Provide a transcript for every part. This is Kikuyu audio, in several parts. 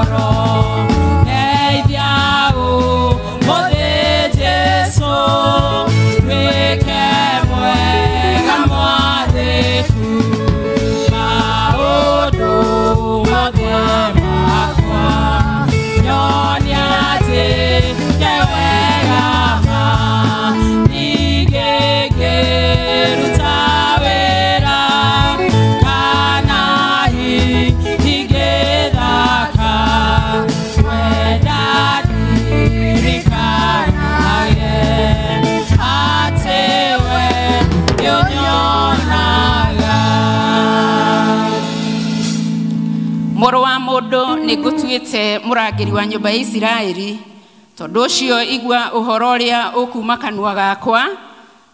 ngoro ndeithia ũmũthĩ Jesũ nduĩke mwega mwathĩku maũndũ mothe makwa nyonia atĩ ke wega ma ningĩ ngĩruta wĩra kana hihi ngĩthaka wenda ndirikanage atĩ we nĩũnyonaga. Mũrũ wa mũndũ, nĩ ngũtuĩte mũrangĩri wa nyũmba ya Isiraeli. Tondũ ũcio igua ũhoro ũrĩa ũkuuma kanua gakwa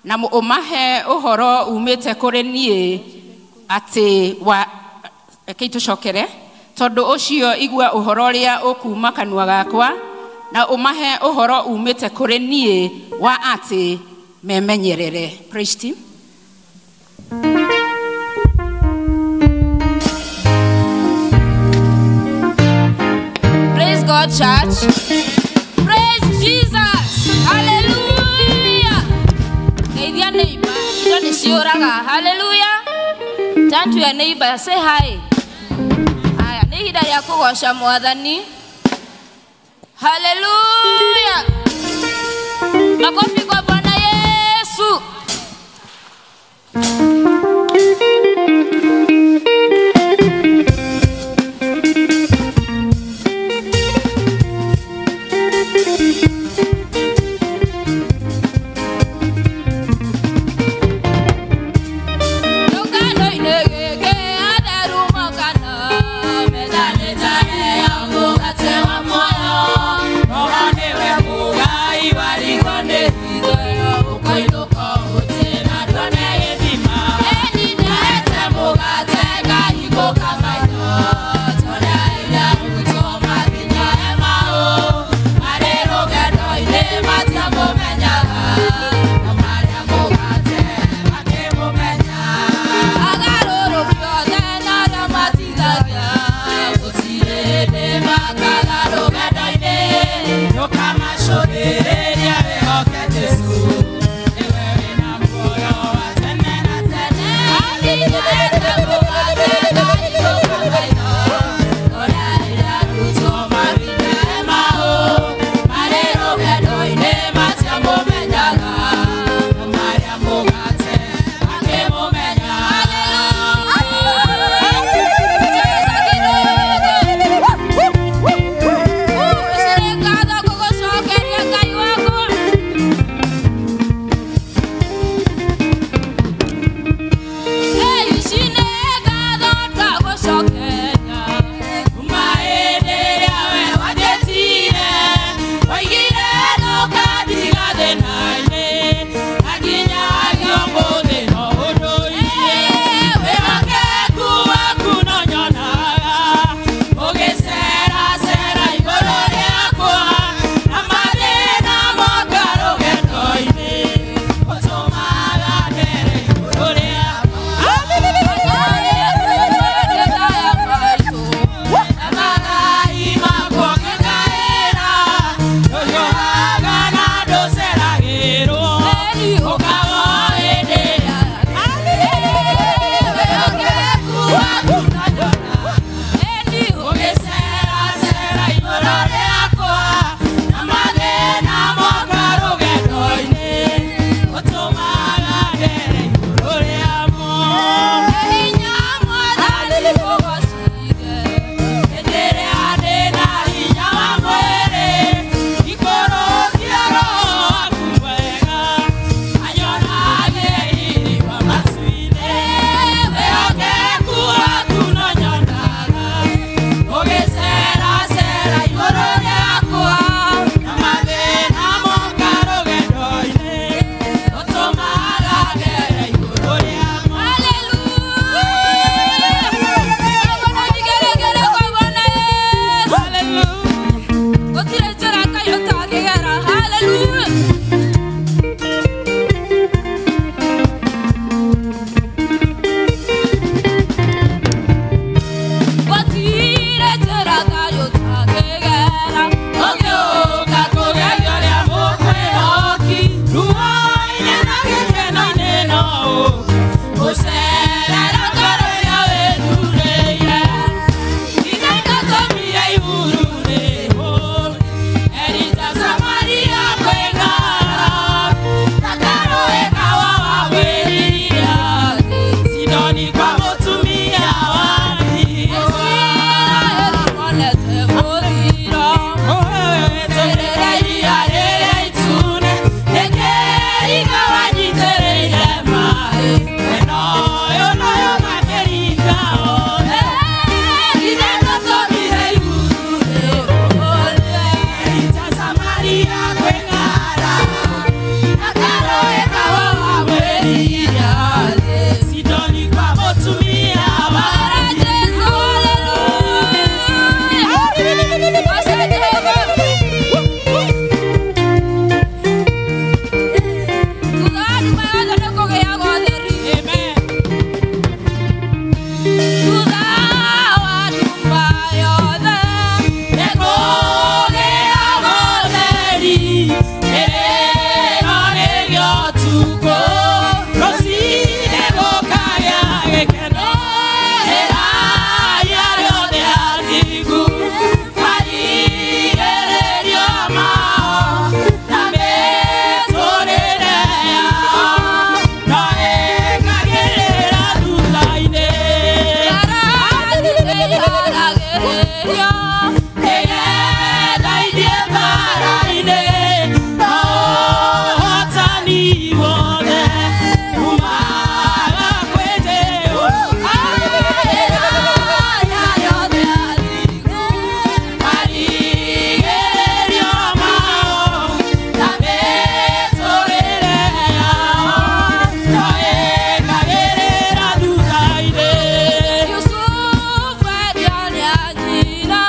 na ũmahe ũhoro umĩte kũrĩ niĩ atĩ wa rekei tũcokere. Tondũ ũcio igua ũhoro ũrĩa ũkuuma kanua gakwa na ũmahe ũhoro umĩte kũrĩ niĩ wa atĩ memenyerere. Praise team. Praise God, church. Praise Jesus. Hallelujah. Geithia neighbor. Indo nĩ ciũraga. Hallelujah. Turn to your neighbor. Say hi. Haya, nĩ ihinda rĩa kũgoca Mwathani. Hallelujah. Makofi kwa Bwana Yesu. Kĩũngano-inĩ gĩkĩ atheru mokana methanĩte ya mũgate wa muoyo. Roho nĩwe mũgai warigwo nĩ hitho ĩyo ũkoinũka ũtĩna ndwone gĩthima. Nĩgetha ithiĩ mbara-inĩ na ũhotani wothe umaga kwĩ Jehova. Marigĩrĩrio mao na mĩtũrĩre yao no ĩkagĩrĩra thutha-inĩ. Yusufu endio nĩ anyina.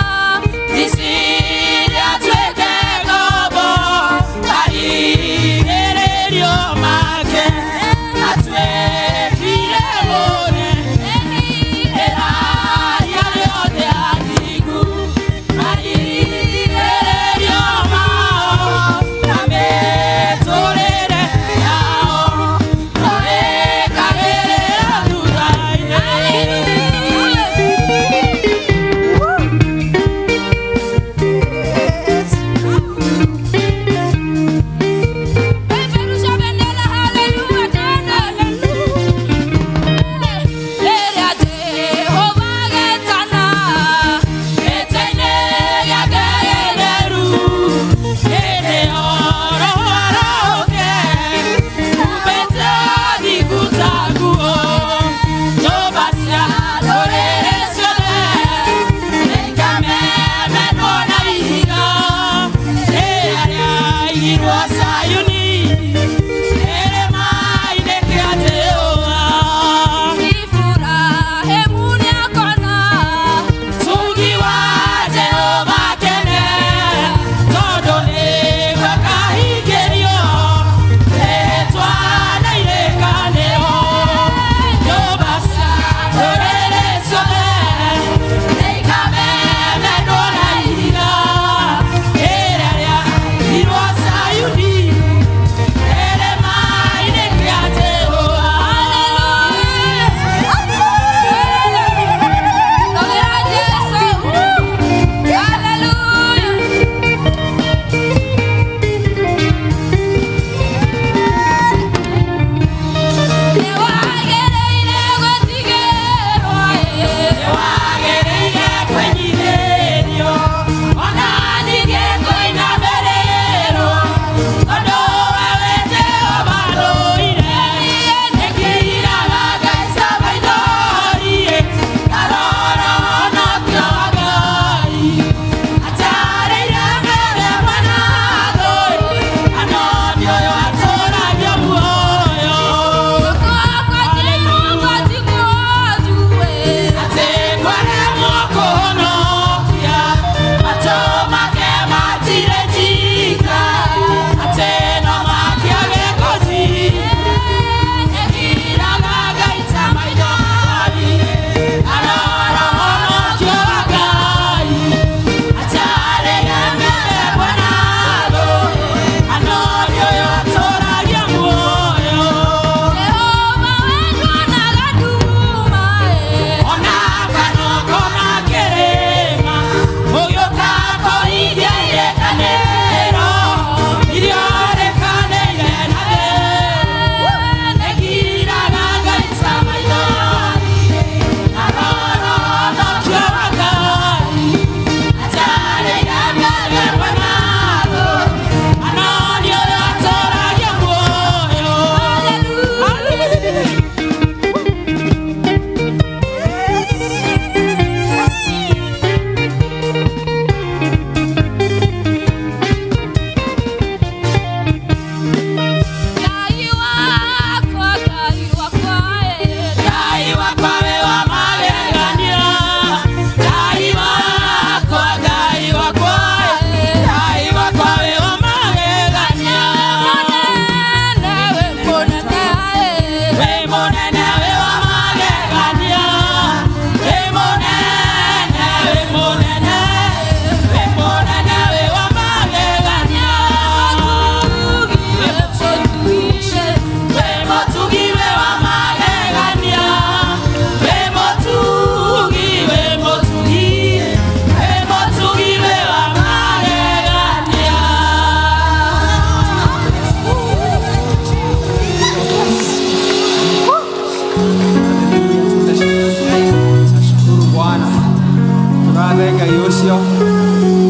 Ũcio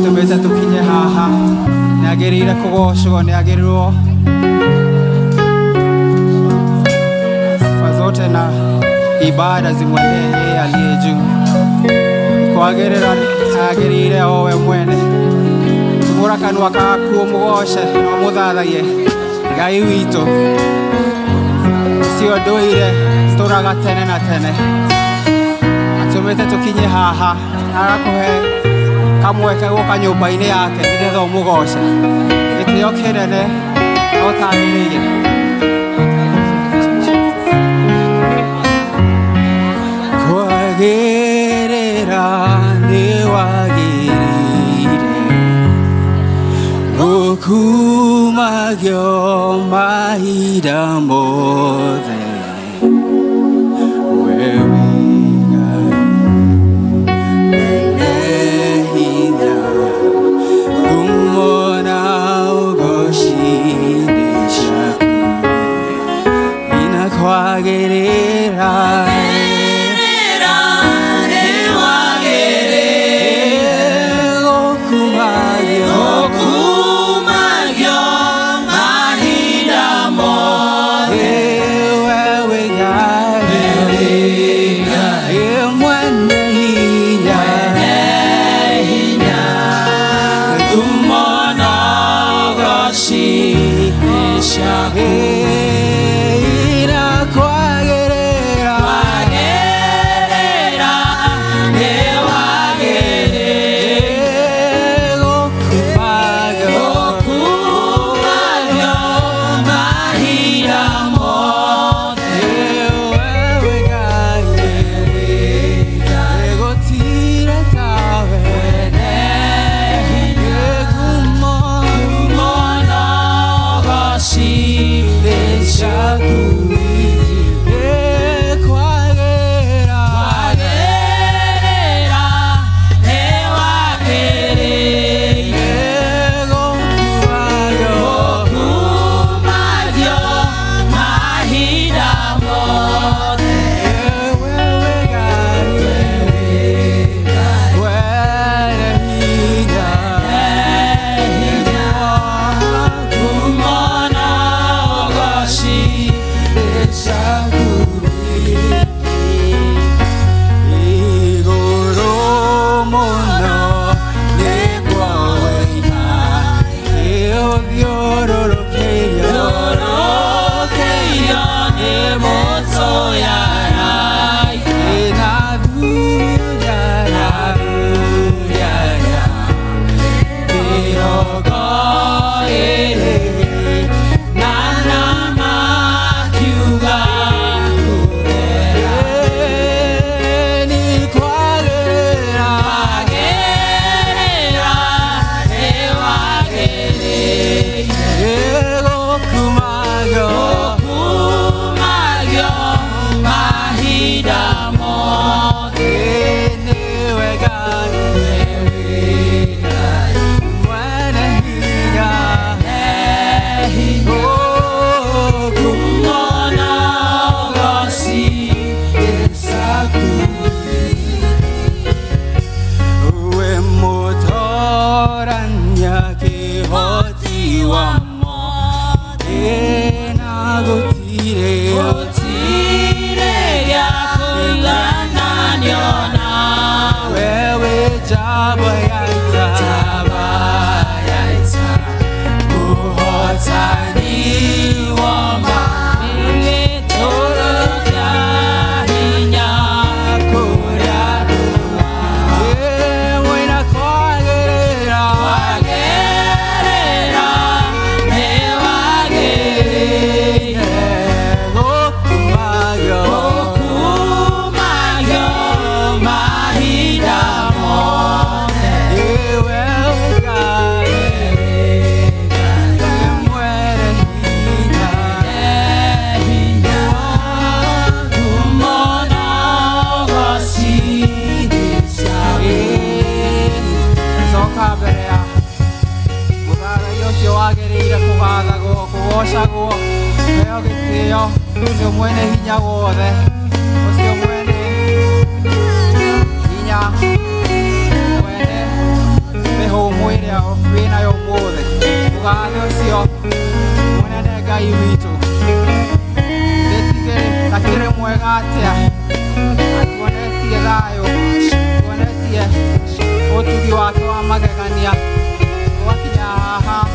tũmĩte tũkinye haha nĩ agĩrĩire kũgocwo, nĩ agĩrĩirwo sifa zote na ibada zimwendee yeye aliye juu. Kwagĩrĩra agĩrĩire o we mwene. Tumũra kanua gaku ũmũgoce na ũmũthathaiye Ngai witũ ũcio ndũire tũraga tene na tene, atũmĩte tũkinye haha agakũhe kamweke gũka nyũmba-inĩ yake nĩgetha ũmũgoce. Gĩtĩo kĩnene no tagĩrĩire. Kwagĩrĩra nĩ wagĩrĩire gũkumagio mahinda mothe, we wĩ Ngai mwene hinya, ngumo na ũgoci nĩ ciaku, inakwagĩrĩra Ũcio mwene hinya wothe, ũcio mwene hinya, mwene Ũtugi wake wa magegania wakinya haha.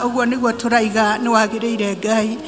Ũguo nĩguo tũraiga nĩ wagĩrĩire Ngai.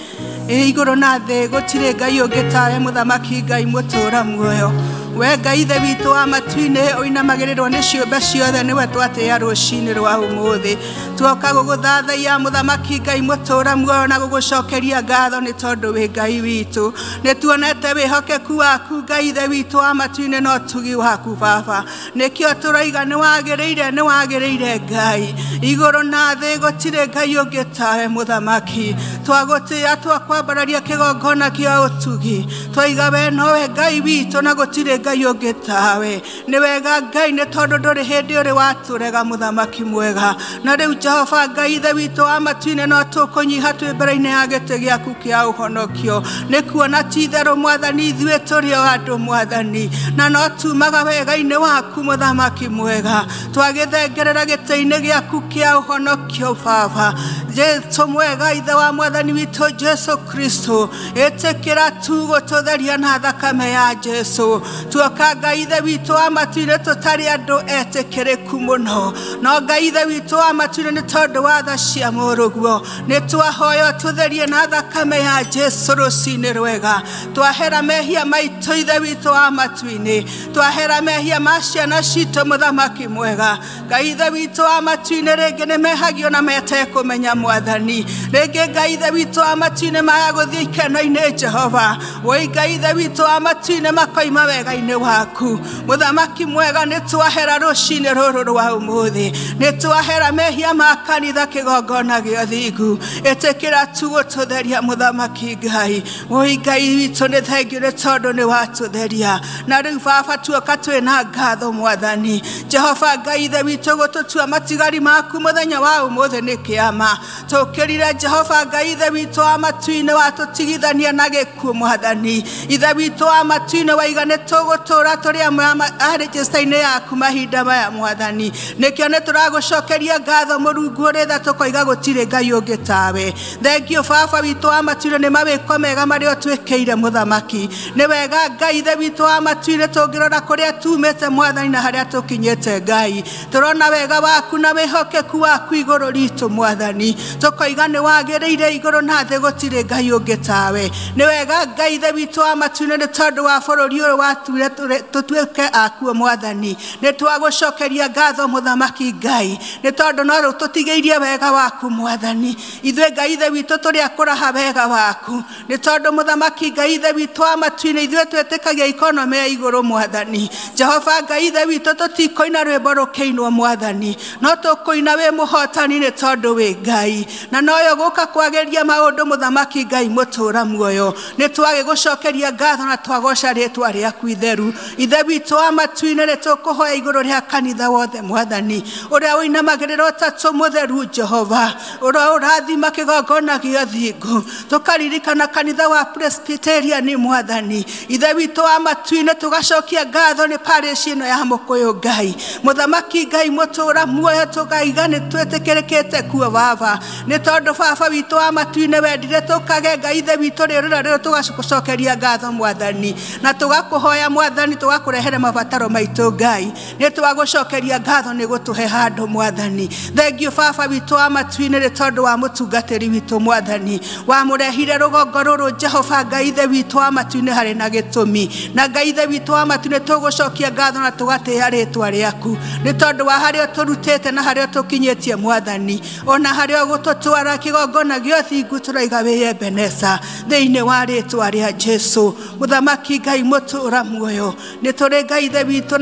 Igũrũ na thĩ gũtirĩ Ngai ũngĩ tawe mũthamaki Ngai mũtũũra muoyo. We Ngai ithe witũ wa matu-inĩ ũinamagĩrĩrwo nĩ ciũmbe ciothe nĩwe twatĩĩa rũcinĩ rwa ũmũthĩ. Tuoka gũgũthathaiya mũthamaki Ngai mũtũũra muoyo na gũgũcokeria ngatho nĩ tondũ wĩ Ngai witũ. Nĩ tuonete wĩhokeku waku Ngai ithe witũ wa matu-inĩ na ũtugi waku Baba. Nĩkĩo tũraiga nĩ wagĩrĩire nĩ wagĩrĩire Ngai. Igũrũ na thĩ gũtirĩ Ngai ũngĩ tawe mũthamaki. Twagũtĩĩa twakwambararia kĩgongona kĩa ũtugi. Twaiga we nowe Ngai witũ na gũtirĩ Ngai ũngĩ tawe. Nĩ wega Ngai nĩ tondũ ndũrĩ hĩndĩ ũrĩ watũrega mũthamaki mwega. Na rĩu Jehova Ngai ithe witũ wa matu-inĩ no tũkũnyiha twĩ mbere-inĩ ya gĩtĩ gĩaku kĩa ũhonokio. Nĩ kuona ti itherũ mwathani ithuĩ tũrĩ o andũ mwathani. Na no tumaga wega-inĩ waku mũthamaki mwega. Twagĩthengerera gĩtĩ-inĩ gĩaku kĩa ũhonokio Baba. Jesu mwega ithe wa mwathani witũ Jesu Kristo. Ĩtĩkĩra tu gũtũtheria na thakame ya Jesu. Tuoka Ngai ithe witũ wa matu-inĩ tũtarĩ andũ etĩkĩrĩku mũno. No Ngai ithe witũ wa matu-inĩ nĩ tondũ wa tha cia mũrũguo. Nĩ twahoya tũtherie na thakame ya Jesu rũcinĩ rwega. Twahera mehia maitũ ithe witũ wa matu-inĩ. Twahera mehia ma ciana citũ mũthamaki mwega. Ngai ithe witũ wa matu-inĩ rĩngĩ nĩ mehagio na metekũmenya mwathani. Rĩngĩ Ngai ithe witũ wa matu-inĩ maya gũthiĩ ikeno-inĩ Jehova. Woi Ngai ithe witũ wa matu-inĩ makoima wega-inĩ waku. Mũthamaki mwega nĩ twahera rũcinĩ rũrũ rwa ũmũthĩ. Nĩ twahera mehia ma kanitha kĩgongona gĩa ũthingu. Ĩtĩkĩra tu gũtũtheria mũthamaki Ngai. Woi Ngai witũ nĩ thengiũ nĩ tondũ nĩ watũtheria. Na rĩu Baba tuoka twĩna ngatho mwathani. Jehova Ngai ithe witũ gũtũtua matigari maku mũthenya wa ũmũthĩ nĩ kĩama. Tũkĩrire Jehova Ngai Ithe witũ wa matu-inĩ watũtigithania na gĩkuũ Mwathani. Ithe witũ wa matu-inĩ waiga nĩ tũgũtũũra tũrĩ amwe a register-inĩ yaku mahinda maya Mwathani. Nĩkĩo nĩ tũragũcokeria ngatho Mũrungu ũrĩ tha tũkoiga gũtirĩ Ngai ũngĩ tawe. Thengiũ Baba witũ wa matu-inĩ nĩ mawĩko mega marĩa ũtwĩkĩire Mũthamaki. Nĩ wega Ngai Ithe witũ wa matu-inĩ tũngĩrora kũrĩa tumĩte Mwathani na harĩa tũkinyĩte Ngai. Tũrona wega waku na wĩhokeku waku igũrũ ritũ Mwathani. Tũkoiga nĩ wagĩrĩire igũrũ na thĩ gũtirĩ Ngai ũngĩ tawe. Nĩ wega Ngai Ithe witũ wa matu-inĩ nĩ tondũ wa bũrũri ũyũ watuire tũtuĩke akuo Mwathani. Nĩ twagũcokeria ngatho Mũthamaki Ngai nĩ tondũ no rũtũtigĩirie wega waku Mwathani. Ithuĩ Ngai Ithe witũ tũrĩ a kũraha wega waku nĩ tondũ Mũthamaki Ngai Ithe witũ wa matu-inĩ ithuĩ twĩtĩkagia ikonomĩ ya igũrũ Mwathani. Jehova Ngai Ithe witũ tũtikũina rwĩmbo rũkĩinwo Mwathani, no tũkũina wĩ mũhotani nĩ tondũ wĩ Ngai na noyo gũka kwagĩria maũndũ Mũthamaki Ngai mũtũũra muoyo. Nĩ twagĩgũcokeria ngatho na twagoca rĩtwa rĩaku itheru. Ithe witũ wa matu-inĩ nĩ tũkũhoya igũrũ rĩa kanitha wothe Mwathani ũrĩa ũinamagĩrĩra ũtatũ mũtheru Jehova, ũrĩa ũrathima kĩgongona gĩa thingo. Tũkaririkana kanitha wa Presbyterian Mwathani. Ithe witũ wa matu-inĩ tũgacokia ngatho nĩ parish ĩno ya Mũkũyũ Ngai. Mũthamaki Ngai mũtũũra muoyo tũkaiga nĩ twĩtĩkĩrĩkĩte kuo Baba nĩ tondũ Baba witũ wa matu-inĩ wendire tũkage Ngai Ithe witũ rĩũrĩra rĩrĩ tũgacũcokeria ngatho Mwathani na tũgakũhoya Mwathani tũgakũrehere mabataro maitũ Ngai. Nĩ twagũcokeria ngatho nĩ gũtũhe handũ Mwathani. Thengiũ Baba witũ wa matu-inĩ nĩ tondũ wa mũtungatĩri witũ Mwathani wamũrehire rũgongo rũrũ Jehova Ngai Ithe witũ wa matu-inĩ harĩ na gĩtũmi na Ngai Ithe witũ wa matu-inĩ tũgũcokia ngatho na tũgatĩĩa rĩtwa rĩaku nĩ tondũ wa harĩa tũrutĩte na harĩa tũkinyĩtie Mwathani ona harĩa ũgũtũtwara kĩgongona gĩa ũthingu tũraiga wĩ Ebeneza thĩinĩ wa rĩtwa rĩa Jesu. Mũthamaki Ngai mũtũũra muoyo nĩ tũrĩ Ngai Ithe witũ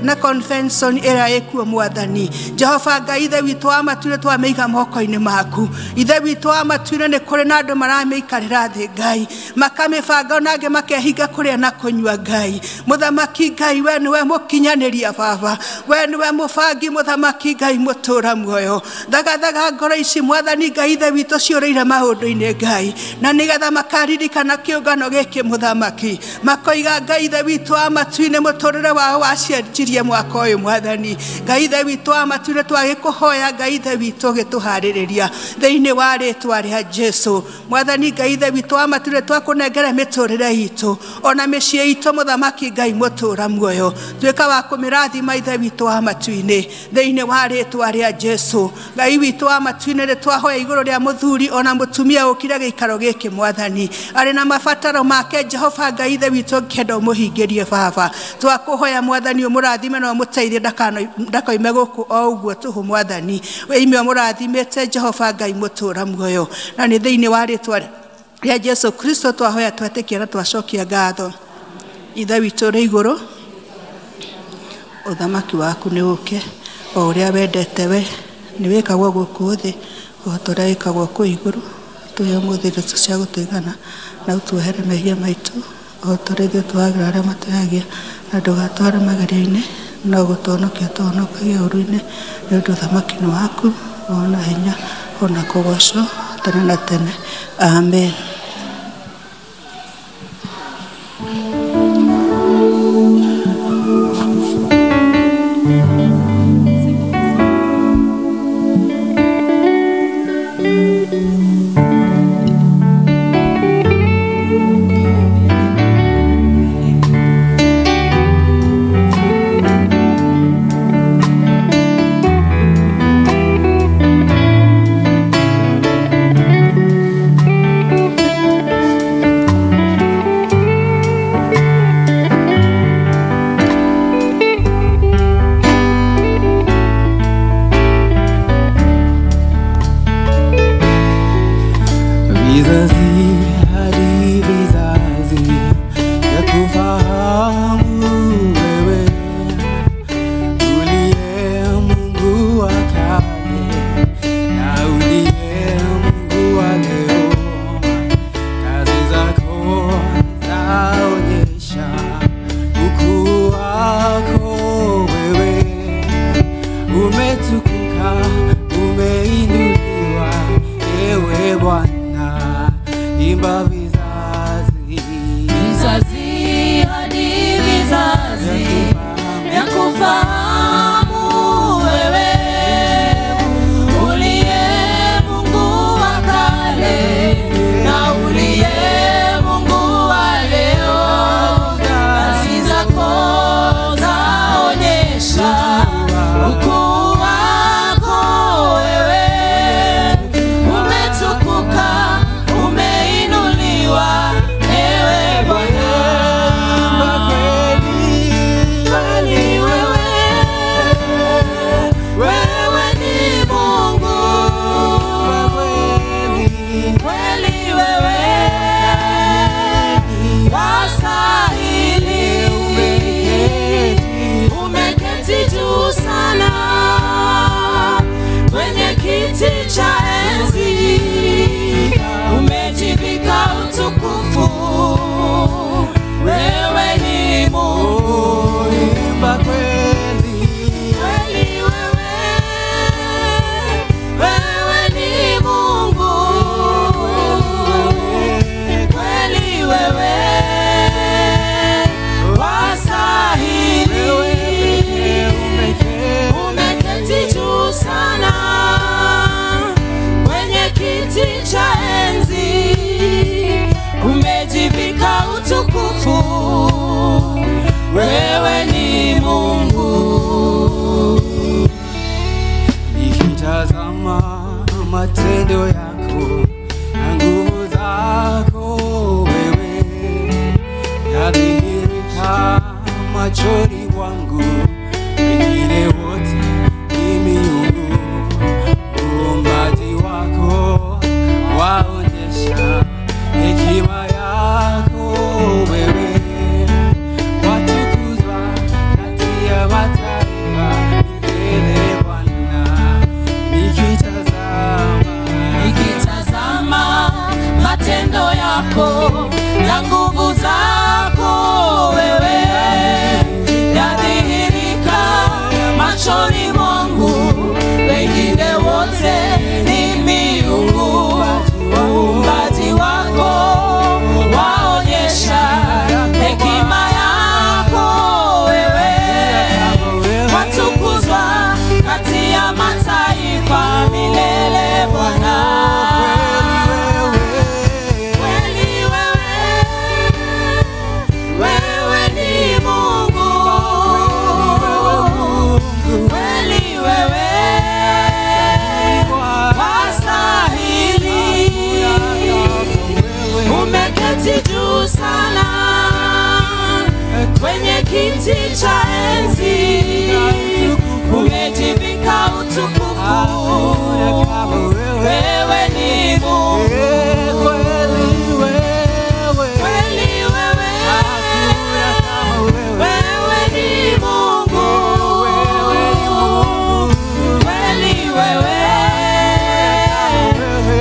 na convention ĩrĩa ĩkuo Mwathani. Jehova Ngai Ithe witũ wa matu-inĩ twamĩiga moko-inĩ maku. Ithe witũ wa matu-inĩ nĩ kũrĩ na andũ maramĩikarĩra thĩ Ngai makamĩbanga ona angĩ makehinga kũrĩa na kũnyua Ngai. Mũthamaki Ngai we nĩwe mũkinyanĩria Baba, we nĩwe mũbangi Mũthamaki Ngai mũtũũra muoyo. Thagathaga ngoro ici Mwathani Ngai Ithe witũ ciũrĩire maũndũ-inĩ Ngai na nĩgetha makaririkana kĩũngano gĩkĩ Mũthamaki makoiga Ngai Ithe witũ wa matu-inĩ mũtũũrĩre wao wacenjirie mwaka ũyũ Mwathani. Ngai Ithe witũ wa matu-inĩ twagĩkũhoya Ngai Ithe witũ gĩtũharĩrĩria thĩinĩ wa rĩtwa rĩa Jesu. Mwathani Ngai Ithe witũ wa matu-inĩ twakũnengere mĩtũũrĩre itũ ona mĩciĩ itũ Mũthamaki Ngai mũtũũra muoyo tuĩka wa kũmĩrathima Ithe witũ wa matu-inĩ thĩinĩ wa rĩtwa rĩa Jesu. Ngai witũ wa matu-inĩ nĩ twahoya igũrũ rĩa mũthuri ona mũtumia ũkire gĩikaro gĩkĩ Mwathani arĩ na mabataro make Jehova Ngai Ithe witũ ngĩenda ũmũhingĩrie Baba. Twakũhoya Mwathani ũmũrathime na ũmũteithie ndakoime gũkũ o ũguo tũhũ Mwathani wĩime ũmũrathimĩte Jehova Ngai mũtũũra muoyo na nĩ thĩinĩ wa rĩtwa rĩa Jesu Kristo twahoya twetĩkia na twacokia ngatho. Ithe witũ ũrĩ igũrũ, ũthamaki waku nĩ ũke o ũrĩa wendete we nĩ wĩkagwo gũkũ thĩ o ta ũrĩa wĩkagwo kũu igũrũ. Tũhe ũmũthĩ irio cia gũtũigana na ũtuohere mehia maitũ o ta ũrĩa ithuĩ tuohagĩra arĩa matwĩhagia na ndũgatware magerio-inĩ no gũtũhonokia tũhonokagie ũũru-inĩ nĩ ũndũ ũthamaki nĩ waku ona hinya ona kũgocwo tene na tene. Amen. Vizazi hadi vizazi ya kufahamu wewe uliye Mungu wa kale na uliye Mungu wa leo. Kazi zako zaonyesha ukuu wako wewe, umetukuka, umeinuliwa. wewe Bwana, imba vizazi, vizazi hadi vizazi vyakufahamu wewe, uliye Mungu wa kale na uliye Mungu wa leo. Kazi zako zaonyesha ukuu wako wewe, umetukuka, umeinuliwa ewe Bwana. Kweli wewe, wewe ni Mungu, kweli wewe wastahili, umeketi juu sana kwenye kiti cha enzi, umejivika utukufu, wewe ni Mungu. Imba kweli, Kweli wewe, wewe ni Mungu, kweli wewe wastahili, umeketi juu sana kwenye kiti cha enzi, umejivika utukufu, wewe ni Mungu. Nikitazama matendo yako na nguvu zako wewe, yadhihirika machoni mwangu, wengine wote ni miungu. Uumbaji wako waonyesha hekima yako wewe, watukuzwa kati ya mataifa milele Bwana. Nikitazama matendo yako na nguvu zako wewe, yadhihirika machoni mwangu, wengine wote ni miungu. Uumbaji wako waonyesha hekima yako wewe, watukuzwa kati ya mataifa milele Bwana. Kweli wewe, wewe ni Mungu, kweli wewe wastahili, umeketi juu sana kwenye kiti cha enzi, umejivika utukufu, wewe ni Mungu. Kweli wewe, wewe ni Mungu, kweli wewe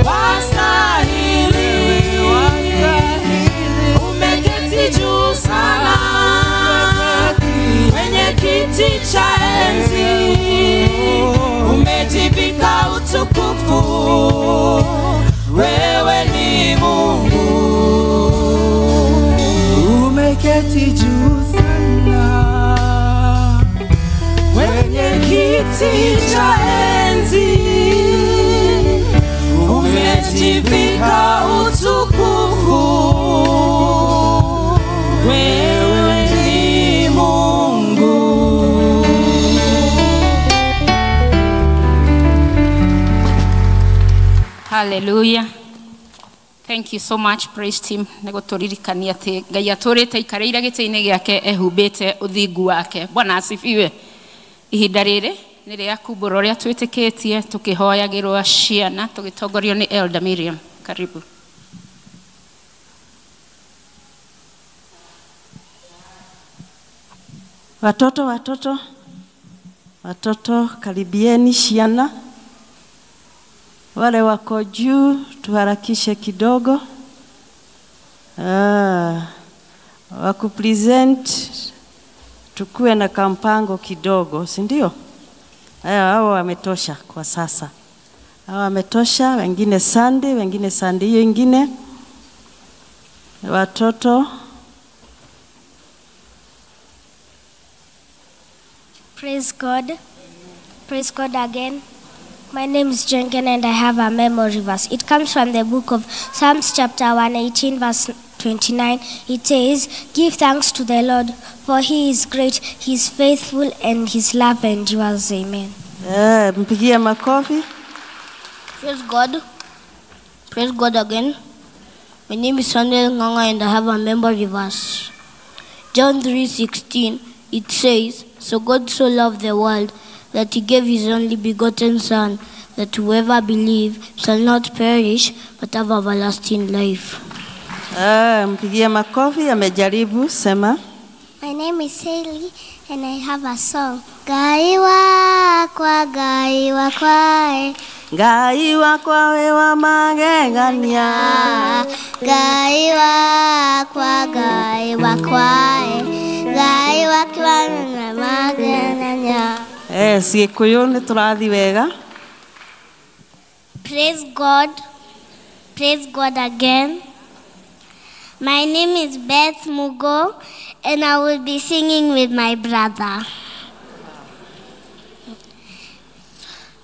wastahili, umeketi juu sana kwenye kiti cha enzi, umejivika utukufu, wewe ni Mungu. Umeketi juu sana kwenye kiti cha enzi, umejivika utukufu, wewe ni Mungu. Hallelujah. Thank you so much, praise team. Nĩ gũtũririkania atĩ Ngai atũrĩte aikarĩire gĩtĩ-inĩ gĩake ehumbĩte ũthingu wake. Bwana asifiwe. Ihinda rĩrĩ nĩ rĩa kumbũra ũrĩa twĩtĩkĩtie tũkĩhoyagĩrwo ciana tũgĩtongorio nĩ Elder Miriam. Karibu. Watoto, watoto, watoto, karibieni ciana. Wale wako juu tuharakishe kidogo. Wakupresent tukue na kampango kidogo, si ndio? Haya, hao wametosha kwa sasa. Hawa wametosha, wengine Sunday, wengine Sunday hiyo ingine. Watoto. Praise God. Praise God again. My name is Jengen and I have a memory verse. It comes from the book of Psalms chapter 118 verse 29. It says, "Give thanks to the Lord, for he is great, he is faithful, and his love endures." Amen. Mpigie makofi. Praise God. Praise God again. My name is Samuel Nganga and I have a memory verse. John 3:16, it says, "So God so loved the world that he gave his only begotten Son, that whoever believes shall not perish but have everlasting life." Mpigie makofi, amejaribu, sema. My name is Haley and I have a song. Ngai wakwa, Ngai wakwa, Ngai wakwa we wa magegania. Ngai wakwa, Ngai wakwa, Ngai wakwa na magegania. Gikuyu ni turathi wega. Praise God. Praise God again. My name is Beth Mugo and I will be singing with my brother.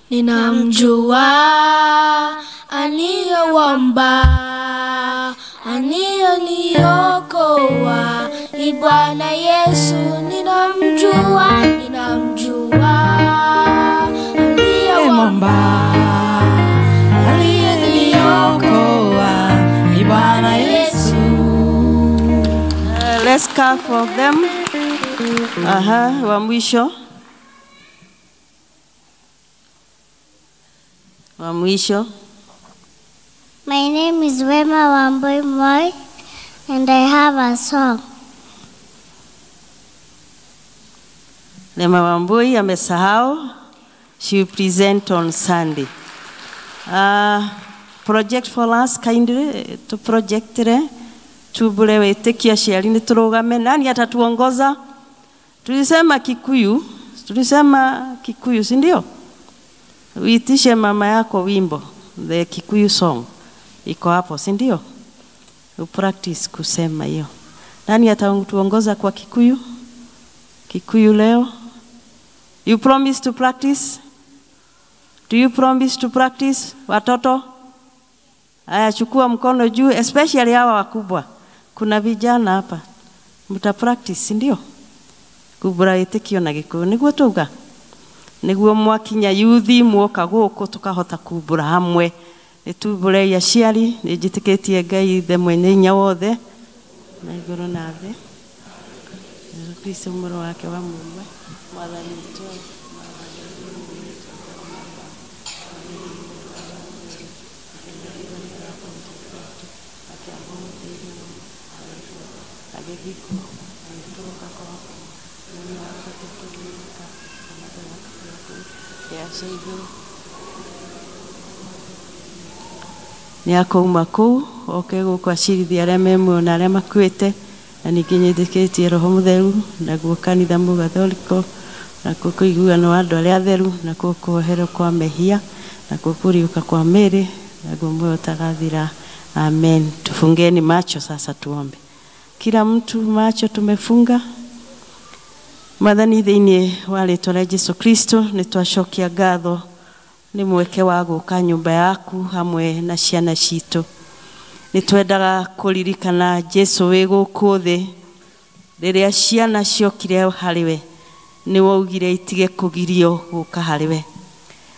Ninamjua aliyewamba, aliyeniokoa ni Bwana Yesu. Ninamjua, ninamjua aliyewamba, aliyeniokoa ni Bwana Yesu. Let's clap for them. Aha, wa mwisho. Wa mwisho. My name is Wema Wambui Moi and I have a song. Wema Wambui amesahau. She will present on Sunday. Project for us kindly to project re tubule wetikia aciari ni turugame. Nani atatuongoza? Tulisema Kikuyu, tulisema Kikuyu, si ndio? Uitishe mama yako wimbo, the Kikuyu song. Iko hapo, si ndio? Upractice kusema hiyo. Nani atatuongoza kwa Kikuyu? Kikuyu leo? You promise to practice? Do you promise to practice, watoto? Aya, chukua mkono juu, especially hawa wakubwa. Kuna vijana hapa. Mta practice, si ndio? Kubura itikio na Gikuyu. Niguo tuga? Niguo mwakinya yuthi mwoka guku tukahota kumbura hamwe. Nitumbure aciari, nĩnjĩtĩkĩtie Ngai Ithe mwene hinya wothe na igũrũ na thĩ. Yesu Kristo mũrũ wake wa mũmwe, Mwathani witũ. Nĩ akouma kũu oke gũkũ acirithia arĩa me muoyo na arĩa makuĩte, na ningĩ nyĩtĩkĩtie Roho Mũtheru, naguo kanitha Mũgatholiko, nakuo kũiguano wa andũ arĩa atheru, nakuo kuoherwo kwa mehia, nakuo kũriũka kwa mĩĩrĩ, naguo muoyo ũtagathira. Amen. Tufungeni macho sasa tuombe. Kila mtu macho tumefunga. Mwathani, thĩinĩ wa rĩtwa rĩa Jesu Kristo nĩ twacokia ngatho nĩ mweke wa gũka nyũmba yaku hamwe na ciana citũ. Nĩ twendaga kũririkana Jesu wĩ gũkũ thĩ, rĩrĩa ciana ciokire harĩ we nĩ waugire itige kũgirio gũka harĩ we,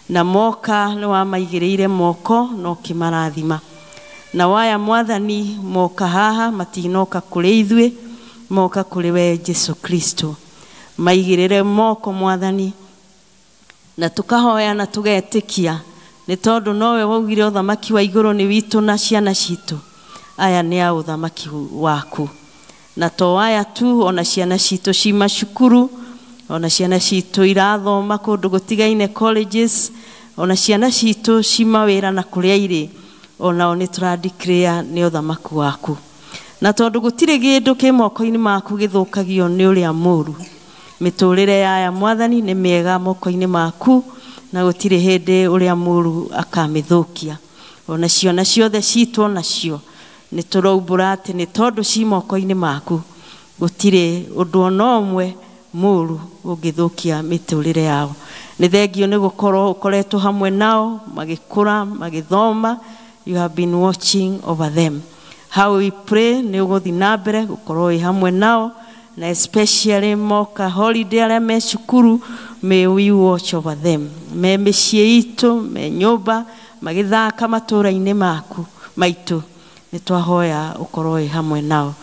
na moka nĩ wamaigĩrĩire moko na ũkĩmarathima. Na waya Mwathani moka haha matinoka kũrĩ ithuĩ, moka kũrĩ we Jesu Kristo. Maigĩrĩre moko Mwathani, na tukahoya na tugetĩkia nĩ tondũ nowe waugire ũthamaki wa igũrũ nĩ witũ na ciana citũ. Aya nĩ a ũthamaki waku, na to aya tu, ona ciana citũ ci macukuru, ona ciana citũ irathoma kũndũ gũtigaine colleges, ona ciana citũ ci mawĩra na kũrĩa irĩ, onao nĩ tũradeclare nĩ ũthamaki waku. Na tondũ gũtirĩ kĩndũ kĩ moko-inĩ maku gĩthũkagio nĩ ũrĩa mũũru, mĩtũrĩre yaya Mwathani nĩ mĩega moko-inĩ maku, na gũtirĩ hĩndĩ ũrĩa mũũru akamĩthũkia. Ona ciana ciothe citũ onacio nĩ tũraumbũra atĩ nĩ tondũ ci moko-inĩ maku gũtirĩ ũndũ ona ũmwe mũũru ũngĩthũkia mĩtũrĩre yao. Nĩ thengio nĩ gũkorwo ũkoretwo hamwe nao magĩkũra magĩthoma. You have been watching over them. How we pray nĩ ũgũthiĩ na mbere gũkorwo wĩ hamwe nao, na especially moka holiday arĩa me cukuru, may we watch over them. Me mĩciĩ itũ, me nyũmba, magĩthaka matũũra-inĩ maku maitũ, nĩ twahoya ũkorwo wĩ hamwe nao.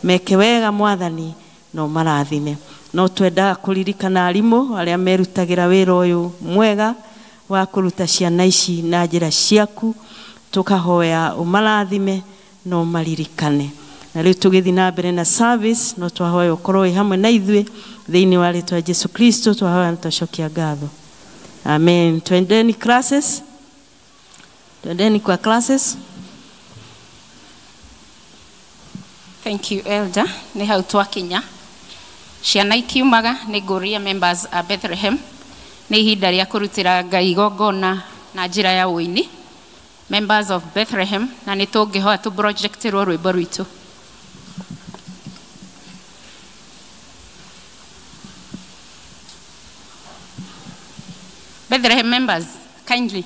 Meke wega Mwathani no marathime. No twendaga kũririkana arimũ arĩa merutagĩra wĩra ũyũ mwega wa kũruta ciana ici na njĩra ciaku, tũkahoya ũmarathime no maririkane. Na rĩu tũgĩthiĩ na mbere na service, no twahoya ũkorwo wĩ hamwe na ithuĩ thĩinĩ wa rĩtwa Jesu Kristo, twahoya na twacokia ngatho. Amen. Twendeni classes. Twendeni kwa classes. Thank you, Elder. Nĩ hau twakinya. Ciana ikiumaga nĩ ngũria members a Bethlehem. Nĩ ihinda rĩa kũrutĩra Ngai igongona na njĩra ya ũini. Members of Bethlehem, na nĩ tũngĩhoya tũ projectirwo rwĩmbo rwitũ. Bethlehem members, kindly.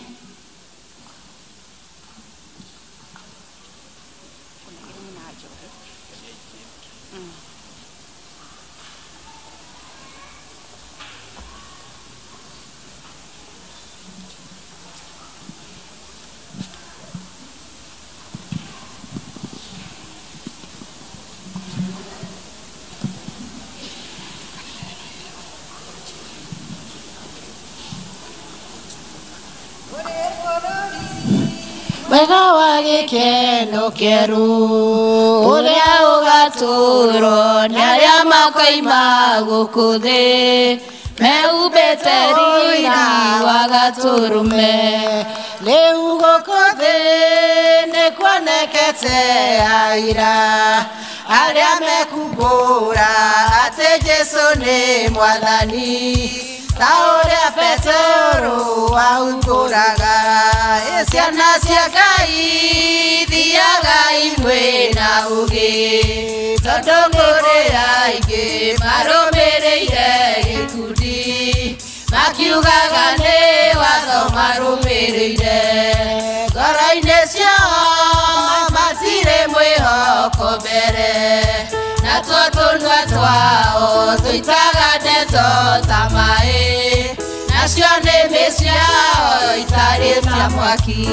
Wega wa gĩkeno kĩerũ ũrĩa ũgatũũrwo nĩ arĩa makoima gũkũ thĩ mehumbĩte riri wa gatũrũme. Rĩu gũkũ thĩ nĩkuonekete aira arĩa mekumbũra atĩ Jesũ nĩ Mwathani, ta ũrĩa Petero aumbũraga. Ciana cia Ngai thiaga imwe na ũgĩ, tondũ kũrĩ aingĩ marũmĩrĩire gĩkundi makiugaga nĩ watho marũmĩrĩire. Ngoro-inĩ ciao matirĩ mwĩhoko mbere, natuo tũnua twao tũitaga ndeto ta maĩ, nacio nĩmĩ ciao itarĩ ta mwaki.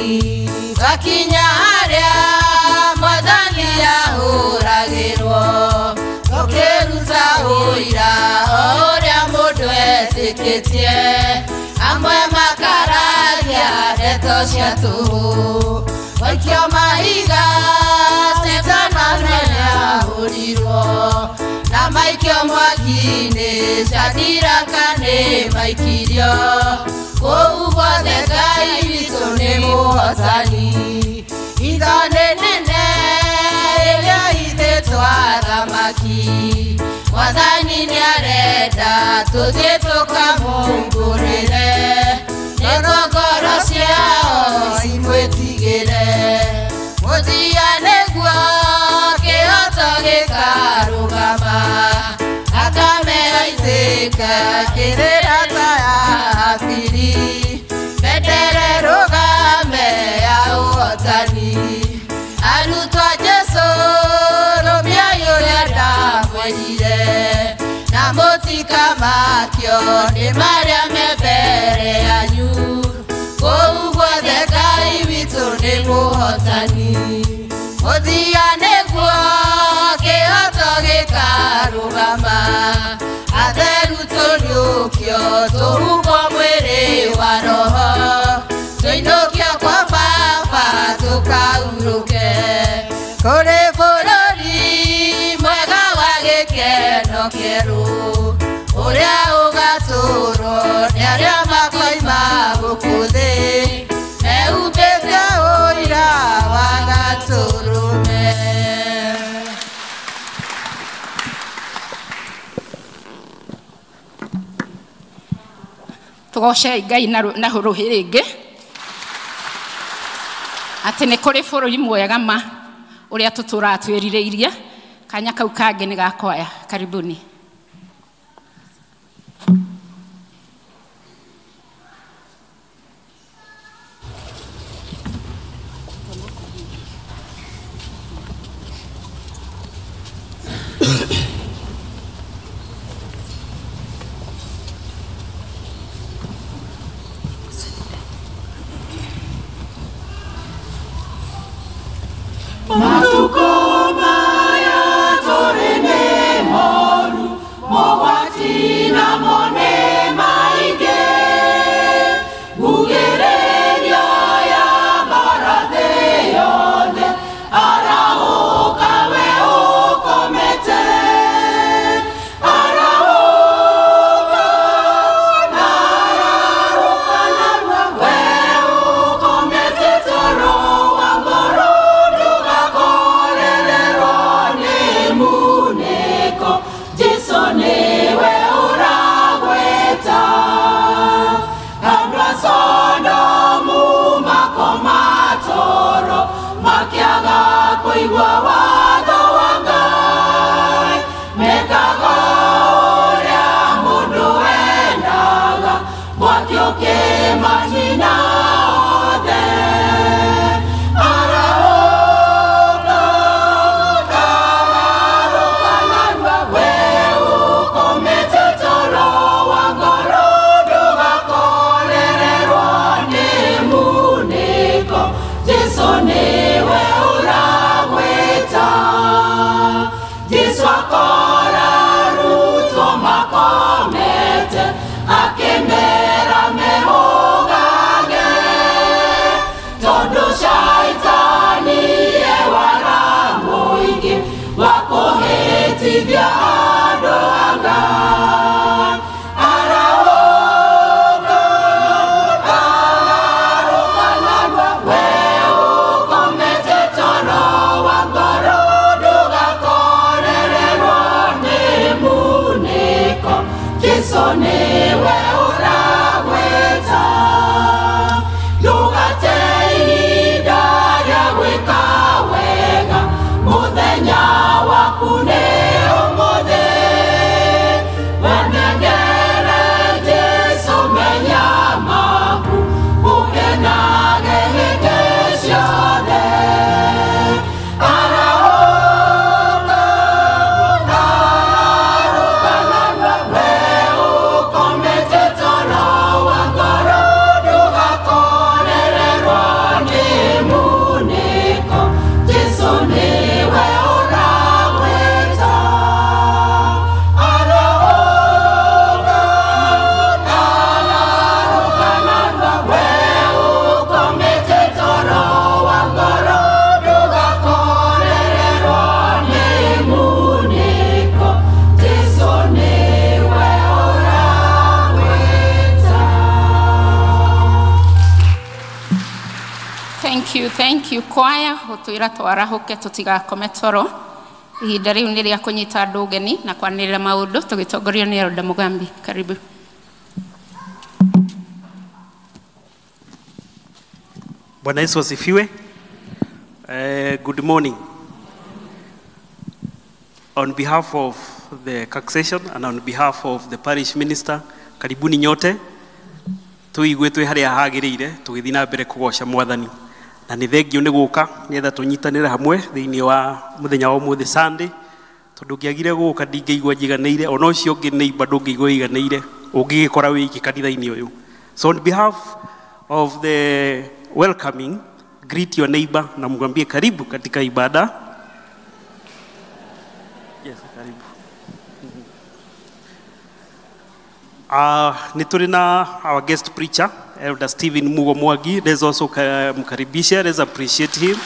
Twakinya harĩa Mwathani ahũragĩrwo, tũkĩruta ũira o ũrĩa mũndũ etĩkĩtie. Amwe makararia ndeto cia tũhũ, waikio mahiga Stefano nĩahũrirwo, na maikio mwaki-inĩ Shadiraka nĩ maikirio. Kũu guothe Ngai witũ nĩ mũhotani, hitho nĩ nene ĩrĩa ithĩtwo athamaki. Mwathani nĩarenda tũthiĩ tũkamũmbũrĩre, nĩguo ngoro ciao imwĩtigĩre. Mũthia nĩguo kĩhoto gĩkarũgama, thakame yaitĩka kĩrĩra ta ya Habili, bendera ĩrũgame ya ũhotani. Arutwo a Jesũ rũmiai ũrĩa ndamwĩrire, na mũtikamakio nĩ marĩa me mbere yanyu. Kũu guothe Ngai witũ nĩ mũhotani, mũthia nĩguo kĩhoto gĩkarũgama, atheru tũriũkio tũhumbwo mwĩrĩ wa roho, tũinũkio kwa Baba tũkaurũke kũrĩ bũrũri mwega wa gĩkeno kĩerũ, ũrĩa ũgatũũrwo nĩ arĩa makoima gũkũ thĩ mehumbĩte ũira wa gatũrũme. Gocei Ngai na rũhĩ rĩngĩ atĩ nĩ kũrĩ bũrũri mwega ma ũrĩa tũtũraga twĩrirĩirie. Kanya kau kangĩ nĩ gakwaya. Karibuni. Thank you choir, gutwira twarahuke tutigakome toro. Ihinda riu ni ria kunyita andu ugeni na kwanirira maundu tugitongorio ni Elder Mugambi. Karibu. Bwana Yesu asifiwe. Good morning. On behalf of the congregation and on behalf of the parish minister, karibuni nyote. Tuigue twi haria hagiriire tugithii na mbere kugoca Mwathani. Na nĩ thengio nĩ gũka nĩgetha tũnyitanĩre hamwe thĩinĩ wa mũthenya wa ũmũthĩ Sunday, tondũ ngĩagire gũka ndingĩigua njiganĩire, ona ũcio ũngĩ neighbor ndũngĩigua ũiganĩire ũngĩgĩkora wĩ kanitha-inĩ ũyũ. So on behalf of the welcoming, greet your neighbor na mwambie karibu katika ibada. Yes, karibu. Ni tũrĩ na our guest preacher Elder Stephen Mugo Mwangi. Let's also mkaribisha, let's appreciate him.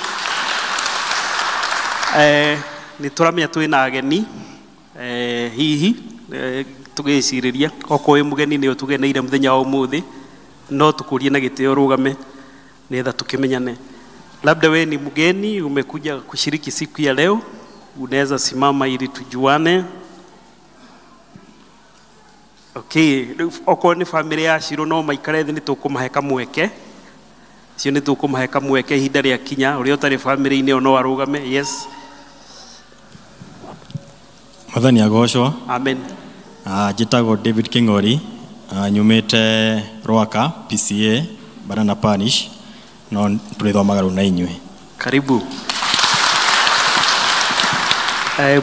Nĩ tũramenya twĩ na ageni hihi tũgĩcirĩria okorwo wĩ mũgeni nĩ ũtũgeneire mũthenya wa ũmũthĩ, no tũkũrie na gĩtĩo rũgame nĩgetha tũkĩmenyane. Labda we ni mgeni umekuja kushiriki siku ya leo, unaweza simama ili tujuane. Okay, okorwo nĩ bamĩrĩ ya Shiro no maikare thĩ nĩ tũkũmahe kamweke. Cio nĩ tũkũmahe kamweke ihinda rĩa kinya, ũrĩa ũtarĩ bamĩrĩ-inĩ ĩyo no arũgame. Yes. Mwathani agocwo. Amen. Njĩtagwo David King'ori, nyumĩte Rwaka PCA Banana Parish, no tũrĩthomaga rĩu na inyuĩ. Karibu.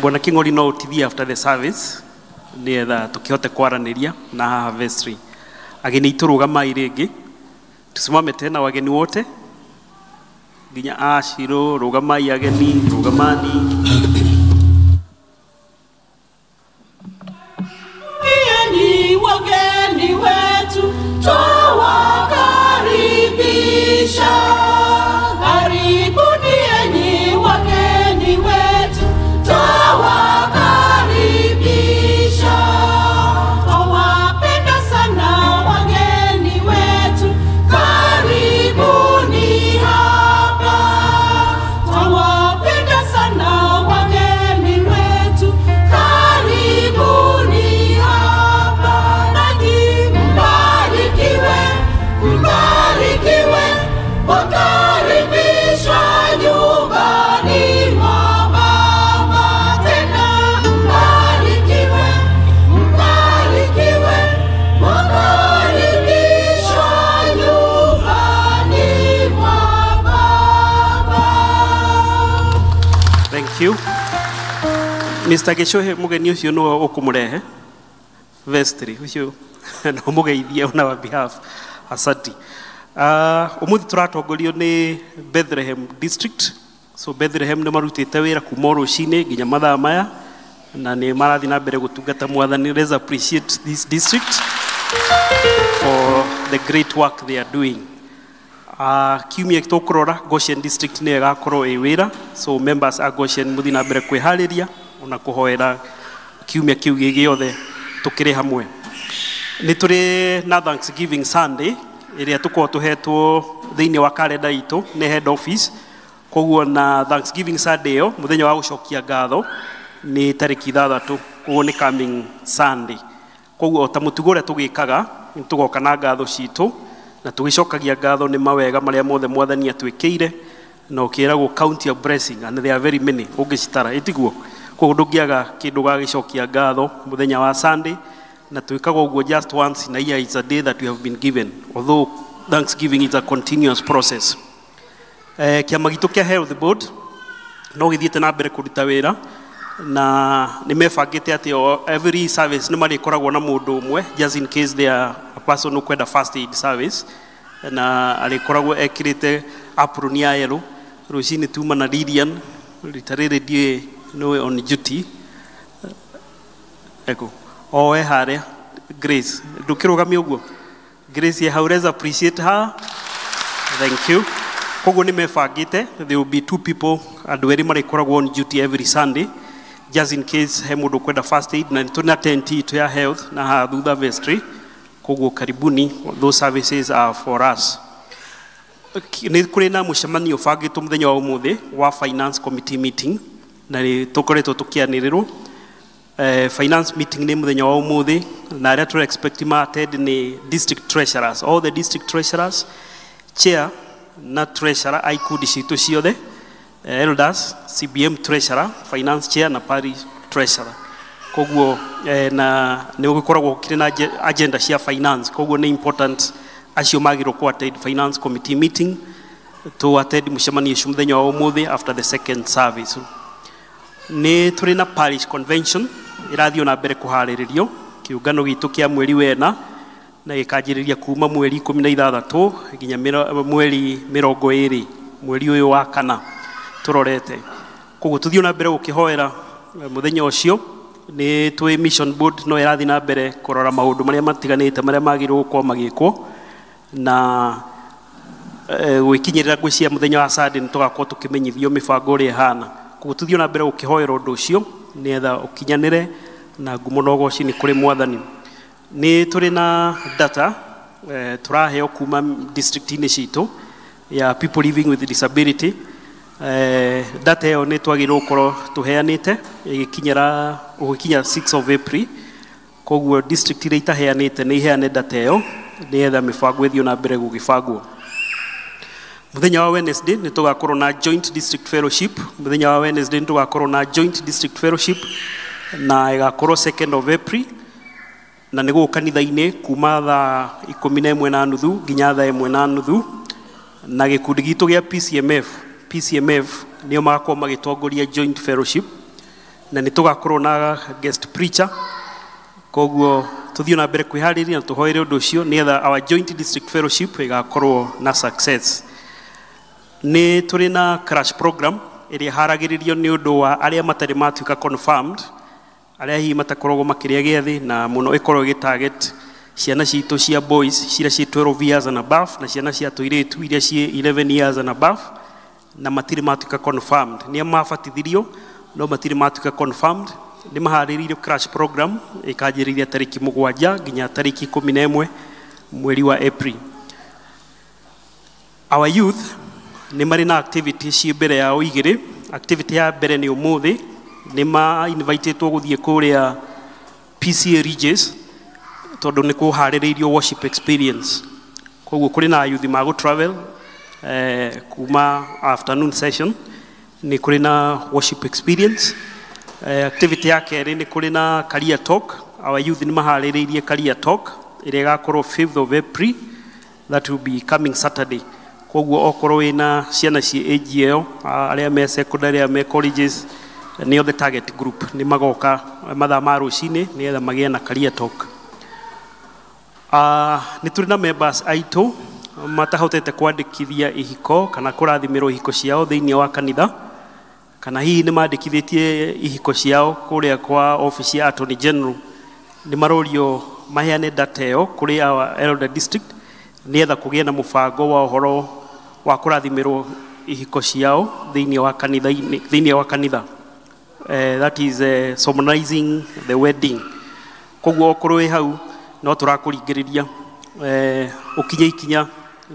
Bwana King'ori no ũtithie after the service nĩgetha tũkĩhote kwaranĩria na haha vestry. Ageni aitũ rũgamai rĩngĩ, tusimame tena wageni wote nginya Ashiro, rũgamai ageni, rũgamani. Ni wageni wetu twawakaribisha, karibuni enyi wageni wetu twawakaribisha, twawapenda sana wageni wetu, karibuni hapa, twawapenda sana wageni wetu, karibuni hapa, nanyi mbarikiwe, mbarikiwe, wakaribishwa nyumbani mwa Baba, tena mbarikiwe, mbarikiwe, wakaribishwa nyumbani mwa Baba. Thank you. Mr. Gĩcũhĩ, mũgeni ũcio nĩwe ũkũmũrehe vestry ũcio no mũgeithie on our behalf. Asante. Ũmũthĩ tũratongorio nĩ Bethlehem District. So Bethlehem nĩ marutĩte wĩra kuma o rũcinĩ nginya mathaa maya na nĩ marathiĩ na mbere gũtungata Mwathani. Let's appreciate this district for the great work they are doing. Kiumia tũkũrora Goshen District nĩyo ĩgakorwo ĩ wĩra, so members a Goshen mũthiĩ na mbere kwĩharĩria ona kũhoera kiumia kĩu gĩ gĩothe tũkĩrĩ hamwe. Nĩ tũrĩ na Thanksgiving Sunday ĩrĩa tũkoragwo tũhetwo thĩinĩ wa kalenda itũ nĩ head office. Koguo na Thanksgiving Sunday ĩyo mũthenya wa gũcokia ngatho nĩ tarĩki 6, koguo nĩ coming Sunday. Koguo ta mũtugo ũrĩa tũgĩkaga nĩ tũgoka na ngatho citũ na tũgĩcokagia ngatho nĩ mawega marĩa mothe Mwathani atwĩkĩire, na ũkĩragwo count your blessing and there are very many ũngĩcitara ĩtiguo. Koguo ndũngĩaga kĩndũ gagĩcokia ngatho mũthenya wa Sunday, na twĩkaga ũguo just once in a year. It's a day that we have been given, although Thanksgiving is a continuous process. Kĩama gitũ kĩa Health Board no gĩthiĩte na mbere kũruta wĩra na nĩ mebangĩte atĩ o every service nĩ marĩkoragwo na mũndũ ũmwe just in case they are a person ũkwenda first aid service, na arĩkoragwo ekĩrĩte apron ya yellow. Rũcinĩ tuma na Lilian, rita rĩrĩ ndiũĩ nĩwe on duty. Eko oe harĩa Grace, ndũkĩrũgamie ũguo Grace ye hau, let's appreciate her. Thank you. Koguo nĩ mebangĩte there will be two people, andũ erĩ marĩkoragwo on duty every Sunday just in case he mũndũ ũkwenda first aid, na tũrĩ na tent itũ ya health na haha thutha vestry. Koguo karibuni, those services are for us. Nĩ kũrĩ na mũcemanio ũbangĩtwo mũthenya wa ũmũthĩ wa finance committee meeting, na nĩ tũkoretwo tũkĩanĩrĩrwo. Finance meeting nĩ mũthenya wa ũmũthĩ, na arĩa tũra expect ma attend nĩ district treasurers, all the district treasurers, chair na treasurer a ikundi citũ ciothe, elders, CBM treasurer, finance chair na parish treasurer. Koguo na nĩ gũkoragwo kĩrĩ na agenda cia finance, koguo nĩ important acio magĩrĩirwo kũ attend finance committee meeting, to attend mũcemanio ũcio mũthenya wa ũmũthĩ after the second service. Nĩ tũrĩ na parish convention ĩrathiĩ na mbere kũharĩrĩrio kĩũngano gitũ kĩa mweri wena, na gĩkanjĩrĩria kuma mweri 16 nginya mweri 20 mweri ũyũ wa kana tũrorete. Koguo tũthiĩ na mbere gũkĩhoera mũthenya ũcio. Nĩ twĩ mission board no ĩrathiĩ na mbere kũrora maũndũ marĩa matiganĩte marĩa magĩrĩirwo gũkorwo magĩkwo, na gwĩkinyĩrĩra ngwĩciria mũthenya wa Sunday nĩ tũgakorwo tũkĩmenyithio mĩbango ũrĩa ĩhana. Koguo tũthiĩ na mbere gũkĩhoera ũndũ ũcio nĩgetha ũkinyanĩre na ngumo na ũgoci nĩ kũrĩ Mwathani. Nĩ tũrĩ na data tũraheo kuma district-inĩ citũ ya people living with disability. Data ĩyo nĩ twagĩrĩirwo gũkorwo tũheanĩte ĩgĩkinyĩra gũgĩkinya 6 of April. Koguo district iria itaheanĩte nĩ iheane data ĩyo nĩgetha mĩbango ĩthiĩ na mbere gũgĩbangwo. Mũthenya wa Wednesday nĩ tũgakorwo na joint district fellowship. Mũthenya wa Wednesday nĩ tũgakorwo na joint district fellowship na ĩgakorwo 2nd of April, na nĩ gũkũ kanitha-inĩ kuma thaa 11:30 nginya thaa 1:30, na gĩkundi gitũ gĩa PCMF nĩo magakorwo magĩtongoria joint fellowship, na nĩ tũgakorwo na guest preacher. Koguo tũthiĩ na mbere kwĩharĩria na tũhoere ũndũ ũcio nĩgetha our joint district fellowship ĩgakorwo na success. Nĩ tũrĩ na crash program ĩrĩa ĩharagĩrĩrio nĩ ũndũ wa arĩa matarĩ matuĩka confirmed, arĩa hihi matakoragwo makĩrĩa gĩathĩ, na mũno ĩkorwo ĩgĩ target ciana citũ cia boys ciria ciĩ 12 years and above na ciana cia tũirĩtu iria ciĩ 11 years and above na matirĩ matuĩka confirmed. Nĩa mabatithirio no matirĩ matuĩka confirmed. Nĩ maharĩrĩirio crash program ĩkanjĩrĩria tarĩki 7 nginya tarĩki 11 mweri wa April. Our youth nĩ marĩ na activity ciĩ mbere yao igĩrĩ. Activity ya mbere nĩ ũmũthĩ, nĩ ma invitĩtwo gũthiĩ kũrĩa PCA Ridges tondũ nĩ kũharĩrĩirio worship experience. Koguo kũrĩ na youth magũ travel kuma afternoon session, nĩ kũrĩ na worship experience. Activity ya kerĩ nĩ kũrĩ na career talk. Our youth nĩ maharĩrĩirie career talk ĩrĩa ĩgakorwo 5th of April, that will be coming Saturday. Koguo okorwo wĩna ciana ciĩ age ĩyo, arĩa me secondary, arĩa me colleges, nĩo the target group, nĩ magoka mathaa ma rũcinĩ nĩgetha magĩe na career talk. Nĩ tũrĩ na members aitũ matahotete kwandĩkithia ihiko kana kũrathimĩrwo ihiko ciao thĩinĩ wa kanitha, kana hihi nĩ mandĩkithĩtie ihiko ciao kũrĩa kwa office ya Attorney General. Nĩ marorio maheane data ĩyo kũrĩ our elder district nĩgetha kũgĩe na mũbango wa ũhoro wa kũrathimĩrwo ihiko ciao thĩinĩ wa kanitha, thĩinĩ wa kanitha. That is solemnizing the wedding. Koguo okorwo wĩ hau no tũrakũringĩrĩria ũkinye ikinya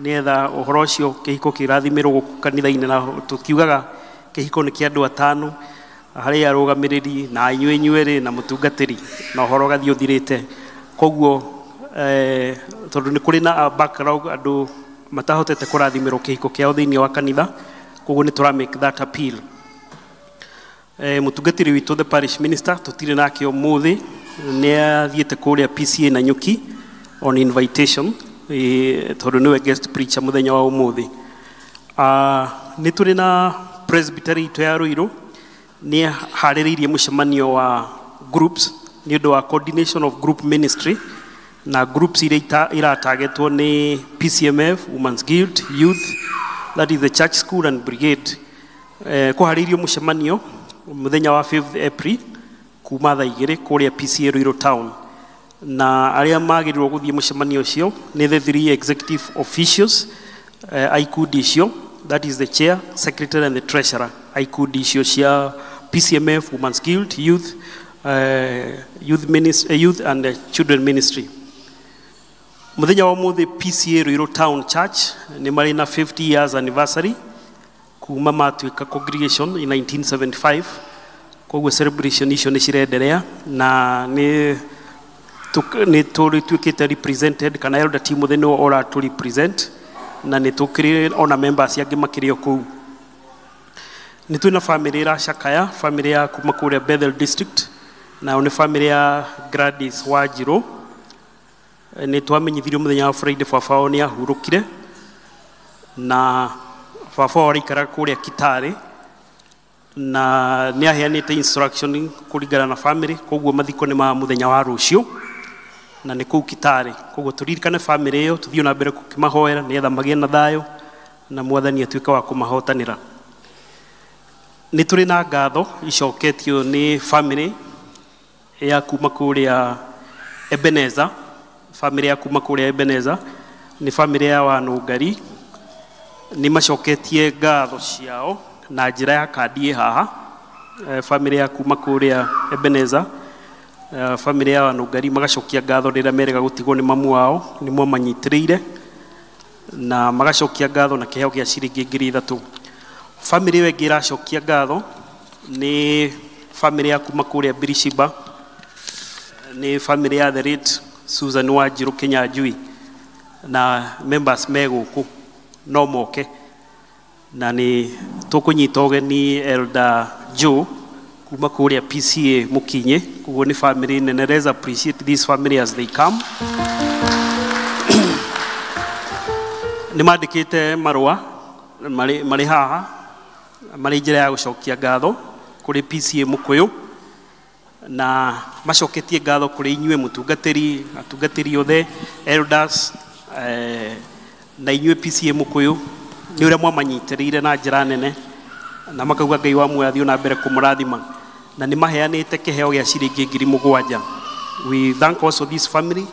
nĩgetha ũhoro ũcio kĩhiko kĩrathimĩrwo gũkũ kanitha-inĩ, na tũkiugaga kĩhiko nĩ kĩa andũ atano, harĩ arũgamĩrĩri na inyuĩ inyuerĩ na mũtungatĩri, na ũhoro ũgathiĩ ũthirĩte. Koguo tondũ nĩ kũrĩ na background andũ matahotete kũrathimĩrwo kĩhiko kĩao thĩinĩ wa kanitha, koguo nĩ tũra make that appeal. Mũtungatĩri witũ the parish minister tũtirĩ nake ũmũthĩ, nĩ athiĩte kũrĩa PCA na Nyuki on invitation, tondũ nĩwe guest preacher mũthenya wa ũmũthĩ. Nĩ tũrĩ na presbytery itũ ya Ruiru nĩ harĩrĩirie mũcemanio wa groups nĩ ũndũ wa coordination of group ministry, na groups iria iratargetwo nĩ PCMF, Women's Guild, Youth, that is the church school and brigade. Kũharĩirio mũcemanio mũthenya wa 5th April kuma thaa 2 kũrĩa PCA Ruiru town, na arĩa magĩrĩirwo gũthiĩ mũcemanio ũcio nĩ the 3 executive officials a ikundi icio, that is the chair, secretary and the treasurer a ikundi icio cia PCMF, Women's Guild, Youth, Youth and Children Ministry. Mũthenya wa ũmũthĩ PCA Ruiru Town Church nĩ marĩ na 50 years anniversary kuma matuĩka congregation in 1975. Koguo celebration icio nĩ cirenderea na nĩ tũtuĩkĩte represented, kana elder team mũthĩ nĩwe ũratũ represent, na nĩ tũkĩrĩ ona members angĩ makĩrĩ o kũu. Nĩ twĩna family ĩracakaya, family ya kuma kũrĩa Bethel District, nayo nĩ family ya Gladys Wanjirũ. Nĩ twamenyithirio mũthenya wa Friday baba wao nĩ ahurũkire, na baba wao araikaraga kũrĩa Kitale, na nĩ aheanĩte instruction kũringana na family, koguo mathiko nĩ ma mũthenya wa rũciũ na nĩ kũu Kitale. Koguo tũririkane family ĩyo, tũthiĩ na mbere gũkĩmahoera nĩgetha magĩe na thayũ na mwathani atuĩke wa kũmahotanĩra. Nĩ tũrĩ na ngatho icoketio nĩ family ya kuma kũrĩa Ebenezer, family ya kuma kũrĩa Ebenezer nĩ family ya Wanũngari, nĩ macoketie ngatho ciao na njĩra ya kandi ĩ haha. Family ya kuma kũrĩa Ebenezer, family ya Wanũngari magacokia ngatho rĩrĩa merega gũtigwo nĩ mamu wao, nĩ mwamanyitĩrĩire na magacokia ngatho na kĩheo gĩa ciringi 3,000. Family ĩyo ĩngĩ ĩracokia ngatho nĩ family ya kuma kũrĩa Birishiba, Nĩ family ya the late Susan Wanjiru Kinyanjui na members me gũkũ no moke na nĩ tũkũnyita ũgeni Elder Joe kuma kũrĩa PCA Mũkinyĩ, koguo nĩ family nene. Let's appreciate this family as they come. Nĩ mandĩkĩte marũa marĩ haha marĩ njĩra ya gũcokia ngatho kũrĩ PCA Mũkũyũ na macoketie ngatho kũrĩ inyuĩ mũtungatĩri, atungatĩri othe, elders, na inyuĩ PCA Mũkũyũ nĩ ũrĩa mwamanyitĩrĩire na njĩra nene na makauga Ngai wa muoyo athiĩ na mbere kũmũrathima na nĩ maheanĩte kĩheo gĩa ciringi 7,000. We thank also this family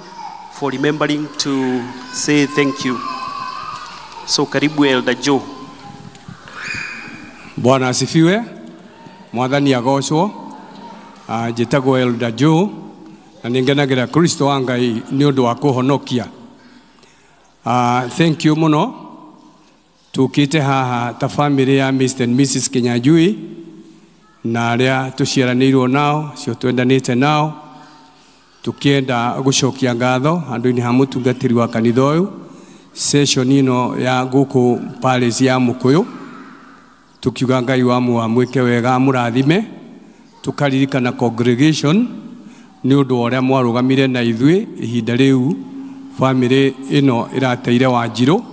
for remembering to say thank you. So karibu Elder Joe. Bwana asifiwe. Mwathani agocwo. Njĩtagwo Elder Joe na nĩngenagĩra Kristo wa Ngai nĩ ũndũ wa kũhonokia. Thank you mũno. Tũkĩte haha ta family ya Mr. and Mrs. Kinyanjui na arĩa tũciaranĩirwo nao, cio twendanĩte nao, tũkĩenda gũcokia ngatho handũ-inĩ ha mũtungatĩri wa kanitha ũyũ session ĩno ya gũkũ parish ya Mũkũyũ, tukiuga Ngai wa muoyo amwĩke wega amũrathime. Tukaririkana congregation nĩ ũndũ wa ũrĩa mwarũgamire na ithuĩ ihinda rĩu family ĩno ĩrateire Wanjirũ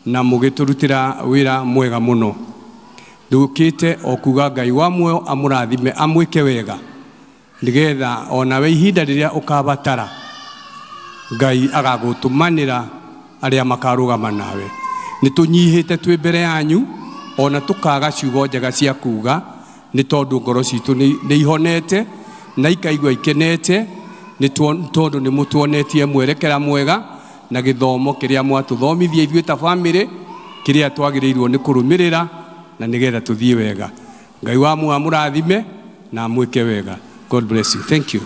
na mũgĩtũrutĩra wĩra mwega mũno. Ndũkĩte o kuga Ngai wa muoyo amũrathime amwĩke wega nĩgetha onawe ihinda rĩrĩa ũkabatara Ngai agagũtũmanĩra arĩa makarũgama nawe. Nĩ tũnyihĩte twĩ mbere yanyu ona tũkaga ciugo njega cia kuga nĩ tondũ ngoro citũ nĩ ihonete na ikaigua ikenete nĩ tondũ nĩ mũtuonetie mwerekera mwega na gĩthomo kĩrĩa mwatũthomithia ithuĩ ta family kĩrĩa twagĩrĩirwo nĩ kũrũmĩrĩra na nĩgetha tũthiĩ wega. Ngai wa muoyo amũrathime na amwĩke wega. God bless you. Thank you.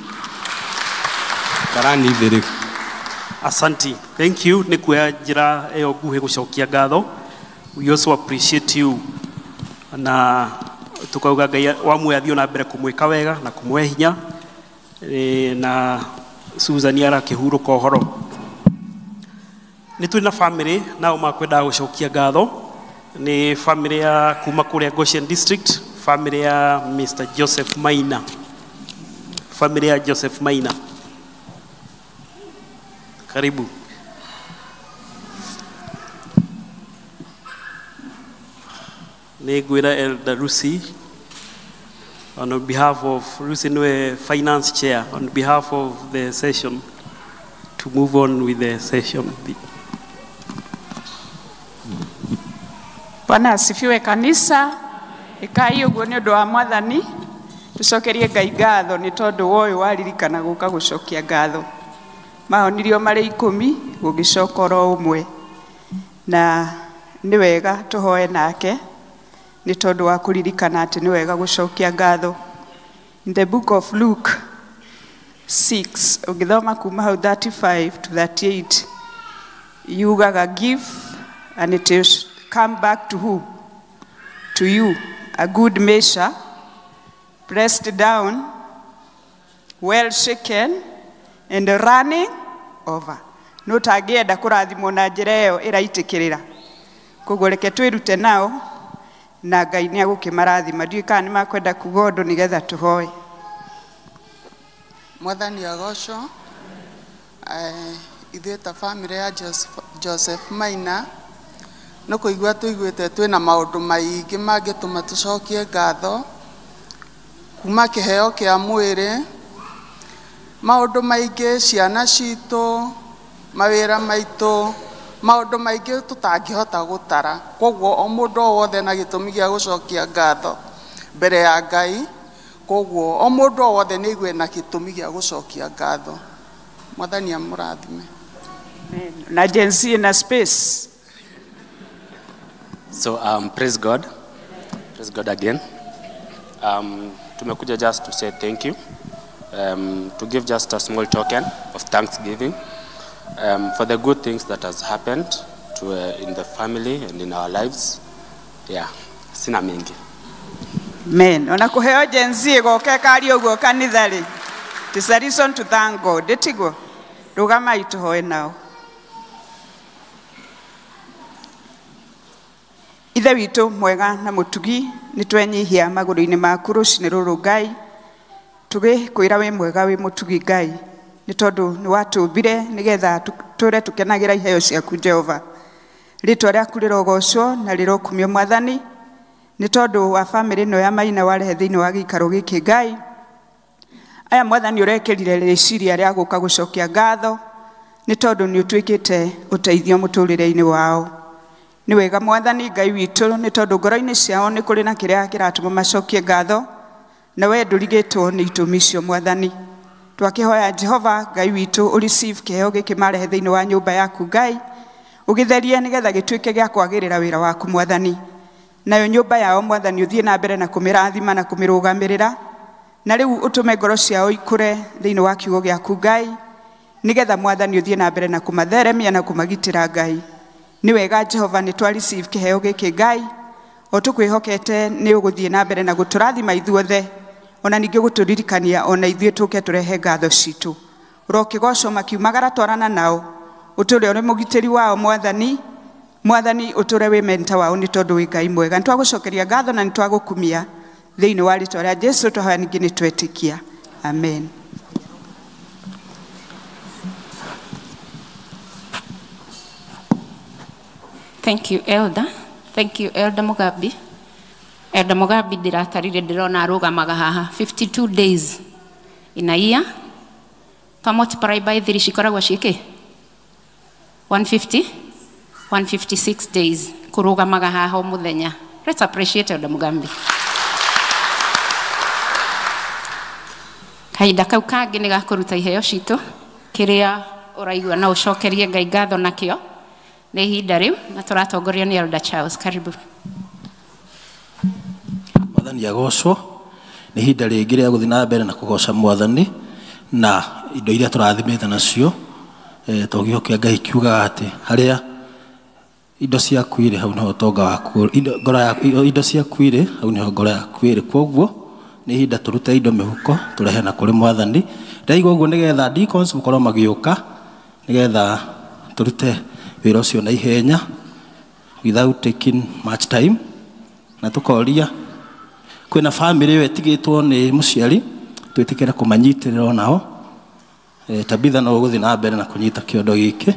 Karani thĩrĩ. Asanti. Thank you. Nĩ kuoya njĩra ĩyo nguhĩ gũcokia ngatho. We also appreciate you na tukauga Ngai wa muoyo athiĩ na mbere kũmwĩka wega na kũmũhe hinya, na Susan arakĩhurũka ũhoro. Nĩ twĩ na family nao makwendaga gũcokia ngatho. Nĩ family ya kuma kũrĩa Goshen District, family ya Mr. Joseph Maina. Family ya Joseph Maina. Karibu. Nĩ ngwĩra Elder Lucy on behalf of Lucy nĩwe finance chair, on behalf of the session to move on with the session. Bwana asifiwe kanisa. Ikai ũguo nĩ ũndũ wa Mwathani. Tũcokerie Ngai ngatho nĩ tondũ wa ũyũ waririkana gũka gũcokia ngatho. Mahonirio marĩ 10 gũgĩcoka oro ũmwe. Na nĩ wega tũhoe nake nĩ tondũ wa kũririkana atĩ nĩ wega gũcokia ngatho. In the book of Luke 6, ũngĩthoma kuma hau 35 to 38, yugaga give and it is come back to who? To you. A good measure, pressed down, well shaken, and running over. No tangĩenda kũrathimwo na njĩra ĩyo ĩraitĩkĩrĩra. Koguo reke twĩrute nao na Ngai nĩ agũkĩmarathima. Ndiũĩ kana nĩ makwenda kuga ũndũ nĩgetha tũhoe. Mwathani agocwo. Ithuĩ ta family ya Joseph Maina nĩ kũigua tũiguĩte twĩna maũndũ maingĩ mangĩtũma tũcokie ngatho kuma kĩheo kĩa mwĩrĩ, maũndũ maingĩ, ciana citũ, mawĩra maitũ, maũndũ maingĩ tũtangĩhota gũtara. Koguo o mũndũ o wothe na gĩtũmi gĩa gũcokia ngatho mbere ya Ngai. Koguo o mũndũ o wothe nĩ aigue na gĩtũmi gĩa gũcokia ngatho. Mwathani amũrathime. Na Gen Z na space. So praise God. Praise God again. Tumekuja just to say thank you. To give just a small token of thanksgiving for the good things that has happened to in the family and in our lives. Yeah, sina mingi. Amen. Ona kuheo Gen Z goke kari uguo kanitha ri. It is a reason to thank God. Ĩtiguo? Rũgamai tũhoe nao. Ithe witũ mwega na mũtugi, nĩ twenyihia magũrũ-inĩ maku rũcinĩ rũrũ Ngai, tũgĩkwĩra wĩ mwega wĩ mũtugi Ngai, nĩ tondũ nĩ watũmbire nĩgetha tũre tũkenagĩra iheo ciaku Jehova. Rĩtwa rĩaku rĩrogocwo na rĩrokumio Mwathani, nĩ tondũ wa bamĩrĩ ĩno ya Maina warehe thĩinĩ wa gĩikaro gĩkĩ Ngai. Aya Mwathani ũrekĩrire rĩciria rĩa gũka gũcokia ngatho, nĩ tondũ nĩ ũtuĩkĩte ũteithio mũtũrĩre-inĩ wao. Nĩ wega Mwathani Ngai witũ, nĩ tondũ ngoro-inĩ ciao nĩ kũrĩ na kĩrĩa kĩratũma macokie ngatho, na we ndũrigĩtwo nĩ itũmi icio Mwathani. Twakĩhoya Jehova Ngai witũ ũreceive kĩheo gĩkĩ marehe thĩinĩ wa nyũmba yaku Ngai, ũgĩtherie nĩgetha gĩtuĩke gĩa kwagĩrĩra wĩra waku Mwathani. Nayo nyũmba yao Mwathani ũthiĩ na mbere na kũmĩrathima na kũmĩrũgamĩrĩra, na rĩu ũtũme ngoro ciao ikũre thĩinĩ wa kiugo gĩaku Ngai, nĩgetha Mwathani ũthiĩ na mbere na kũmatheremia na kũmagitĩra Ngai. Nĩ wega Jehova nĩ twa receive kĩheo gĩkĩ Ngai, o tũkwĩhokete nĩ ũgũthiĩ na mbere na gũtũrathima ithuothe, ona ningĩ gũtũririkania ona ithuĩ tũke tũrehe ngatho citũ. Ũrokĩgocwo makiumagara twarana nao, ũtũre ũrĩ mũgitĩri wao Mwathani. Mwathani ũtũre wĩ mentor wao nĩ tondũ wĩ Ngai mwega. Nĩ twagũcokeria ngatho na nĩ twagũkumia thĩinĩ wa rĩtwa rĩa Jesu twahoya ningĩ nĩ twetĩkia. Amen. Thank you, Elder. Thank you, Elder Mugabi. Elder Mugabi ndĩratarire ndĩrona arũgamaga haha 52 days in a year. Twa multiply by 3 cikoragwo ciĩkĩ? 150? 156 days kũrũgamaga haha o mũthenya. Let's appreciate Elder Mugambi. Kahinda kau kangĩ nĩ gakũruta iheo citũ, kĩrĩa ũraigua no ũcokerie Ngai ngatho nakĩo. Nĩ ihinda rĩu na tũratongorio nĩ Elder Charles. Karibu. Mwathani agocwo. Nĩ ihinda rĩngĩ rĩa gũthiĩ na mbere na kũgoca Mwathani na indo iria tũrathimĩte nacio. Tondũ kiugo kĩa Ngai kiugaga atĩ harĩa indo ciaku irĩ hau nĩho ũtonga waku, indo, ngoro yaku, indo ciaku irĩ hau nĩho ngoro yaku ĩrĩ. Kwoguo nĩ ihinda tũrute indo mĩhuko tũrehe na kũrĩ Mwathani. Ndaigua ũguo nĩgetha deacons mũkorwo magĩũka nĩgetha tũrute wĩra ũcio na ihenya without taking much time. Na tũkoria kwĩna family ĩyo ĩtigĩtwo nĩ mũciari, twĩtĩkĩre kũmanyitĩrĩra onao. Tabitha no ũgũthiĩ na mbere na kũnyita kĩondo gĩkĩ.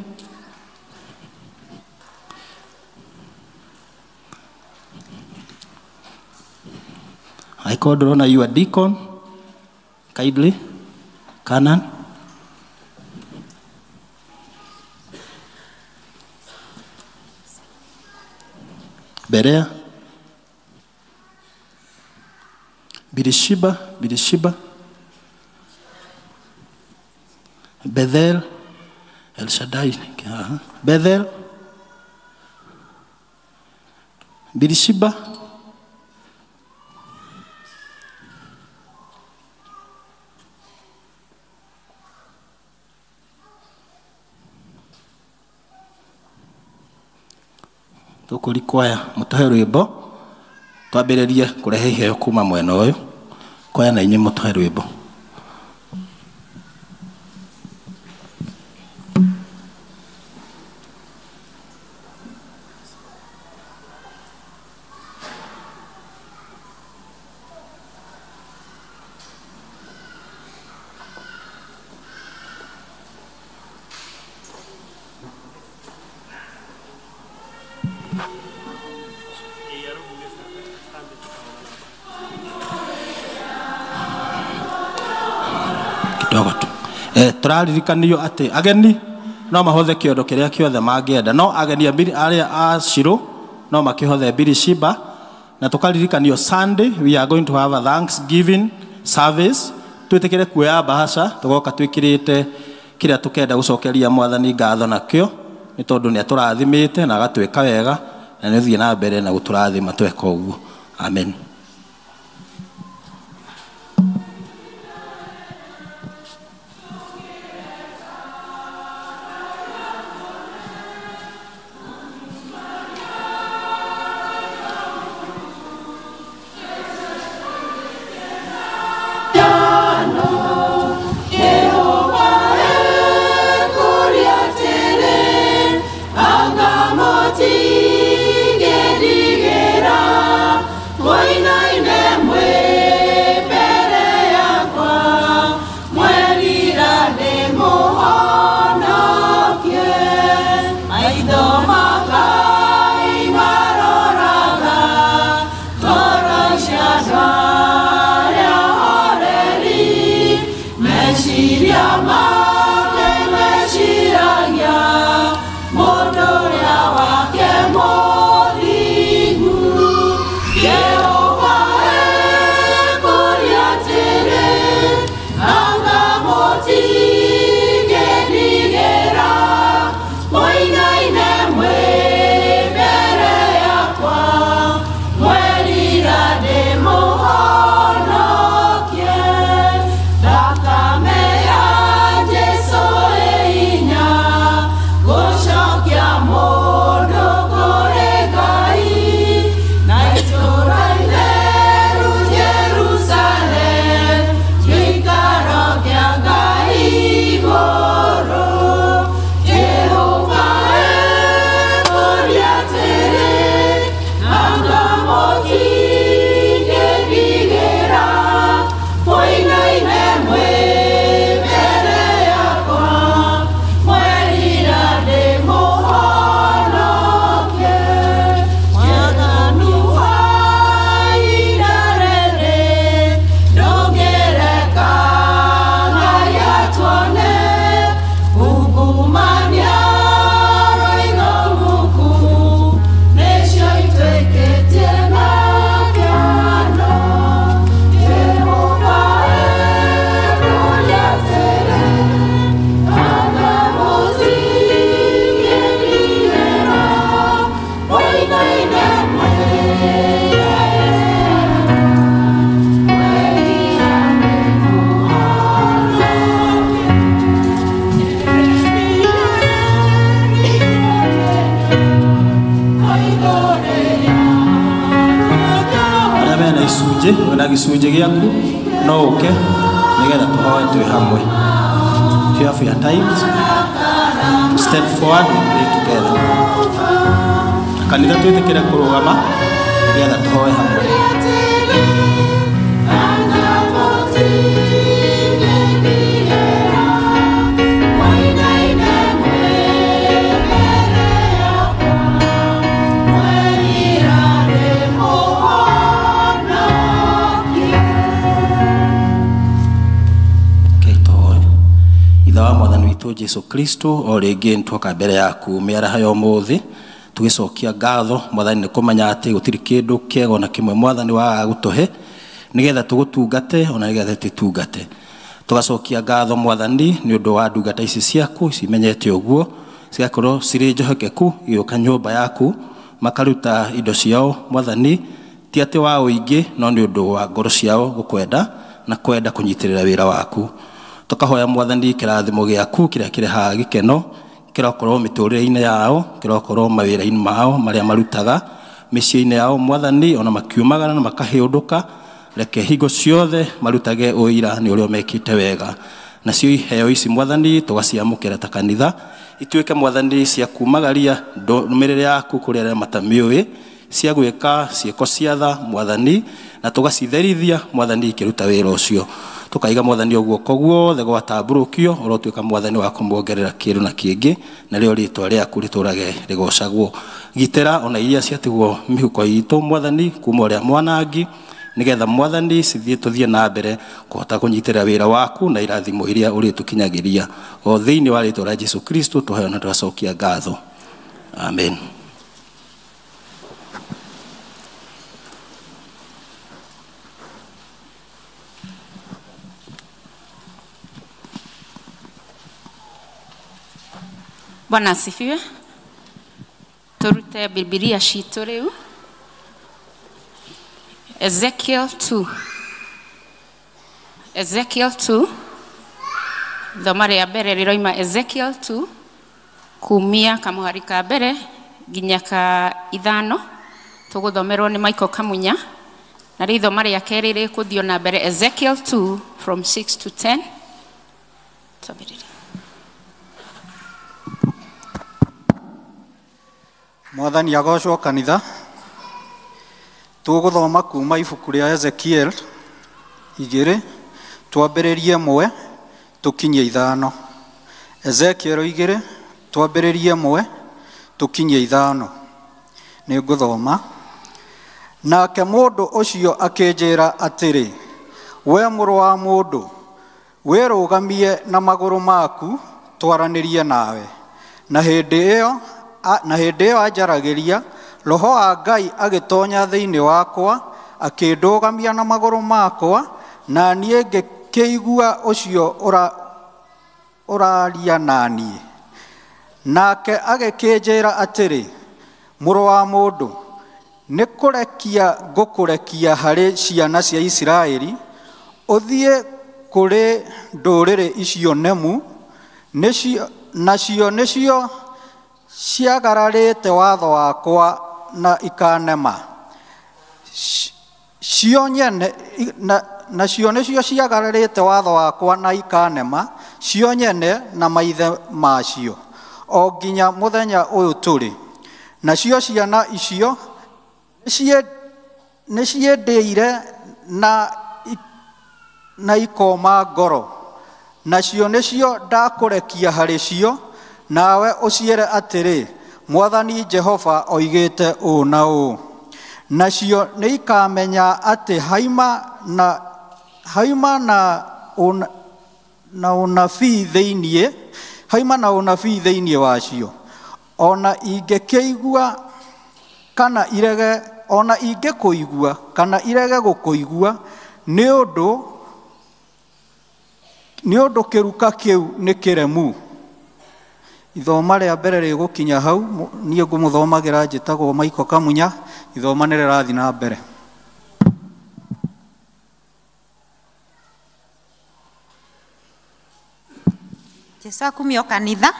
Angĩkorwo ndũrona you are deacon, kindly, Canaan. Berea, Birishiba, Birishiba, Bethel, El Shaddai, Bethel, Birishiba, tũkũrikwaya mũtũhe rwĩmbo twambĩrĩrie kũrehe iheo kuma mwena ũyũ. Kwaya na inyuĩ mũtũhe rwĩmbo. Tũraririkanio atĩ ageni no mahothe kĩondo kĩrĩa kĩothe mangĩenda, no ageni arĩa a Shiro no makĩhothe Birishiba. Na tũkaririkanio Sunday we are going to have a Thanksgiving service. Twĩtĩkĩre kuoya bahasha tũgoka twĩkĩrĩte kĩrĩa tũkenda gũcokeria Mwathani ngatho nakĩo, nĩ tondũ nĩ atũrathimĩte na agatwĩka wega, na nĩ ũthiĩ na mbere na gũtũrathima tweka ũguo. Amen. icunjĩ, wĩna gĩcunjĩ gĩaku no ũke nĩgetha tũhoe twĩ hamwe. If you have your time, step forward, we pray together. Kanitha twĩtĩkĩre kũrũgama nĩgetha tũhoe hamwe. Ithe wa mwathani witũ Jesu Kristo, o rĩngĩ nĩtwoka mbere yaku mĩaraha ya ũmũthĩ tũgĩcokia ngatho mwathani nĩ kũmenya atĩ gũtirĩ kĩndũ kĩega ona kĩmwe mwathani wagaga gũtũhe nĩgetha tũgũtungate ona nĩgetha tũtungate. Tũgacokia ngatho mwathani nĩ ũndũ wa ndungata ici ciaku cimenyete ũguo, cigakorwo cirĩ njohokeku igĩũka nyũmba yaku makaruta indo ciao mwathani, ti atĩ wa ũingĩ no nĩ ũndũ wa ngoro ciao gũkwenda na kwenda kũnyitĩrĩra wĩra waku. Tukahoya mwathani kĩrathimo gĩaku kĩrĩa kĩrehaga gĩkeno kĩrokorwo mĩtũrĩre-inĩ yao, kĩrokorwo mawĩra-inĩ mao marĩa marutaga, mĩciĩ-inĩ yao mwathani, ona makiumagara na makahĩũndũka, reke hingo ciothe marutage ũira nĩ ũrĩa mekĩte wega. Nacio iheo ici mwathani tũgaciamũkĩra ta kanitha, ituĩke mwathani cia kumagaria ndũmĩrĩri yaku kũrĩ arĩa matamĩũĩ, cia gwĩka ciĩko cia tha mwathani, na tũgacitherithia mwathani ikĩruta wĩra ũcio. Tukaiga mwathani o guoko guothe gwatambũrũkio, ũrotuĩka mwathani wa kũmuongerera kĩndũ na kĩngĩ, na rĩo rĩtwa rĩaku rĩtũrage rĩgocagwo. Gitĩra ona iria ciatigwo mĩhuko itũ mwathani kuma ũrĩa mwanangi, nĩgetha mwathani cithiĩ tũthiĩ na mbere kũhota kũnyitĩrĩra wĩra waku na irathimo iria ũrĩtũkinyagĩria. O thĩinĩ wa rĩtwa rĩa Jesu Kristo tũheo na tũgacokia ngatho. Amen. Bwana asifiwe. Turute Biblia citũ rĩu. Ezekiel 2. Ezekiel 2. Thoma rĩa mbere rĩroima Ezekiel 2 kumia kamũhari ka mbere nginya ka ithano. Tũgũthomerwo nĩ Michael Kamunya. Na rĩu ithoma rĩa kerĩ rĩkũthiĩ na mbere Ezekiel 2 from 6 to 10. Twambĩrĩrie. Mwathani agocwo kanitha. Tũgũthoma kuma ibuku rĩa Ezekiel 2 twambĩrĩrie 1 tũkinyie 5. Ezekiel 2 twambĩrĩrie 1 tũkinyie 5. Nĩ ngũthoma. Nake mũndũ ũcio akĩnjĩra atĩrĩ, we mũrũ wa mũndũ, wĩrũgamie na magũrũ maku twaranĩrie nawe. Na hĩndĩ ĩyo anjaragĩria, Roho wa Ngai agĩtonya thĩinĩ wakwa, akĩndũgamia na magũrũ makwa, na niĩ ngĩkĩigua ũcio ũraria na niĩ. Nake agĩkĩnjĩra atĩrĩ, mũrũ wa mũndũ, nĩ kũrekia ngũkũrekia harĩ ciana cia Isiraeli, ũthiĩ kũrĩ ndũrĩrĩ icio nemu, nacio nĩcio ciagararĩte watho wakwa na ikanema. Cio nyene nacio nĩcio ciagararĩte watho wakwa na ikanema, cio nyene na maithe macio, o nginya mũthenya ũyũ tũrĩ. Nacio ciana icio nĩciendĩire na ikoma ngoro, nacio nĩcio ndakũrekia harĩ cio, nawe ũciĩre atĩrĩ, Mwathani Jehova oigĩte ũũ na ũũ. Nacio nĩikamenya atĩ haima na ũnabii thĩinĩ, haima na ũnabii thĩinĩ wacio. Ona ingĩkĩigua kana irege, ona ingĩkũigua kana irege gũkũigua, nĩ ũndũ kĩruka kĩu nĩ kĩremu. Ithoma rĩa mbere rĩgũkinya hau, niĩ ngũmũthomagĩra njĩtagwo Michael Kamunya, ithoma nĩ rĩrathiĩ na mbere. Jesu akumio kanitha.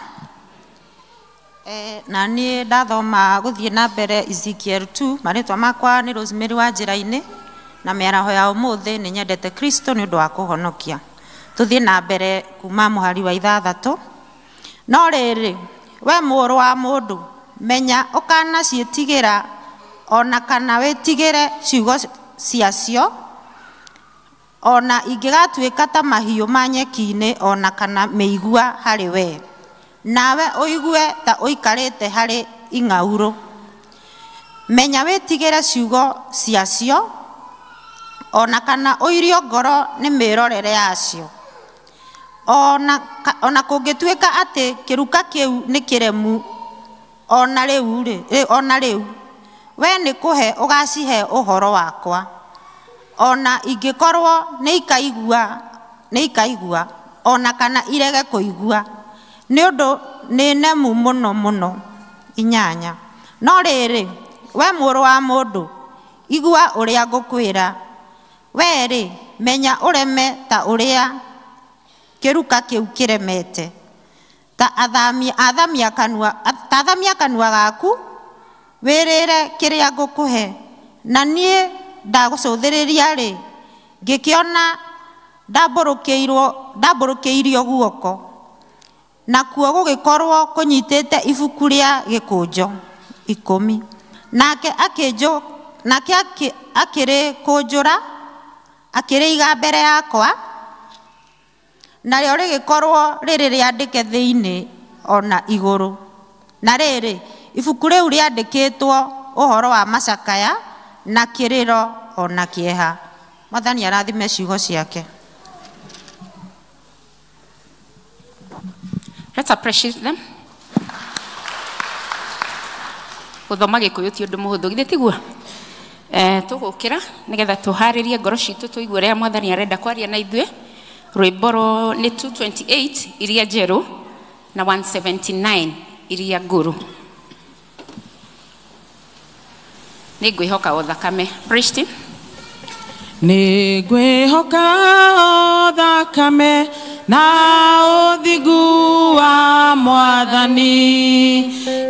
Na niĩ ndathoma gũthiĩ na mbere Ezekiel 2, marĩtwa makwa nĩ Rosemary wa njĩra-inĩ. Na mĩaraho ya ũmũthĩ nĩ nyendete Kristo nĩ ũndũ wa kũhonokia. Tũthiĩ na mbere kuma mũhari wa 6. No rĩrĩ, we mũrũ wa mũndũ, menya ũkanaciĩtigĩra ona kana wĩtigĩre ciugo ciacio, ona ingĩgatuĩka ta mahiũ ma nyeki-inĩ ona kana mĩigua harĩ we, nawe ũigue ta ũikarĩte harĩ ing'aurũ. Menya wĩtigĩre ciugo ciacio, ona kana ũirio ngoro nĩ mĩrorere yacio. Ona kũngĩtuĩka atĩ kĩruka kĩu nĩ kĩremu ona rĩu, we nĩ kũhe ũgacihe ũhoro wakwa. Ona ingĩkorwo nĩ ikaigua ona kana irege kũigua, nĩ ũndũ nĩ nemu mũno mũno. 8. No rĩrĩ, we mũrũ wa mũndũ, igua ũrĩa ngũkwĩra. We rĩ, menya ũreme ta ũrĩa kĩruka kĩu kĩremete. Ta athamia kanua gaku, wĩrĩre kĩrĩa ngũkũhe. Na niĩ ndagũcũthĩrĩria rĩ, ngĩkĩona ndambũrũkĩirio guoko, nakuo gũgĩkorwo kũnyitĩte ibuku rĩa gĩkũnjo. 10. Nake akĩrĩkũnjũra, akĩrĩiga mbere yakwa, narĩo rĩgĩkorwo rĩrĩ rĩandĩke thĩinĩ ona igũrũ. Na rĩrĩ, ibuku rĩu rĩandĩkĩtwo ũhoro wa macakaya na kĩrĩro ona kĩeha. Mwathani arathime ciugo ciake. Let's appreciate them. Gũthoma Gĩkũyũ ti ũndũ mũhũthũ, githĩ tiguo? Tũgũkĩra nĩgetha tũharĩrie ngoro citũ tũigue ũrĩa Mwathani arenda kwaria na ithuĩ. Rwĩmbo nĩ 228 iria njerũ na 179 iria ngũrũ. Nĩ ngwĩhoka o thakame. Praise team. Nĩ ngwĩhoka o thakame na ũthingu wa Mwathani,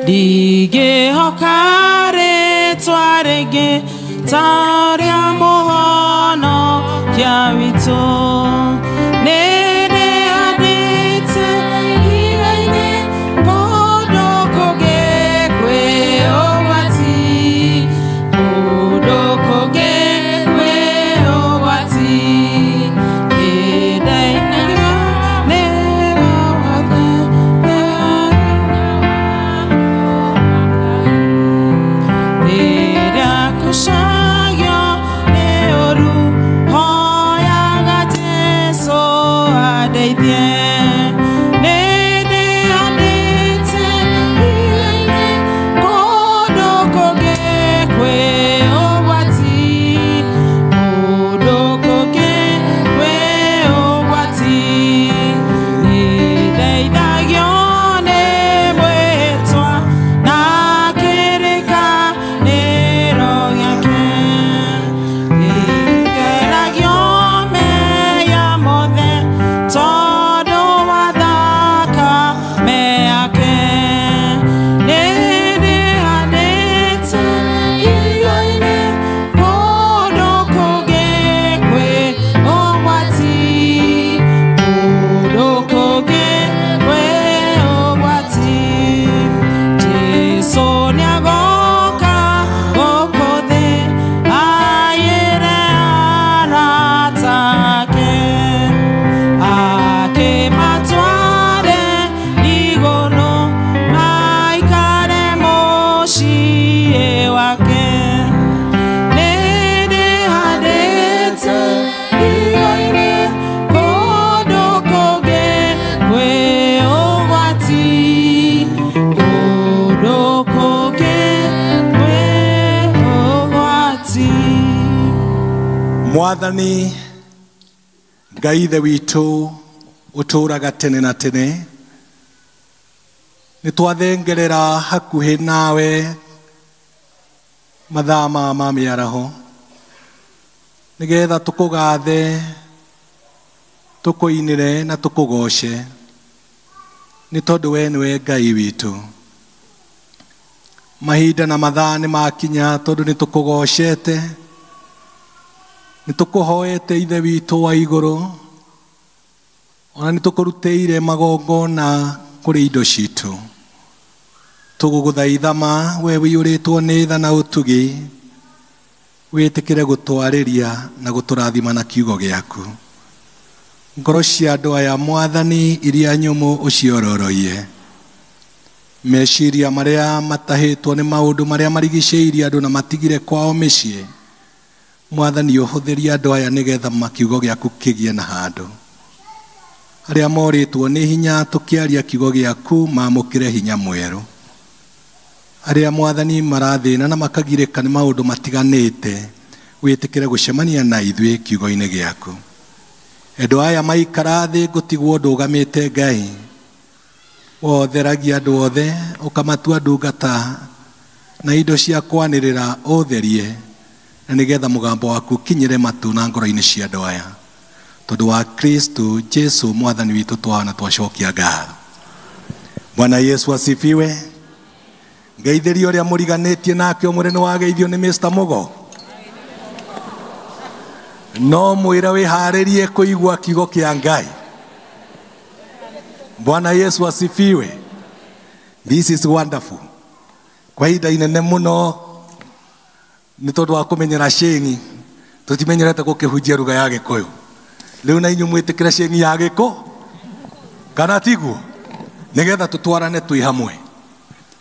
ndingĩhoka rĩtwa rĩngĩ ta ũrĩa Mũhonokia witũ. Nĩ ndĩhandĩte igai-inĩ kũndũ kũngĩ kwĩ ũgwati, kũndũ kũngĩ kwĩ ũgwati. Nĩndainagĩra nĩ rĩrĩa kũcagio nĩ ũru, hoyaga Jesũ andeithie. Nĩ ndĩhandĩte igai-inĩ kũndũ kũngĩ kwĩ ũgwati, kũndũ kũngĩ kwĩ ũgwati. Nĩndeithagio nĩ mwĩtwa na kĩrĩkanĩro gĩake. Nĩngeragio mehia mothe tondũ wa thakame yake. Nĩ ndĩhandĩte igai-inĩ kũndũ kũngĩ kwĩ ũgwati, kũndũ kũngĩ kwĩ ũgwati. Jesũ nĩagoka gũkũ thĩ aiyĩre arata ake, akĩmatware igũrũ maikare mũciĩ wake. Nĩ ndĩhandĩte igai-inĩ kũndũ kũngĩ kwĩ ũgwati, kũndũ kũngĩ kwĩ ũgwati. Mwathani Ngai ithe witũ ũtũũraga tene na tene, nĩ twathengerera hakuhĩ nawe mathaa maya ma mĩaraho, nĩgetha tũkũgathe, tũkũinĩre na tũkũgoce, nĩ tondũ we nĩwe Ngai witũ. Mahinda na mathaa nĩ makinya tondũ nĩ tũkũgocete, Nĩ tũkũhoete Ithe witũ wa igũrũ, ona nĩ tũkũrutĩire magongona kũrĩ indo citũ. Tũgũgũthaitha ma we wĩiyũrĩtwo nĩ tha na ũtugi, wĩtĩkĩre gũtwarĩria na gũtũrathima na kiugo gĩaku. Ngoro cia andũ aya Mwathani iria nyũmũ ũciororoie. Meciria marĩa matahĩtwo nĩ maũndũ marĩa marigicĩirie andũ na matigire kwao mĩciĩ, Mwathani ũhũthĩrie andũ aya nĩgetha kiugo gĩaku kĩgĩe na handũ. Arĩa morĩtwo nĩ hinya tũkĩaria kiugo gĩaku mamũkĩre hinya mwerũ. Arĩa Mwathani marathĩna na makagirĩka nĩ maũndũ matiganĩte, wĩtĩkĩre gũcemania na ithuĩ kiugo-inĩ gĩaku. Andũ aya maikara thĩ ngũtigwo ndũgamĩte Ngai, wotheragia andũ othe ũkamatua ndungata na indo cia kwanĩrĩra ũtherie, na nĩgetha mũgambo waku ũkinyĩre matũ na ngoro-inĩ cia andũ aya. Tondũ wa Kristo Jesu Mwathani witũ twana twacokia ngatho. Bwana Yesu asifiwe. Ngeithĩria ũrĩa mũriganĩtie nake ũmwĩre nĩ wageithio nĩ Mr. Mugo. No mwĩre wĩharĩrie kũigua kiugo kĩa Ngai. Bwana Yesu asifiwe. This is wonderful. Kwa ihinda inene mũno nĩ tondũ wa kũmenyera cĩng'i, tũtimenyerete gũkĩhunjia ruga ya Gĩkũyũ. Rĩu na inyuĩ mwĩtĩkĩre cĩng'i ya Gĩkũ kana tiguo, nĩgetha tũtwarane twĩ hamwe.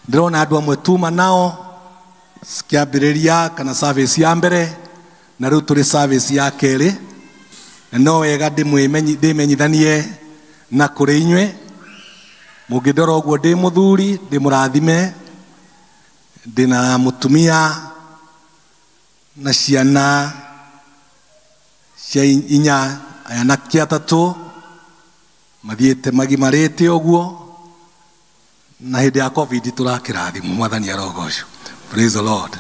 Ndĩrona andũ amwe tuma nao kĩambĩrĩria kana service ya mbere, na rĩu tũrĩ service ya kerĩ, na no wega ndĩmenyithanie na kũrĩ inyuĩ. Mũngĩndora ũguo ndĩ mũthuri, ndĩ mũrathime, ndĩna mũtumia na ciana cia inya, anake atatũ mathiĩte magimarĩte ũguo, na hĩndĩ ya COVID tũrakĩrathimwo. Mwathani arogocwo. Praise the Lord.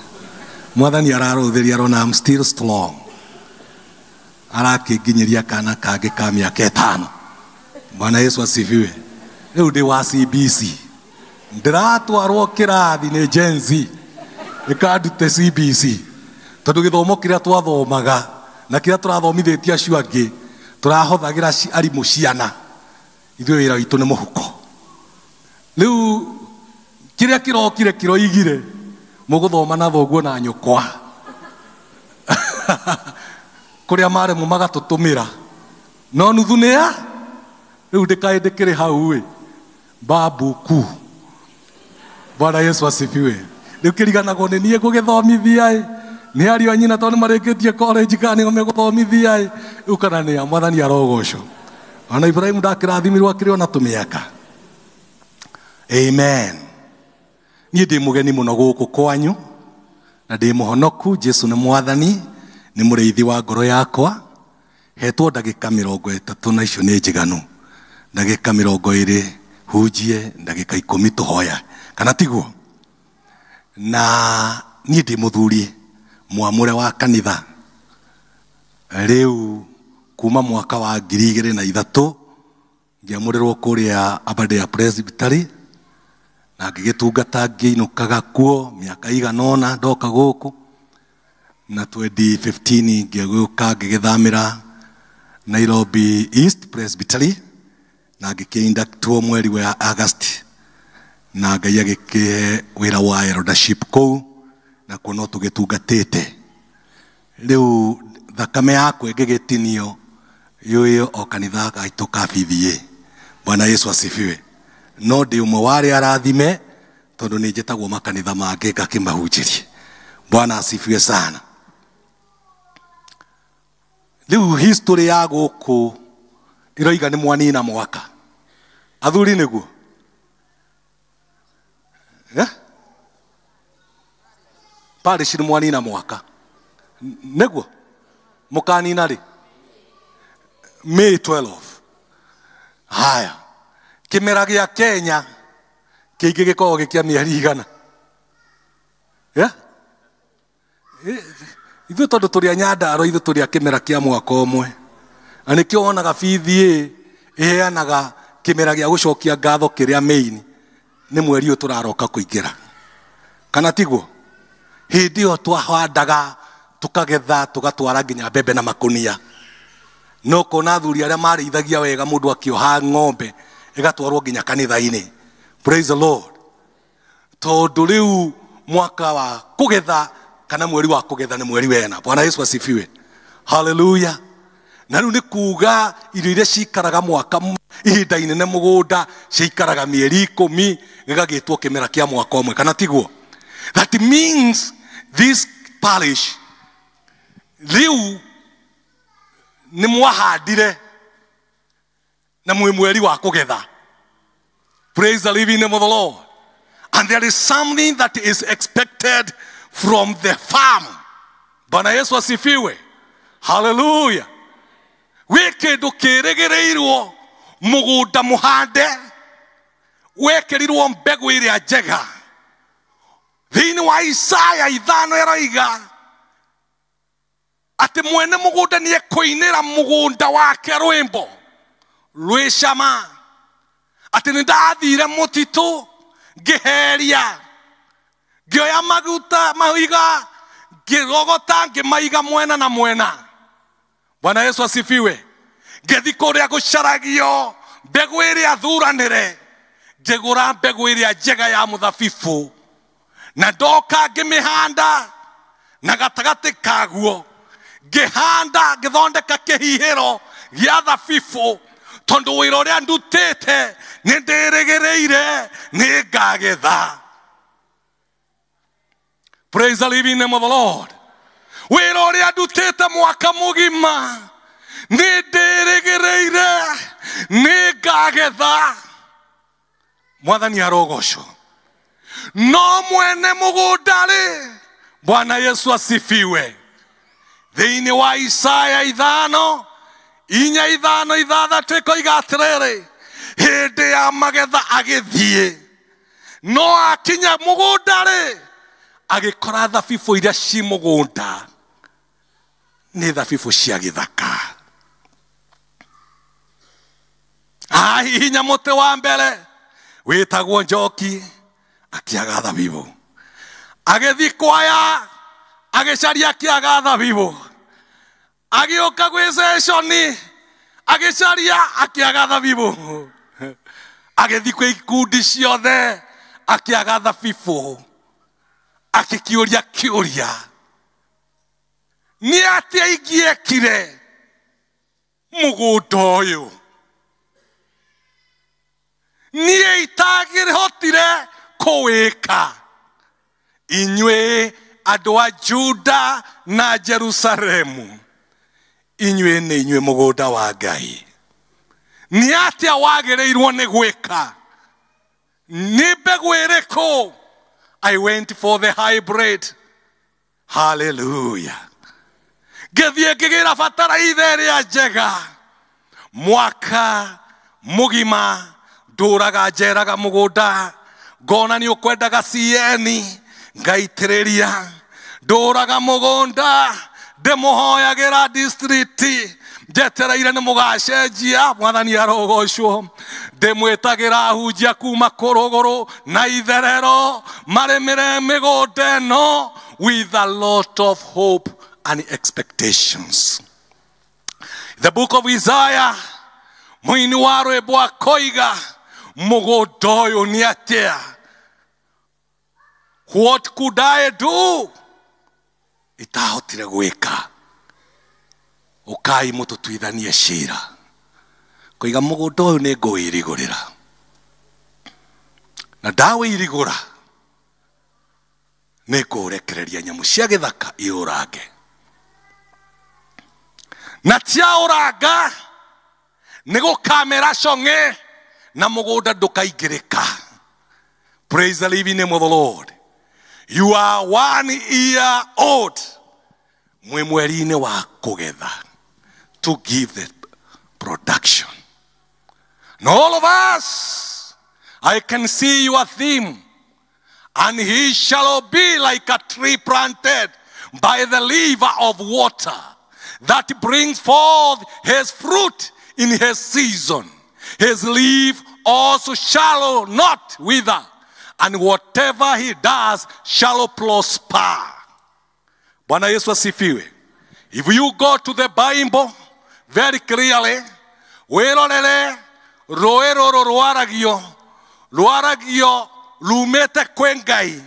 Mwathani ararũthĩria arona I'm still strong. Arakĩnginyĩria kana kangĩ ka mĩaka 5. Bwana Yesu asifiwe. Rĩu ndĩ wa CBC, ndĩratwarwo kĩrathi nĩ Gen Z ĩkandute CBC, tondũ gĩthomo kĩrĩa twathomaga na kĩrĩa tũrathomithĩtie acio angĩ tũrahothagĩra arimũ ciana, ithuĩ wĩra witũ nĩ mũhuko. Rĩu kĩrĩa kĩrokire kĩroigire mũgũthoma na thoguo na nyũkwa kũrĩa maremwo magatũtũmĩra, no nuthu nĩ ya rĩu ndĩkaĩ ndĩkĩrĩ hau ĩ babu ku. Bwana Yesu asifiwe. Rĩu kĩriganagwo nĩ niĩ ngũgĩthomithia ĩ, nĩ ariũ a nyina tondũ nĩ marĩkĩtie college kana nĩo megũthomithia ĩ, rĩu kana nĩ a. Mwathani arogocwo. Ona Ibrahimu ndakĩrathimirwo akĩrĩ ona tũmĩaka. Amen. Niĩ ndĩ mũgeni mũno gũkũ kwanyu na ndĩ mũhonoku. Jesu nĩ Mwathani, nĩ mũrĩithi wa ngoro yakwa. Hetwo ndagĩka 30 na icio nĩ njiganu. Ndagĩka 20 hunjie, ndagĩka 10 tũhoya, kana tiguo? Na niĩ ndĩ mũthuri mwamũre wa kanitha rĩu kuma mwaka wa 2003 ngĩamũrĩrwo kũrĩa Aberdare Presbytery, na ngĩgĩtungata ngĩinũkaga kuo mĩaka igana ũna ndoka gũkũ, na 2015 ngĩgĩũka ngĩgĩthamĩra Nairobi East Presbytery, na ngĩkĩinductwo mweri wa August, na Ngai agĩkĩhe wĩra wa eldership kũu, na kuo no tũgĩtungatĩte. Rĩu thakame yakwa ĩngĩgĩtinio yũĩ o kanitha gaitũ ka BBA. Bwana Yesu asifiwe. No ndĩ ũmwe wa arĩa arathime tondũ nĩ njĩtagwo makanitha mangĩ ngakĩmahunjĩrie. Bwana asifiwe sana. Rĩu history ya gũkũ ĩroiga nĩ mwanina mwaka. Athuri nĩguo? Parish nĩ mwanina mwaka. Nĩguo? Mũkanina rĩ? May 12. Haya. Kĩmera gĩa Kenya kĩingĩ gĩkoragwo gĩkĩa mĩeri igana. Ithuĩ tondũ tũrĩ a Nyandarua, ithuĩ tũrĩ a kĩmera kĩa mwaka ũmwe. Na nĩkĩo wonaga BBA ĩheanaga kĩmera gĩa gũcokia ngatho kĩrĩa main nĩ mweri ũyũ tũraroka kũingĩra. Kana tiguo? Hĩndĩ ĩyo twahandaga, Tukagetha tugatwara nginya mbembe na makunia. No kona athuri aria marĩithagia wega mũndũ akĩoha ng'ombe ĩgatwarwo nginya kanitha-inĩ. Praise the Lord. Tondũ rĩu mwaka wa kũgetha kana mweri wa kũgetha nĩ mweri wena. Bwana Yesu asifiwe. Hallelujah. Na rĩu nĩ kuga irio iria cikaraga mwaka ihinda inene mũgũnda cikaraga mĩeri 10 gĩgagĩtwo kĩmera kĩa mwaka ũmwe, kana tiguo? That means this parish rĩu nĩ mwahandire na mwĩ mweri wa kũgetha. Praise the living name of the Lord. And there is something that is expected from the farm. Bwana Yesu asifiwe. Hallelujah. Gwĩ kĩndũ kĩrĩgĩrĩirwo mũgũnda mũhande wekĩrirwo mbegũ ĩrĩa njega. Thĩinĩ wa Isaya 5 ĩroiga atĩ mwene mũgũnda nĩ ekũinĩra mũgũnda wake rwĩmbo rwĩ cama, atĩ nĩ ndathire mũtitũ ngĩheria, ngĩoya maguta mahiga ngĩrogota ngĩmaiga mwena na mwena. Bwana Yesu asifiwe. Ngĩthiĩ kũrĩa gũcaragio mbegũ ĩrĩa thuranĩre, ngĩgũra mbegũ ĩrĩa njega ya mũthabibũ, na ndoka ngĩmĩhanda na gatagatĩ kaguo ngĩhanda ngĩthondeka kĩhihĩro gĩa thabibũ, tondũ wĩra ũrĩa ndutĩte nĩ ndĩrĩgĩrĩire nĩ ngagetha. Praise the living name of the Lord. Wĩra ũrĩa ndutĩte mwaka mũgima nĩ ndĩrĩgĩrĩire nĩ ngagetha. Mwathani arogocwo. No mwene mũgũnda rĩ, Bwana Yesu asifiwe. Thĩinĩ wa Isaya 5 4 5 6 ĩkoiga atĩrĩrĩ, hĩndĩ ya magetha agĩthiĩ, no akinya mũgũnda rĩ, agĩkora thabibũ iria ci mũgũnda nĩ thabibũ cia gĩthaka. Ahihinya mũtĩ wa mbere wĩtagwo njoki, akĩaga thabibũ. Agĩthiĩ kwaya agĩcaria akĩaga thabibũ. Agĩũka gwĩ ceconi agĩcaria akĩaga thabibũ. Agĩthiĩ kwĩ ikundi ciothe akĩaga thabibũ. Akĩkĩũria kĩũria, nĩ atĩa ingĩekire mũgũnda ũyũ? Niĩ itangĩhotire kũwĩka. Inyuĩ andũ a Juda na Jerusalemu, inyuĩ nĩ inyuĩ mũgũnda wa Ngai. Nĩ atĩa wagĩrĩirwo nĩ gwĩka? Nĩ mbegũ ĩrĩkũ? I went for the hybrid. Hallelujah. Ngĩthiĩ ngĩgĩra bataraitha ĩrĩa njega. Mwaka mũgima ndũraga njeraga mũgũnda, ngona nĩ ũkwendaga CN ngaitĩrĩria. Ndũraga mũgũnda ndĩmũhoyagĩra district, njetereire nĩ mũgacenjia. Mwathani arogocwo. Ndĩmwĩtagĩra ahunjia kuma kũrũgũrũ na itherero marĩmĩre mĩgũnda ĩno with a lot of hope and expectations. The book of Isaiah, mũini wa rwĩmbo akoiga mũgũnda ũyũ nĩ atĩa? What could I do? Itahotire gwĩka. Ũkai mũtũtuithanie cira. Koiga mũgũnda ũyũ nĩ ngũwĩrigũrĩra. Na ndawĩirigũra nĩ ngũũrekereria nyamũ cia gĩthaka iũrange. Na ciaũranga nĩ gũkamera cong'e na mũgũnda ndũkaingĩrĩka. Praise the living name of the Lord. You are 1 year old. Mwĩ mweri-inĩ wa kũgetha. To give the production. And all of us, I can see your theme. And he shall be like a tree planted by the river of water that brings forth his fruit in his season. His leaf also shall not wither, and whatever he does shall prosper. Bwana Yesu asifiwe. If you go to the Bible very clearly, wirorere rũĩ rũrũ rwaragio rumĩte kwĩ Ngai,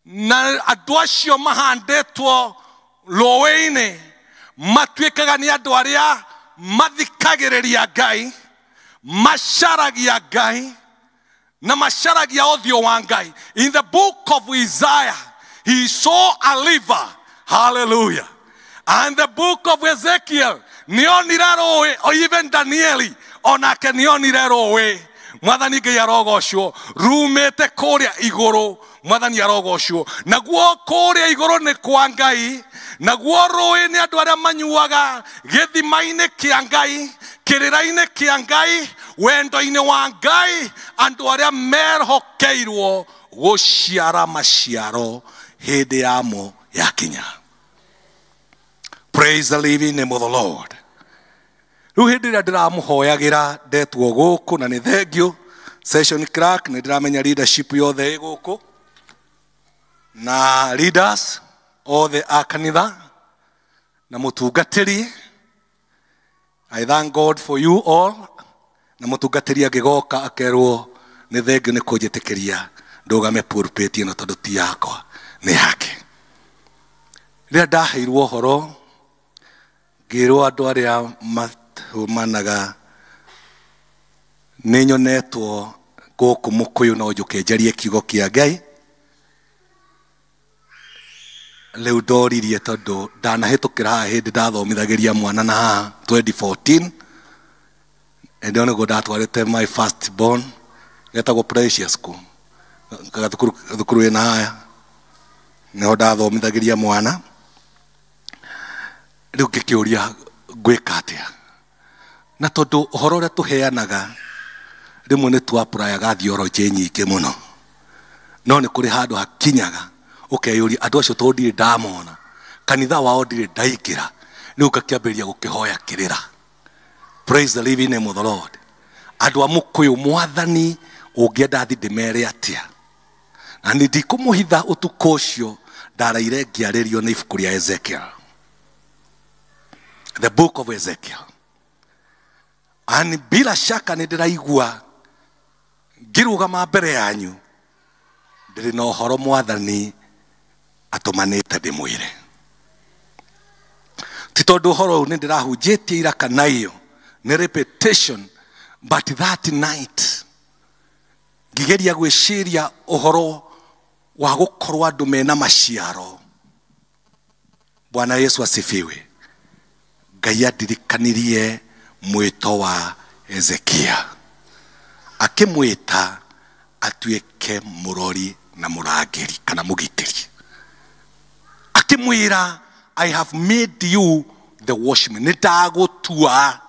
na andũ acio mahandĩtwo rũĩ-inĩ matuĩkaga nĩ andũ arĩa mathikagĩrĩria Ngai, macaragia Ngai, na macaragia ũthiũ wa Ngai. In the book of Isaiah, he saw a river. Hallelujah. And the book of Ezekiel, nĩonire rũĩ, or even Danieli, onake nĩonire rũĩ. Mwathani Ngai arogocwo, rumĩte kũrĩa igũrũ. Mwathani arogocwo. Naguo kũrĩa igũrũ nĩ kwa Ngai, naguo rũĩ nĩ andũ arĩa manyuaga gĩthima-inĩ kĩa Ngai, kĩrĩra-inĩ kĩa Ngai, wendo-inĩ wa Ngai, andũ arĩa mehokeirwo gũciara maciaro hĩndĩ yamo yakinya. Praise the living name of the Lord. Rĩu hĩndĩ ĩrĩa ndĩramũhoyagĩra ndetwo gũkũ, na nĩ thengio session clerk, nĩ ndĩramenya leadership yothe ĩ gũkũ, na leaders othe a kanitha na mũtungatĩri. I thank God for you all. Na mũtungatĩri angĩgoka akerwo nĩ thengio nĩ kũnjĩtĩkĩria ndũgame pulpit ĩno tondũ ti yakwa, nĩ yake. Rĩrĩa ndaheirwo ũhoro ngĩrwo andũ arĩa matũmanaga nĩ nyonetwo gũkũ Mũkũyũ no njũke njarie kiugo kĩa Ngai. Rĩu ndoririe tondũ ndanahĩtũkĩra haha hĩndĩ ndathomithagĩria mwana na haha 2014, hĩndĩ ĩyo nĩguo ndatwarĩte my first born, getagwo Precious School, thukuru ĩna haya, nĩho ndathomithagĩria mwana. Rĩu ngĩkĩũria ngwĩka atĩa, na tondũ ũhoro ũrĩa tũheanaga rĩmwe nĩ tũaprayaga theology nyingĩ mũno, no nĩ kũrĩ handũ hakinyaga ũkeyũria andũ acio tondũ ndirĩ ndamona, kanitha wao ndirĩ ndaingĩra, rĩu ngakĩambĩrĩria gũkĩhoya kĩrĩra. Praise the living name of the Lord. Andũ a Mũkũyũ, Mwathani ũngĩenda thiĩ ndĩmere atĩa? Na nĩ ndikũmũhitha ũtukũ ũcio ndaraire ngĩarĩrio nĩ ibuku rĩa Ezekiel, the book of Ezekiel. And bila shaka nĩ ndĩraigua ngĩrũgama mbere yanyu ndĩrĩ na ũhoro Mwathani atũmanĩte ndĩmwĩre. Ti tondũ ũhoro ũyũ nĩ ndĩrahunjĩtie ira kana iyo, nĩ repetition, but that night ngĩgeria gwĩciria ũhoro wa gũkorwo andũ mena maciaro. Bwana Yesu asifiwe. Ngai andirikanirie mwĩto wa Ezekia, akĩmwĩta atuĩke mũrori na mũrangĩri kana mũgitĩri. Akĩmwĩra, I have made you the watchman. Nĩ ndagũtua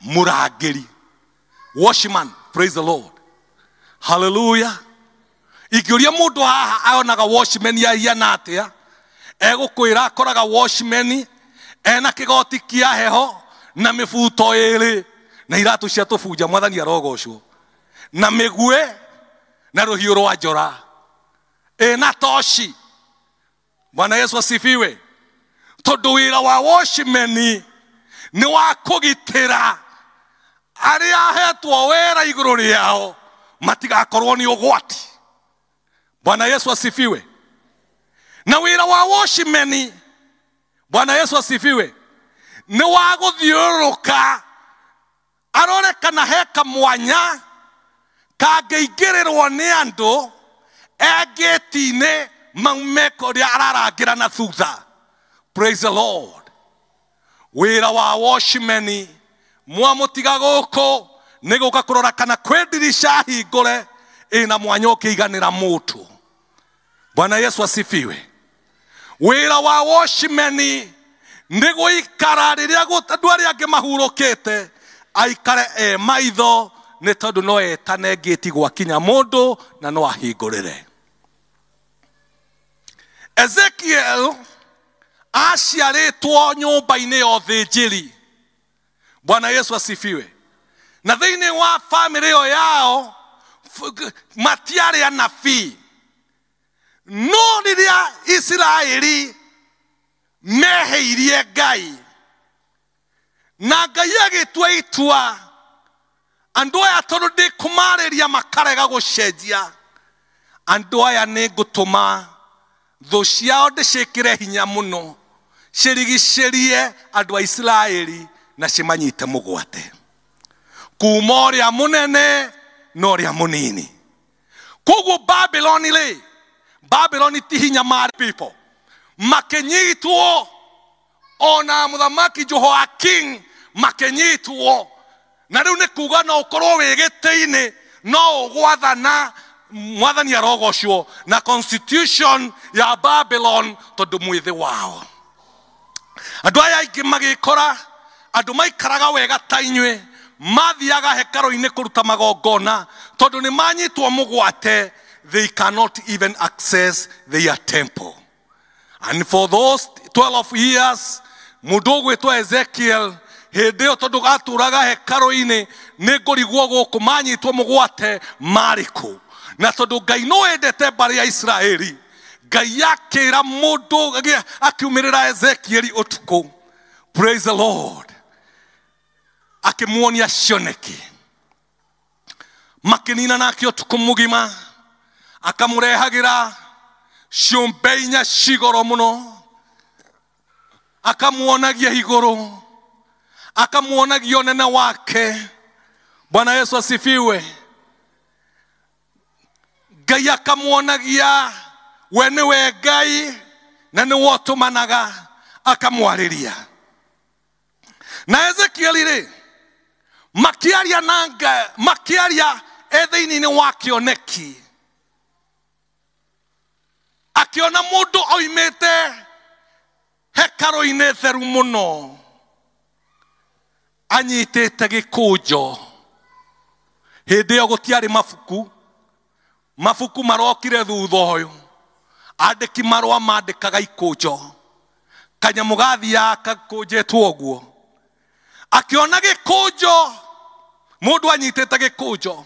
mũrangĩri. Watchman, praise the Lord. Hallelujah. Ingĩũria mũndũ haha aonaga watchman ahiana atĩa, egũkwĩra akoraga watchman ena kĩgoti kĩa heho na mĩbuto ĩrĩ na iratũ cia tũbunja, Mwathani arogocwo, na mĩguĩ na rũhiũ rwa njora ĩna toci. Bwana Yesu asifiwe. Tondũ wĩra wa watchman nĩ wa kũgitĩra arĩa ahetwo wĩra igũrũ rĩao matigakorwo nĩ ũgwati. Bwana Yesu asifiwe. Na wĩra wa watchman, Bwana Yesu asifiwe, nĩ wa gũthiũrũrũka arore kana he kamwanya kangĩingĩrĩrwo nĩ andũ e ngĩti-inĩ maume kũrĩa ararangĩra na thutha. Praise the Lord. Wĩra wa watchman mwamũtiga gũkũ nĩ gũka kũrora kana kwĩ ndirica hingũre ĩna mwanya ũkĩiganĩra mũndũ. Bwana Yesu asifiwe. Wĩra wa watchman nĩ gũikara rĩrĩa andũ arĩa angĩ mahurũkĩte, aikare e maitho, nĩ tondũ no etane ngĩti gwakinya mũndũ na no ahingũrĩre. Ezekiel aciarĩtwo nyũmba-inĩ ya ũthĩnjĩri. Bwana Yesu asifiwe. Na thĩinĩ wa famĩlĩ ĩyo yao matiarĩ anabii, no rĩrĩa Isiraeli Meheirie Ngai na Ngai agĩtua itua andũ aya tondũ ndĩkũmarĩria makarega gũcenjia andũ aya nĩ ngũtũma thũ ciao ndĩciĩkĩre hinya mũno cirigicĩrie andũ a Isiraeli na cimanyite mũgwate kuma ũrĩa mũnene na ũrĩa mũnini. Koguo Babyloni rĩ, Babyloni ti hinya marĩ people makĩnyitwo ona mũthamaki Jehoiakim makĩnyitwo na rĩu nĩ kuga no ũkorwo wĩ gĩtĩ-inĩ no ũgwathana mwathani arogocwo na constitution ya Babylon tondũ mwĩthĩ wao. Andũ aya aingĩ magĩkora andũ maikaraga wega ta inyuĩ mathiaga hekarũ-inĩ kũruta magongona tondũ nĩ manyitwo mũgwate, they cannot even access their temple. And for those 12 years mũndũ ũgwĩtwo Ezekiel hĩndĩ ĩyo tondũ atũraga hekarũ-inĩ nĩ ngũrigwo gũkũ manyitwo mũgwate marĩ kũ, na tondũ Ngai no endete mbarĩ ya Isiraeli, Ngai akĩra mũndũ akiumĩrĩra Ezekiel ũtukũ, praise the Lord, akĩmuonia cioneki makĩnina nake ũtukũ mũgima akamũrehagĩra ciũmbe inya cigoro mũno akamuonagia igũrũ akamuonagia ũnene wake. Bwana Yesu asifiwe. Ngai akamuonagia we nĩwe Ngai na nĩwe ũtũmanaga akamwarĩria. Na Ezekiel rĩ makiaria na Ngai, makiaria e thĩinĩ wa kĩoneki akiona mũndũ oimĩte hekarũ-inĩ theru mũno anyitĩte gĩkũnjo. Hĩndĩ ĩyo gũtiarĩ mabuku, mabuku marokire thutha ũyũ, andĩki marũa mandĩkaga ikũnjo, kanyamũ gathiaga gakũnjĩtwo ũguo. Akiona gĩkũnjo, mũndũ anyitĩte gĩkũnjo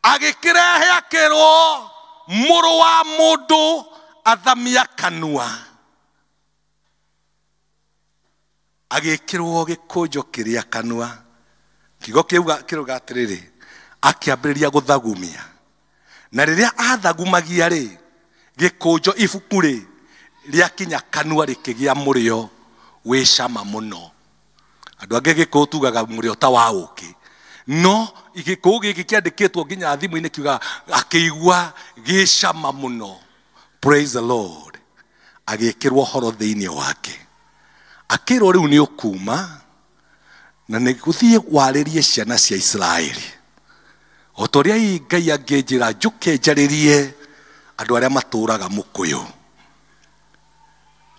agĩkĩrehe akĩrwo mũrũ wa mũndũ athamia kanua, agĩkĩrwo gĩkũnjo kĩrĩa kanua. Kiugo kĩu kĩrauga atĩrĩrĩ, akĩambĩrĩria gũthagumia, na rĩrĩa athagumagia rĩ, gĩkũnjo ibuku rĩ rĩakinya kanua rĩkĩgĩa mũrĩo wĩ cama mũno. Andũ angĩ gĩkũyũ tugaga mũrĩo ta wa ũkĩ, no gĩkũyũ gĩkĩ kĩandĩkĩtwo nginya thimũ-inĩ kiugaga akĩigua gĩ cama mũno. Praise the Lord. Agĩkĩrwo ũhoro thĩinĩ wake akĩrwo rĩu nĩ ũkuma na nĩ gũthiĩ warĩrie ciana cia Isiraeli o ta ũrĩa Ngai angĩnjĩra njũke njarĩrie andũ arĩa matũraga mũkũyũ.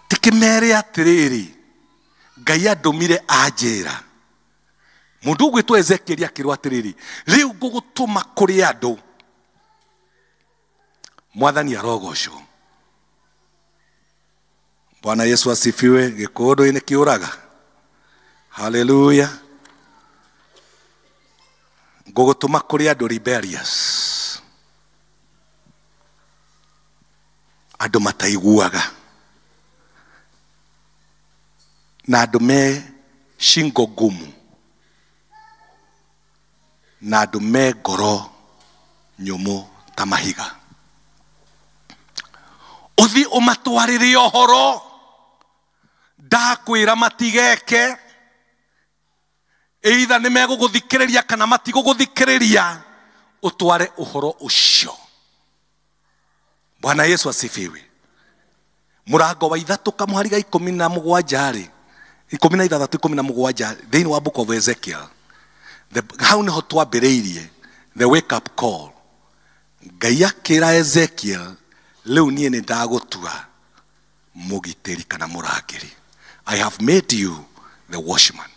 Tikĩmere atĩrĩrĩ, Ngai andũmire anjĩra. Mũndũ ũgwĩtwo Ezekiel akĩrwo atĩrĩrĩ, rĩu ngũgũtũma kũrĩ andũ. Mwathani arogocwo. Bwana Yesu asifiwe. Gĩkũndũ-inĩ kĩũraga. Haleluya. Ngũgũtũma kũrĩ andũ rebellious, andũ mataiguaga na andũ me shingo ngumu na andũ me ngoro nyũmũ ta mahiga. Ũthiĩ ũmatwarĩre ũhoro, ndakwĩra matigeke, either nĩ megũgũthikĩrĩria kana matigũgũthikĩrĩria, ũtware ũhoro ũcio. Bwana Yesu asifiwe. Mũrango wa 3 kamũhari ga 17 rĩ, 16 17 thĩinĩ wa book of Ezekiel, hau nĩho twambĩrĩirie the wake up call. Ngai akĩra Ezekiel, rĩu niĩ nĩ ndagũtua mũgitĩri kana mũrangĩri. I have made you the watchman.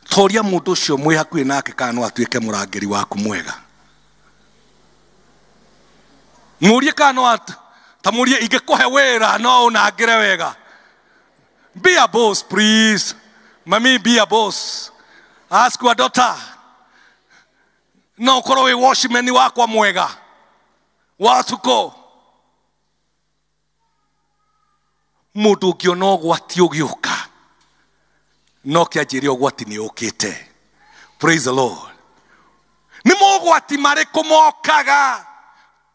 Toria mũndũ ũcio mwĩ hakuhĩ nake kana no atuĩke mũrangĩri waku mwega. Mũrie kana no ta mũrie ingĩkũhe wĩra no ũnangĩre wega. Be a boss, please. Mami, be a boss. Ask your daughter. No ũkorwo wĩ watchman wakwa mwega watuko. Mundu ũngĩona ũgwati ũgĩũka no kĩanjĩre ũgwati nĩ ũkĩte. Praise the Lord. Nĩ mogwati marĩkũ mokaga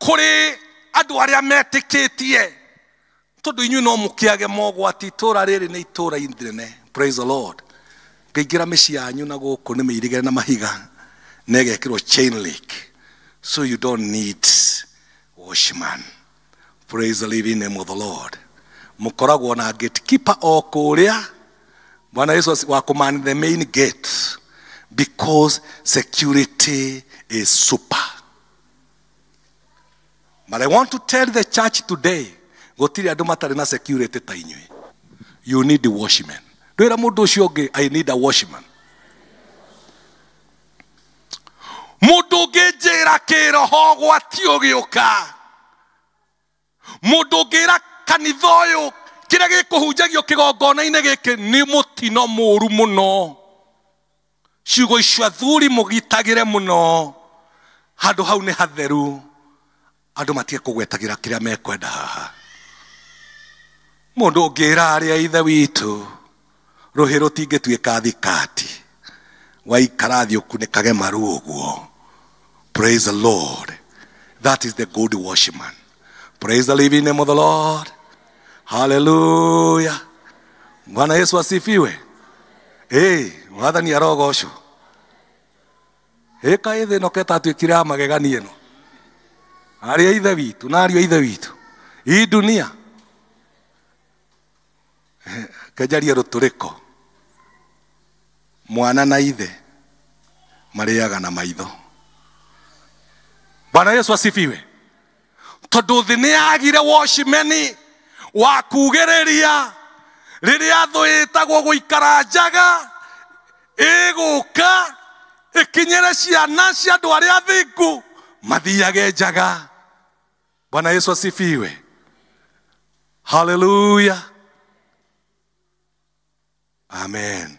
kũrĩ andũ arĩa metĩkĩtie? Tondũ inyuĩ no mũkĩage mogwati, itũra rĩrĩ nĩ itũra inene. Praise the Lord. Ngĩingĩra mĩciĩ yanyu na gũkũ nĩ mĩirigĩre na mahiga na ĩgekĩrwo chain link, so you don't need watchman. Praise the living name of the Lord. Mũkoragwo na gatekeeper o kũrĩa. Bwana Yesu wa command the main gate, because security is super. But I want to tell the church today, gũtirĩ andũ matarĩ na security ta inyuĩ. You need the watchman. Ndwĩra mũndũ ũcio ũngĩ, I need a watchman. Mũndũ ũngĩnjĩra kĩroho ũgwati ũgĩũka, mũndũ ũngĩra kanitha ũyũ kĩrĩa gĩkũhunjagio kĩgongona-inĩ gĩkĩ nĩ mũtino mũũru mũno. Ciugo icio athuri mũgitagĩre mũno, handũ hau nĩ hatheru, andũ matige kũgwetagĩra kĩrĩa mekwenda haha. Mũndũ ũngĩra arĩa ithe witũ rũhĩ rũtingĩtuĩka thikati, waikara thĩ ũkunĩkage maru ũguo. Praise the Lord. That is the good watchman. Praise the living name of the Lord. Hallelujah. Bwana Yesu asifiwe. Hey, Mwathani arogocwo. Ĩka ĩthĩ ĩno ketatuĩkire ya magegania ĩno. Arĩa ithe witũ na ariũ a ithe witũ. Hii dunia. Kenjarie rũtũrĩko. Mwana na ithe marĩaga na maitho. Bwana Yesu asifiwe. Tondũ thĩ nĩ yagire watchman wa kugĩrĩria rĩrĩa thũ ĩtagwo gũikara njaga ĩgũka ĩkinyĩre ciana cia andũ arĩa athingu mathiage njaga. Bwana Yesu asifiwe. Hallelujah. Amen.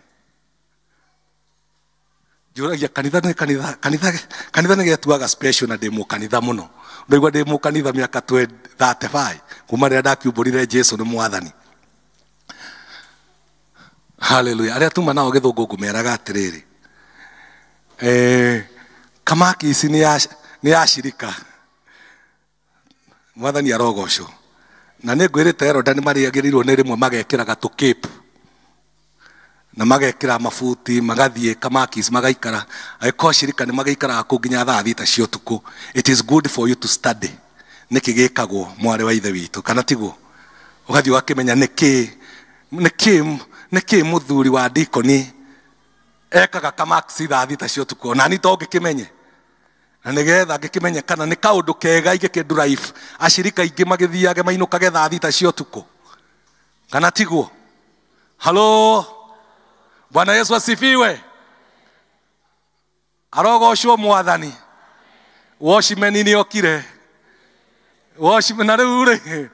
Njũragia kanitha nĩ kanitha, kanitha, kanitha nĩ getuaga special na ndĩ mũkanitha mũno. Ndaigua ndĩ mũkanitha mĩaka 35 kuma rĩrĩa ndakiumbũrire Jesu nĩ Mwathani. Hallelujah. Arĩa tuma nao gĩthũngũ ngũmeraga atĩrĩrĩ, kamaki ici nĩ ya shirika. Mwathani arogocwo. Na nĩ ngwĩrĩte Eroda nĩ marĩagĩrĩirwo nĩ rĩmwe magekĩraga tũkĩpu na magekĩra mabuti magathiĩ kamakis magaikara. Angĩkorwo shirika nĩ magaikaraga kũu nginya thaa thita cia ũtukũ. It is good for you to study nĩkĩ gĩkagwo mwarĩ wa ithe witũ, kana tiguo? Ũgathiĩ ũgakĩmenya nĩkĩ mũthuri wa dikoni ekaga kamakisi thaa thita cia ũtukũ, na niĩ to ngĩkĩmenye. Na nĩgetha ngĩkĩmenye kana nĩ kaũndũ kega ingĩkĩ drive ashirika aingĩ magĩthiage mainũkage thaa thita cia ũtukũ, kana tiguo? Halo. Bwana Yesu asifiwe. Arogocwo Mwathani. Watchman nĩ okire. Watchman na rĩu rĩ,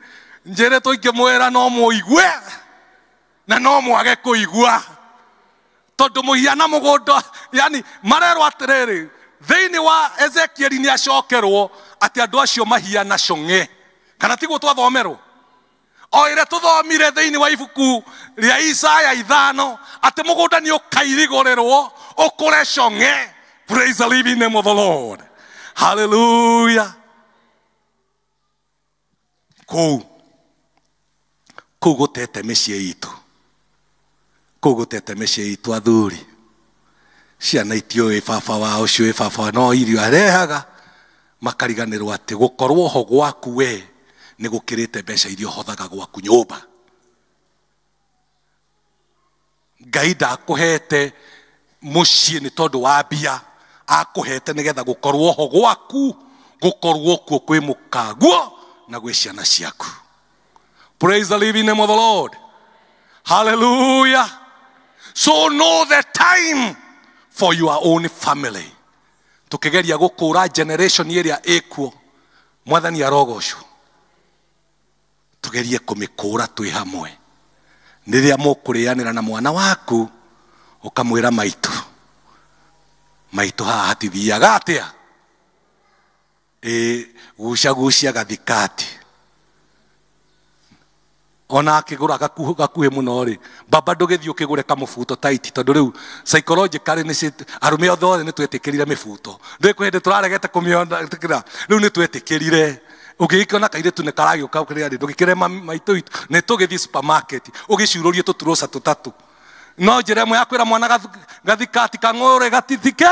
njĩre tũingĩmwĩra no mũigue na no mwage kũigua, tondũ mũhiana mũgũnda, yani marerwo atĩrĩrĩ thĩinĩ wa Ezekieli nĩ acokerwo atĩ andũ acio mahiana cong'e, kana tiguo twathomerwo? O ĩrĩa tũthomire thĩinĩ wa ibuku rĩa Isaya 5 atĩ mũgũnda nĩ ũkairigũrĩrwo ũkũre cong'e. Praise the living name of the Lord. Hallelujah. Kũu gũtete mĩciĩ itũ, kũu gũtete mĩciĩ itũ athuri. Ciana itiũĩ baba wao, ciũĩ baba no irio arehaga, makariganĩrwo atĩ gũkorwo ho gwaku we nĩ gũkĩrĩte mbeca iria ũhothaga gwaku nyũmba. Ngai ndakũhete mũciĩ nĩ tondũ wa mbia, akũhete nĩgetha gũkorwo ho gwaku, gũkorwo kuo kwĩ mũkaguo na gwĩ ciana ciaku. Praise the living name of the Lord. Hallelujah. So know the time for your own family. Tukigeria gũkũra generation ĩrĩa ĩkuo, Mwathani arogocwo. Tugerie kũmĩkũra twĩ hamwe. Rĩrĩa mũkũrĩanĩra na mwana waku, ũkamwĩra maitũ, maitũ haha hatithiaga atĩa? Ĩ gucagucia gathikati. Ona akigura gakuhi muno ri baba ndugithii ukigure kamubuto tight tondu riu psychologically ni arume othe ni twetikirire mibuto ndui kwi hindi turaregete kumiona riu ni twetikirire ugikiona kairitu ni karagiuka kiria ri ndugikire maitu itu ni tugithii supermarket ugicururie tuturoca tutatu no njira imwe ya kwira mwana gathikati kang'ure gatithike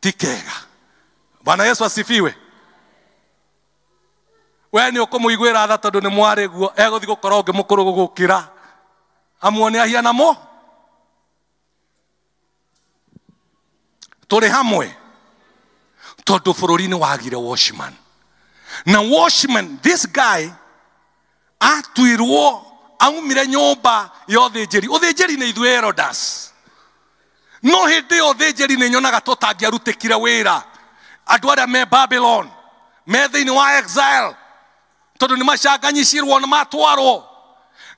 tikega. Bwana Yesu asifiwe. We ni ukumuiguira tha tondu ni mwari guo eguthi gukorwo ungi mukuru gugukira amuone ahiana mo turi hamwe tondu bururi ni wagire watchman. Na watchman this guy atuirwo aumire nyumba ya uthinjiri. Uthinjiri ni ithuĩ elders. No hindi ya uthinjiri ni nyonaga tũtangĩarutikire wĩra andũ arĩa me Babylon me thĩinĩ wa exile tondu ni macanganyicirwo na matwarwo.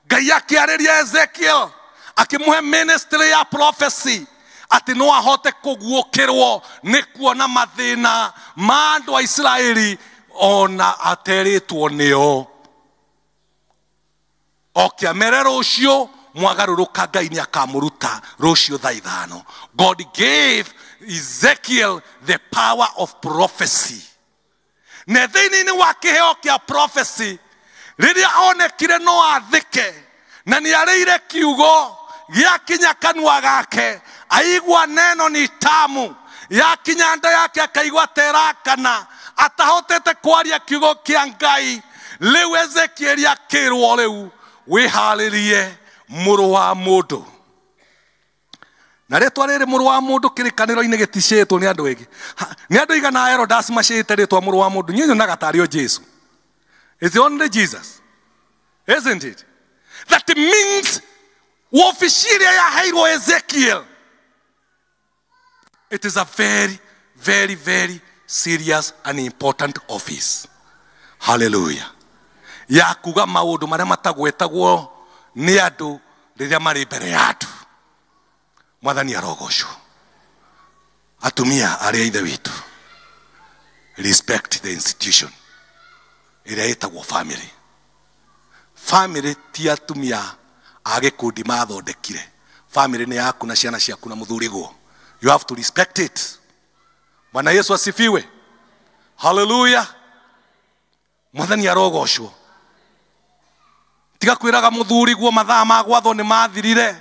Ngai akiarĩria Ezekiel akĩmũhe ministry ya prophecy atĩ no ahote kũguũkĩrwo nĩ kuona mathĩna ma andũ a Isiraeli ona aterĩtwo nĩo. Oke amere rũciũ mwagarũrũka Ngai nĩ akamũruta rũciũ thaa 5. God gave Ezekiel the power of prophecy. Na thĩinĩ wa kĩheo kĩa prophecy rĩrĩa onekire no athĩke na nĩ arĩire kiugo gĩakinya kanua gake aigua neno ni tamu yakinya nda yake akaigua terakana atahotete kwaria kiugo kĩa Ngai. Rĩu Ezekiel akĩrwo rĩu wĩharĩrie mũrũ wa mũndũ. Na rĩtwa rĩrĩ mũrũ wa mũndũ kĩrĩkanĩro-inĩ gĩticĩtwo nĩ andũ aingĩ. Nĩ andũ igana Herodas macĩte rĩtwa mũrũ wa mũndũ. Niĩ nyonaga tarĩ o Jesu. It's only Jesus. Isn't it? That means wabici ĩrĩa yaheirwo Ezekiel. It is a very, very, very serious and important office. Hallelujah. Ya kuga maũndũ marĩa matagwetagwo nĩ andũ rĩrĩa marĩ mbere ya andũ. Mwathani arogocwo. Atumia arĩa ithe witũ, respect the institution ĩrĩa ĩtagwo family. Family ti atumia a gĩkundi mathondekire. Family nĩ yaku na ciana ciaku na mũthuriguo. You have to respect it. Bwana Yesu asifiwe. Hallelujah. Mwathani arogocwo. Tiga kwĩraga mũthuriguo mathaa ma gwathwo nĩ mathirire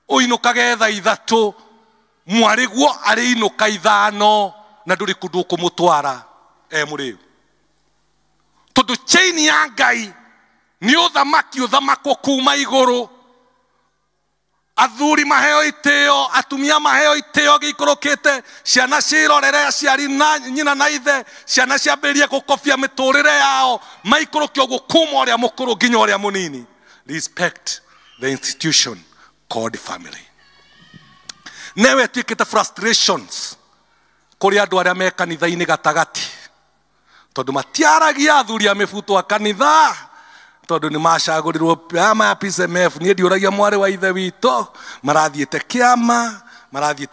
ũinũkage thaa 3 mwarĩguo arĩinũka 5 na ndũrĩ kũndũ ũkũmũtwara e mũrĩu. Tondũ chain ya Ngai nĩ ũthamaki ũthamakwo kuma igũrũ. Athuri maheo itĩo, atumia maheo itĩo gĩikũrũkĩte, ciana cirorere aciari na nyina na ithe, ciana ciambĩrĩrie gũkobia mĩtũrĩre yao, maikũrũke ũguo kuma ũrĩa mũkũrũ nginya ũrĩa mũnini. Respect the institution called family. Newe ĩtuĩkĩte frustrations kũrĩ andũ arĩa me kanitha-inĩ gatagatĩ tondũ matiaragia athuri a mĩbuto a kanitha tondu ni macagurirwo ama ya PCMF. Niĩ ndiũragia mwarĩ wa ithe witũ marathiĩte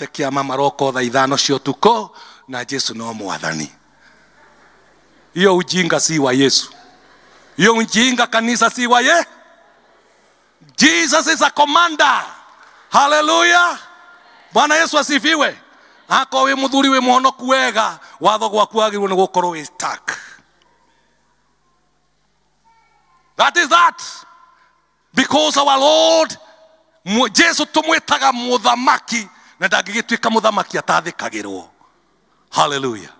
kĩama maroka thaa 5 cia ũtukũ na Jesu no mwathani. Hiyo ujinga si wa Yesu. Hiyo ujinga kanisa si wa ye. Jesus is a commander. Hallelujah. Bwana Yesu asifiwe. Ako wi muthuri wi muhonoku wega watho gwaku wagĩrĩirwo nĩ gũkorwo wĩ stuck. That is that. Because our Lord Jesu tumwitaga muthamaki na ndangĩgĩtuĩka muthamaki atathĩkagĩrwo. Hallelujah.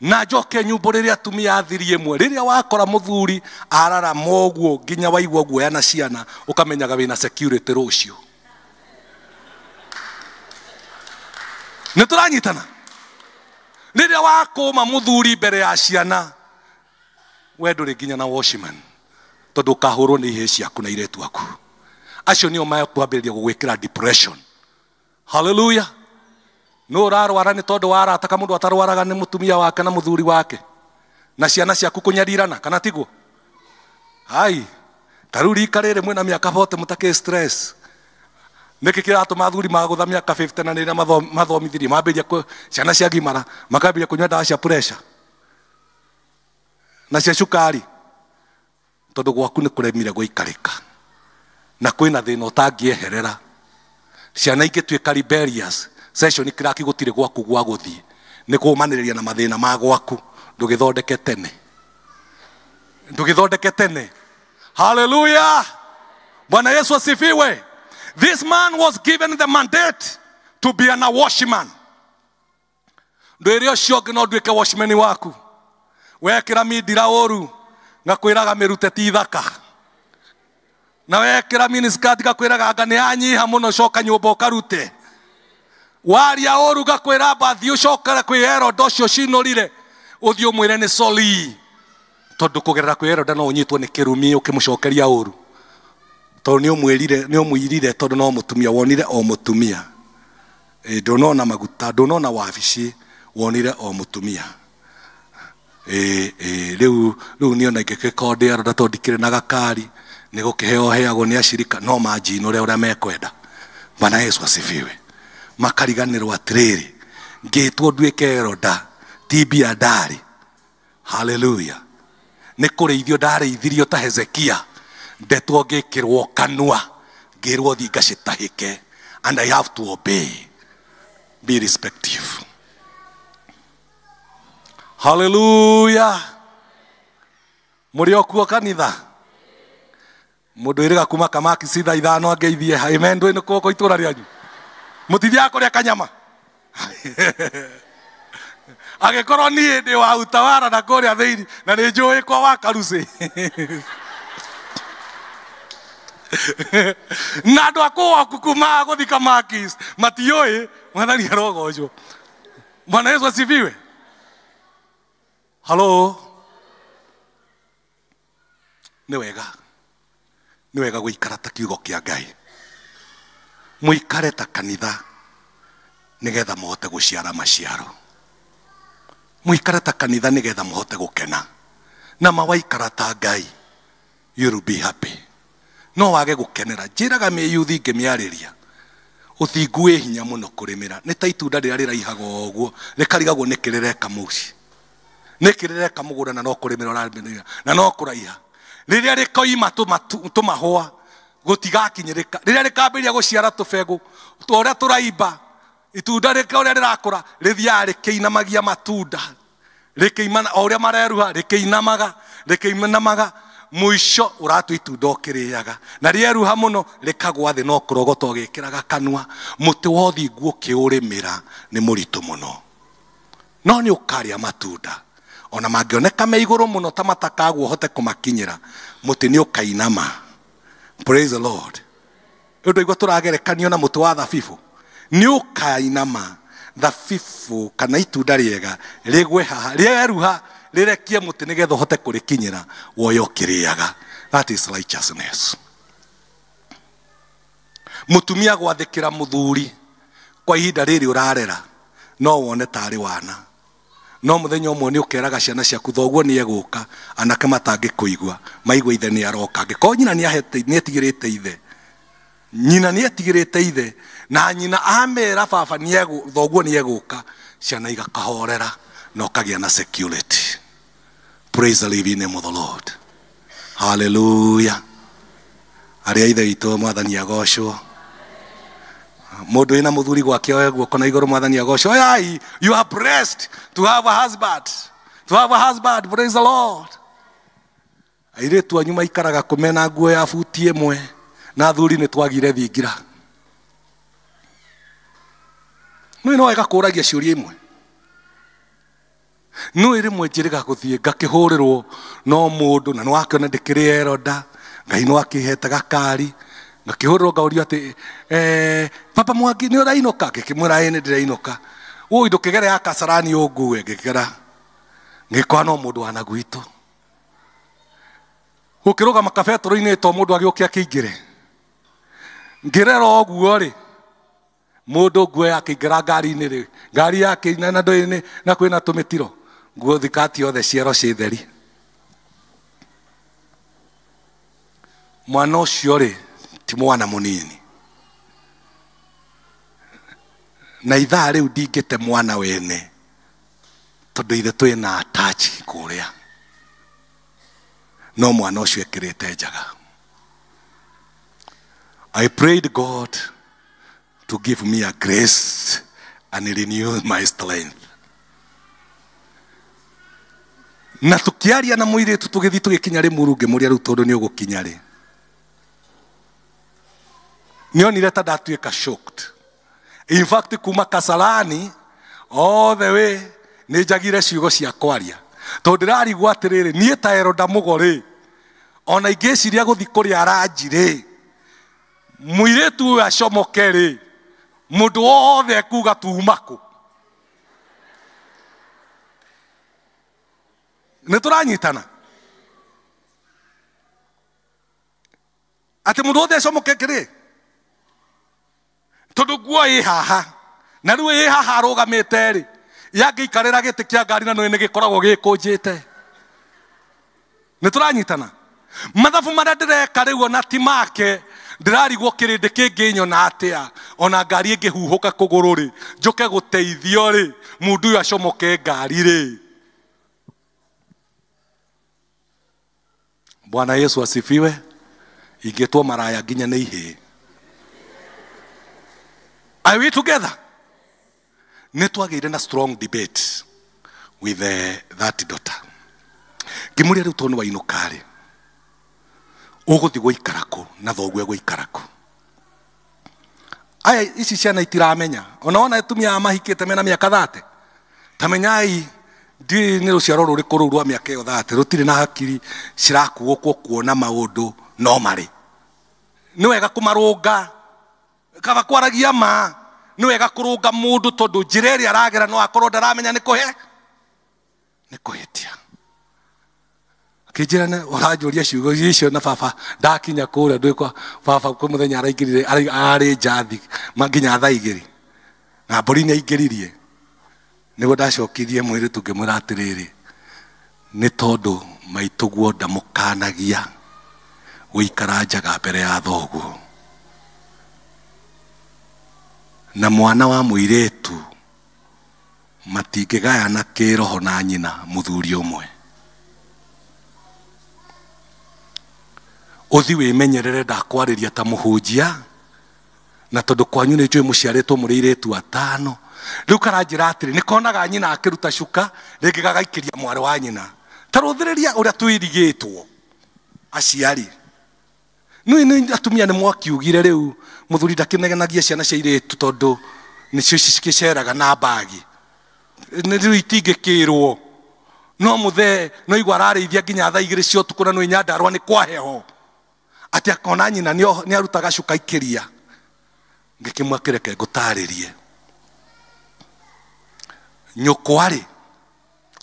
Na njoke nyumba rĩrĩa atumia athiri ĩmwe rĩrĩa wakora mũthuri ararama ũguo nginya waigua guoya na ciana ũkamenyaga wĩna security rũciũ. Nĩ tũranyitana? Rĩrĩa wakũma mũthuri mbere ya ciana we ndũrĩ nginya na watchman tondũ ũkahũrwo nĩ ihĩĩ ciaku na airĩtu aku. Acio nĩo mekwambĩrĩria gũgwĩkĩra depression. Hallelujah. No ũrarwara nĩ tondũ wa arata ka mũndũ atarwaraga nĩ mũtumia wake na mũthuri wake na ciana ciaku kũnyarirana kana tiguo? Ai, ta rĩu rika rĩrĩ mwĩna mĩaka 40 mũtakĩ stress. Nĩkĩ kĩratũma athuri magũtha mĩaka 50 na nĩrĩa mathomithirie mambĩrĩria ciana ciagimara makambĩrĩria kũnyua ndawa cia pressure na cia cukari. Tondu gwaku nĩ kũremire gũikarĩka. Na kwĩna thĩna ũtangĩeherera. Ciana ingĩtuĩka rebellious, session kĩraki gũtirĩ gwaku gwa gũthiĩ. Nĩ kũũmanĩrĩria na mathĩna ma gwaku. Ndũgĩthondeke tene. Ndũgĩthondeke tene. Hallelujah. Bwana Yesu asifiwe. This man was given the mandate to be an watchman. Ndwĩre ũcio ũngĩ no nduĩke watchman waku. Wekĩra mindira ũru ngakwĩraga mĩrute ti thaka. Na wekĩra miniskirt ngakwĩraga anga nĩ yanyiha mũno coka nyũmba ũkarute. Waria ũru ngakwĩra mbathi ũcokere kwĩ Herod ũcio cinũrire ũthiĩ ũmwĩre nĩ sorry. Tondũ kũgerera kwĩ Herod no ũnyitwo nĩ kĩrumi ũkĩmũcokeria ũru. Tondũ nĩ ũmwĩrire, nĩ ũmũirire tondũ no mũtumia wonire o mũtumia. Ndũnona maguta, ndũnona wabici, wonire o mũtumia. Rĩu niĩ ona ingĩgĩkorwo ndĩ Herod tondũ ndikĩrĩ na gakari, nĩ gũkĩheo heagwo nĩ acirika, no manjinũre ũrĩa mekwenda. Bwana Yesu asifiwe. Makariganĩrwo atĩrĩrĩ, ngĩtwo nduĩke Herod, ti mbia ndarĩ. Hallelujah. Nĩ kũrĩithio ndarĩithirio ta Hezekia, ndetwo ngĩkĩrwo kanua, ngĩrwo thiĩ ngacitahĩke, and I have to obey. Be respective. Hallelujah. Mũrĩ o kuo kanitha? Mũndũ ĩrĩga kuma kamaki citha ithano angeithie. Amen. Ndũĩ nĩ kũũ itũũra rĩanyu? Mũtithiaga kũrĩa kanyama? Angĩkorwo niĩ ndĩ wa utawara na kũrĩa thĩinĩ na nĩ njũĩ kwa wa karucĩ. Na andũ a kũu akuku magũthiĩ kamakis matiũĩ. Mwathani arogocwo. Bwana Yesu asifiwe. Halo. Nĩ wega. Nĩ wega gũikara ta kiugo kĩa Ngai. Mũikare ta kanitha nĩgetha mũhote gũciara maciaro. Mũikare ta kanitha nĩgetha mũhote gũkena. Na mawaikara ta Ngai, you'll be happy. No wage gũkenera. Njĩraga mĩyuthi ngĩmĩarĩria. Ũthingu wĩ hinya mũno kũrĩmĩra. Nĩ ta itunda rĩrĩa rĩraihaga o ũguo, rĩkarigagwo nĩkĩ rĩreka mũciĩ. Nĩkĩ rĩreka mũgũnda na no kũrĩmĩra ũrarĩmĩra, na no kũraiha. Rĩrĩa rĩkoima tũmahũa, gũtigakinyĩrĩka. Rĩrĩa rĩkambĩrĩria gũciara tũbegũ, ũrĩa tũraimba, itunda rĩka ũrĩa rĩrakũra, rĩthiaga rĩkĩinamagia matunda. Rĩkĩimana, o ũrĩa mareruha, rĩkĩinamaga, rĩkĩinamaga, mũico ũratua itunda ũkĩrĩaga. Na rĩeruha mũno, rĩkagwa thĩ no kũrogota ũgĩkĩraga kanua. Mũtĩ wa ũthingu ũkĩũrĩmĩra nĩ mũritũ mũno. No nĩ ũkarĩa matunda. Ona mangĩoneka me igũrũ mũno ta matakagwo ũhote kũmakinyĩra, mũtĩ nĩ ũkainama. Praise the Lord. Ũndũ igua tũragerekanio na mũtĩ wa thabibũ. Nĩ ũkainama thabibũ kana itunda rĩega rĩgwe haha, rĩeruha, rĩrekie mũtĩ nĩgetha ũhote kũrĩkinyĩra, woye ũkĩrĩaga. That is righteousness. Mũtumia gwathĩkĩra mũthuri kwa ihinda rĩrĩ ũrarera, no wone tarĩ wana. No mũthenya ũmwe nĩ ũkeraga ciana ciaku thoguo nĩ egũka, anake matangĩkũigua, maigua ithe nĩ aroka. Angĩkorwo nyina nĩ etigĩrĩte ithe, nyina nĩ etigĩrĩte ithe, na nyina amera baba thoguo nĩ egũka, ciana igakahorera na ũkagĩa na security. Praise the living name of the Lord. Hallelujah. Arĩa ithe witũ Mwathani agocwo. Mũndũ wĩna mũthuri gwake oe guoko na igũrũ Mwathani agocwo. Oyai, you are blessed to have a husband. To have a husband, praise the Lord. Airĩtu anyu maikaraga kũmena nguo ya buti ĩmwe na athuri nĩ twagire thingira. Nĩ no wega kũragia ciũria imwe. No rĩmwe njĩrĩga gũthiĩ ngakĩhũrĩrwo no mũndũ na nĩ wakĩona ndĩkĩrĩ Heroda, Ngai nĩ wakĩhete gakari, ngakĩhũrĩrwo ngaurio atĩ Papa Mwangi nĩ ũrainũka? Ngĩkĩmwĩra ĩĩ nĩ ndĩrainũka. Ũi ndũkĩgere ya Kasarani ũngue, ngĩkĩgera. Ngĩkora no mũndũ wa na gwitũ. Gũkĩrũgama kabetũrũ-inĩ to mũndũ agĩũke akĩingĩre. Ngĩrera ũguo rĩ, mũndũ nguo yakĩingĩra ngari-inĩ rĩ, ngari yake na ndũĩ-inĩ na kwĩna tũmĩtiro, nguo thikati othe ciero ciĩ theri. Mwana ũcio rĩ, ti mwana mũnini. Na ithaa rĩu ndingĩte mwana wene, tondũ ithe twĩna attach kũrĩa. No mwana ũcio ekĩrĩte njaga. I prayed God to give me a grace and renew my strength. Na tukiaria na mũirĩtu tũgĩthiĩ tũgĩkinya Rĩmuru ngĩmũria rĩu tondũ nĩ ũgũkinya rĩ. Nĩonire ta ndatuĩka shocked. In fact kuma Kasarani all the way nĩ njagire ciugo cia kwaria. Tondũ ndĩrarigwo atĩrĩrĩ niĩ ta Eroda Mũgo rĩ ona ingĩciria gũthiĩ kũrĩa aranji rĩ mũirĩtu ũyũ acomoke rĩ mũndũ wothe ekuga tuma kũ. Nĩ tũranyitana atĩ mũndũ wothe acomoke kĩrĩ tondũ nguo ĩ haha na rĩu ĩ haha arũgamĩte rĩ yangĩikarĩra gĩtĩ kĩa ngari na nĩ gĩkoragwo gĩkũnjĩte. Nĩ tũranyitana mathabu marĩa ndĩreka rĩu ona ti make ndĩrarigwo kĩrĩndĩ kĩngĩnyona atĩa ona ngari ĩngĩhuhũka kũgũrũ rĩ njũke gũteithio rĩ mũndũ ũyũ acomoke ngari rĩ. Bwana Yesu asifiwe. Ingĩtwo maraya nginya nĩ ihĩĩ. Are we together? Nĩ twagĩire na strong debate with that daughter. Ngĩmũria rĩu tondũ nĩ wainũka rĩ ũgũthiĩ gũikara kũ na thoguo egũikara kũ. Aya ici ciana itiramenya ona wona atumia aya mahikĩte mena mĩaka 30 ta menyai ndiũĩ nĩ rũciaro rũrĩkũ rũu rwa mĩaka ĩyo 30 rũtirĩ na hakiri cirakuũkwo kuona maũndũ no marĩ. Nĩ wega kũmarũnga kaba kwaragia ma nĩ wega kũrũnga mũndũ tondũ njĩra ĩrĩa aragera no akorwo ndaramenya nĩ kũhe nĩ kũhĩtia. Akĩnjĩra nĩ ũranjũria ciugo icio na baba ndakinya kũrĩa ndũĩ kwa baba kwĩ mũthenya araingĩrire arĩ njathi nginya thaa 2 na mbũri nĩ aingĩririe. Nĩguo ndacokirie mũirĩtu ngĩmwĩra atĩrĩrĩ nĩ tondũ maitũguo ndamũkanagia gũikara njaga mbere ya thoguo na mwana wa mũirĩtu matingĩgayana kĩroho na nyina mũthuri ũmwe. Ũthi wĩmenyerere ndakwarĩria ta mũhunjia na tondũ kwanyu nĩ njũĩ mũciarĩtwo mũrĩ airĩtu 5. Rĩu karanjĩra atĩrĩ nĩ konaga nyina akĩruta cuka rĩngĩ gagaikĩria mwarĩ wa nyina. Ta rũthĩrĩria ũrĩa twĩrigĩtwo aciari. Nĩ atumia nĩ mwakiugire rĩu mũthuri ndakĩnegenagia ciana cia airĩtu tondũ nĩcio cikĩceraga na mbagi. Nĩ rĩu itingĩkĩrwo no mũthee no igua ararĩithia nginya thaa 2 cia ũtukũ na nĩ Nyandarũa nĩ kwa heho atĩ akona nyina nĩ arutaga cuka ikĩria. Ngĩkĩmwakĩreke ngũtarĩrie nyũkwa rĩ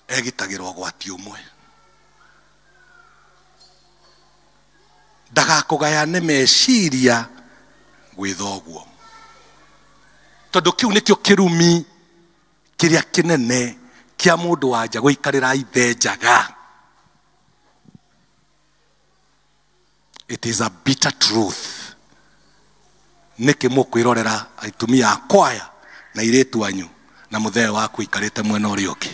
egitagĩra ũgwati ũmwe ndagakũgayane meciria gwĩ thoguo tondũ kĩu nĩkĩo kĩrumi kĩrĩa kĩnene kĩa mũndũ wa nja gũikarĩra ithe njaga. It is a bitter truth. Nĩkĩ mũkwĩrorera atumia a kwaya na airĩtu anyu na mũthee waku ikarĩte mwena ũrĩa ũngĩ.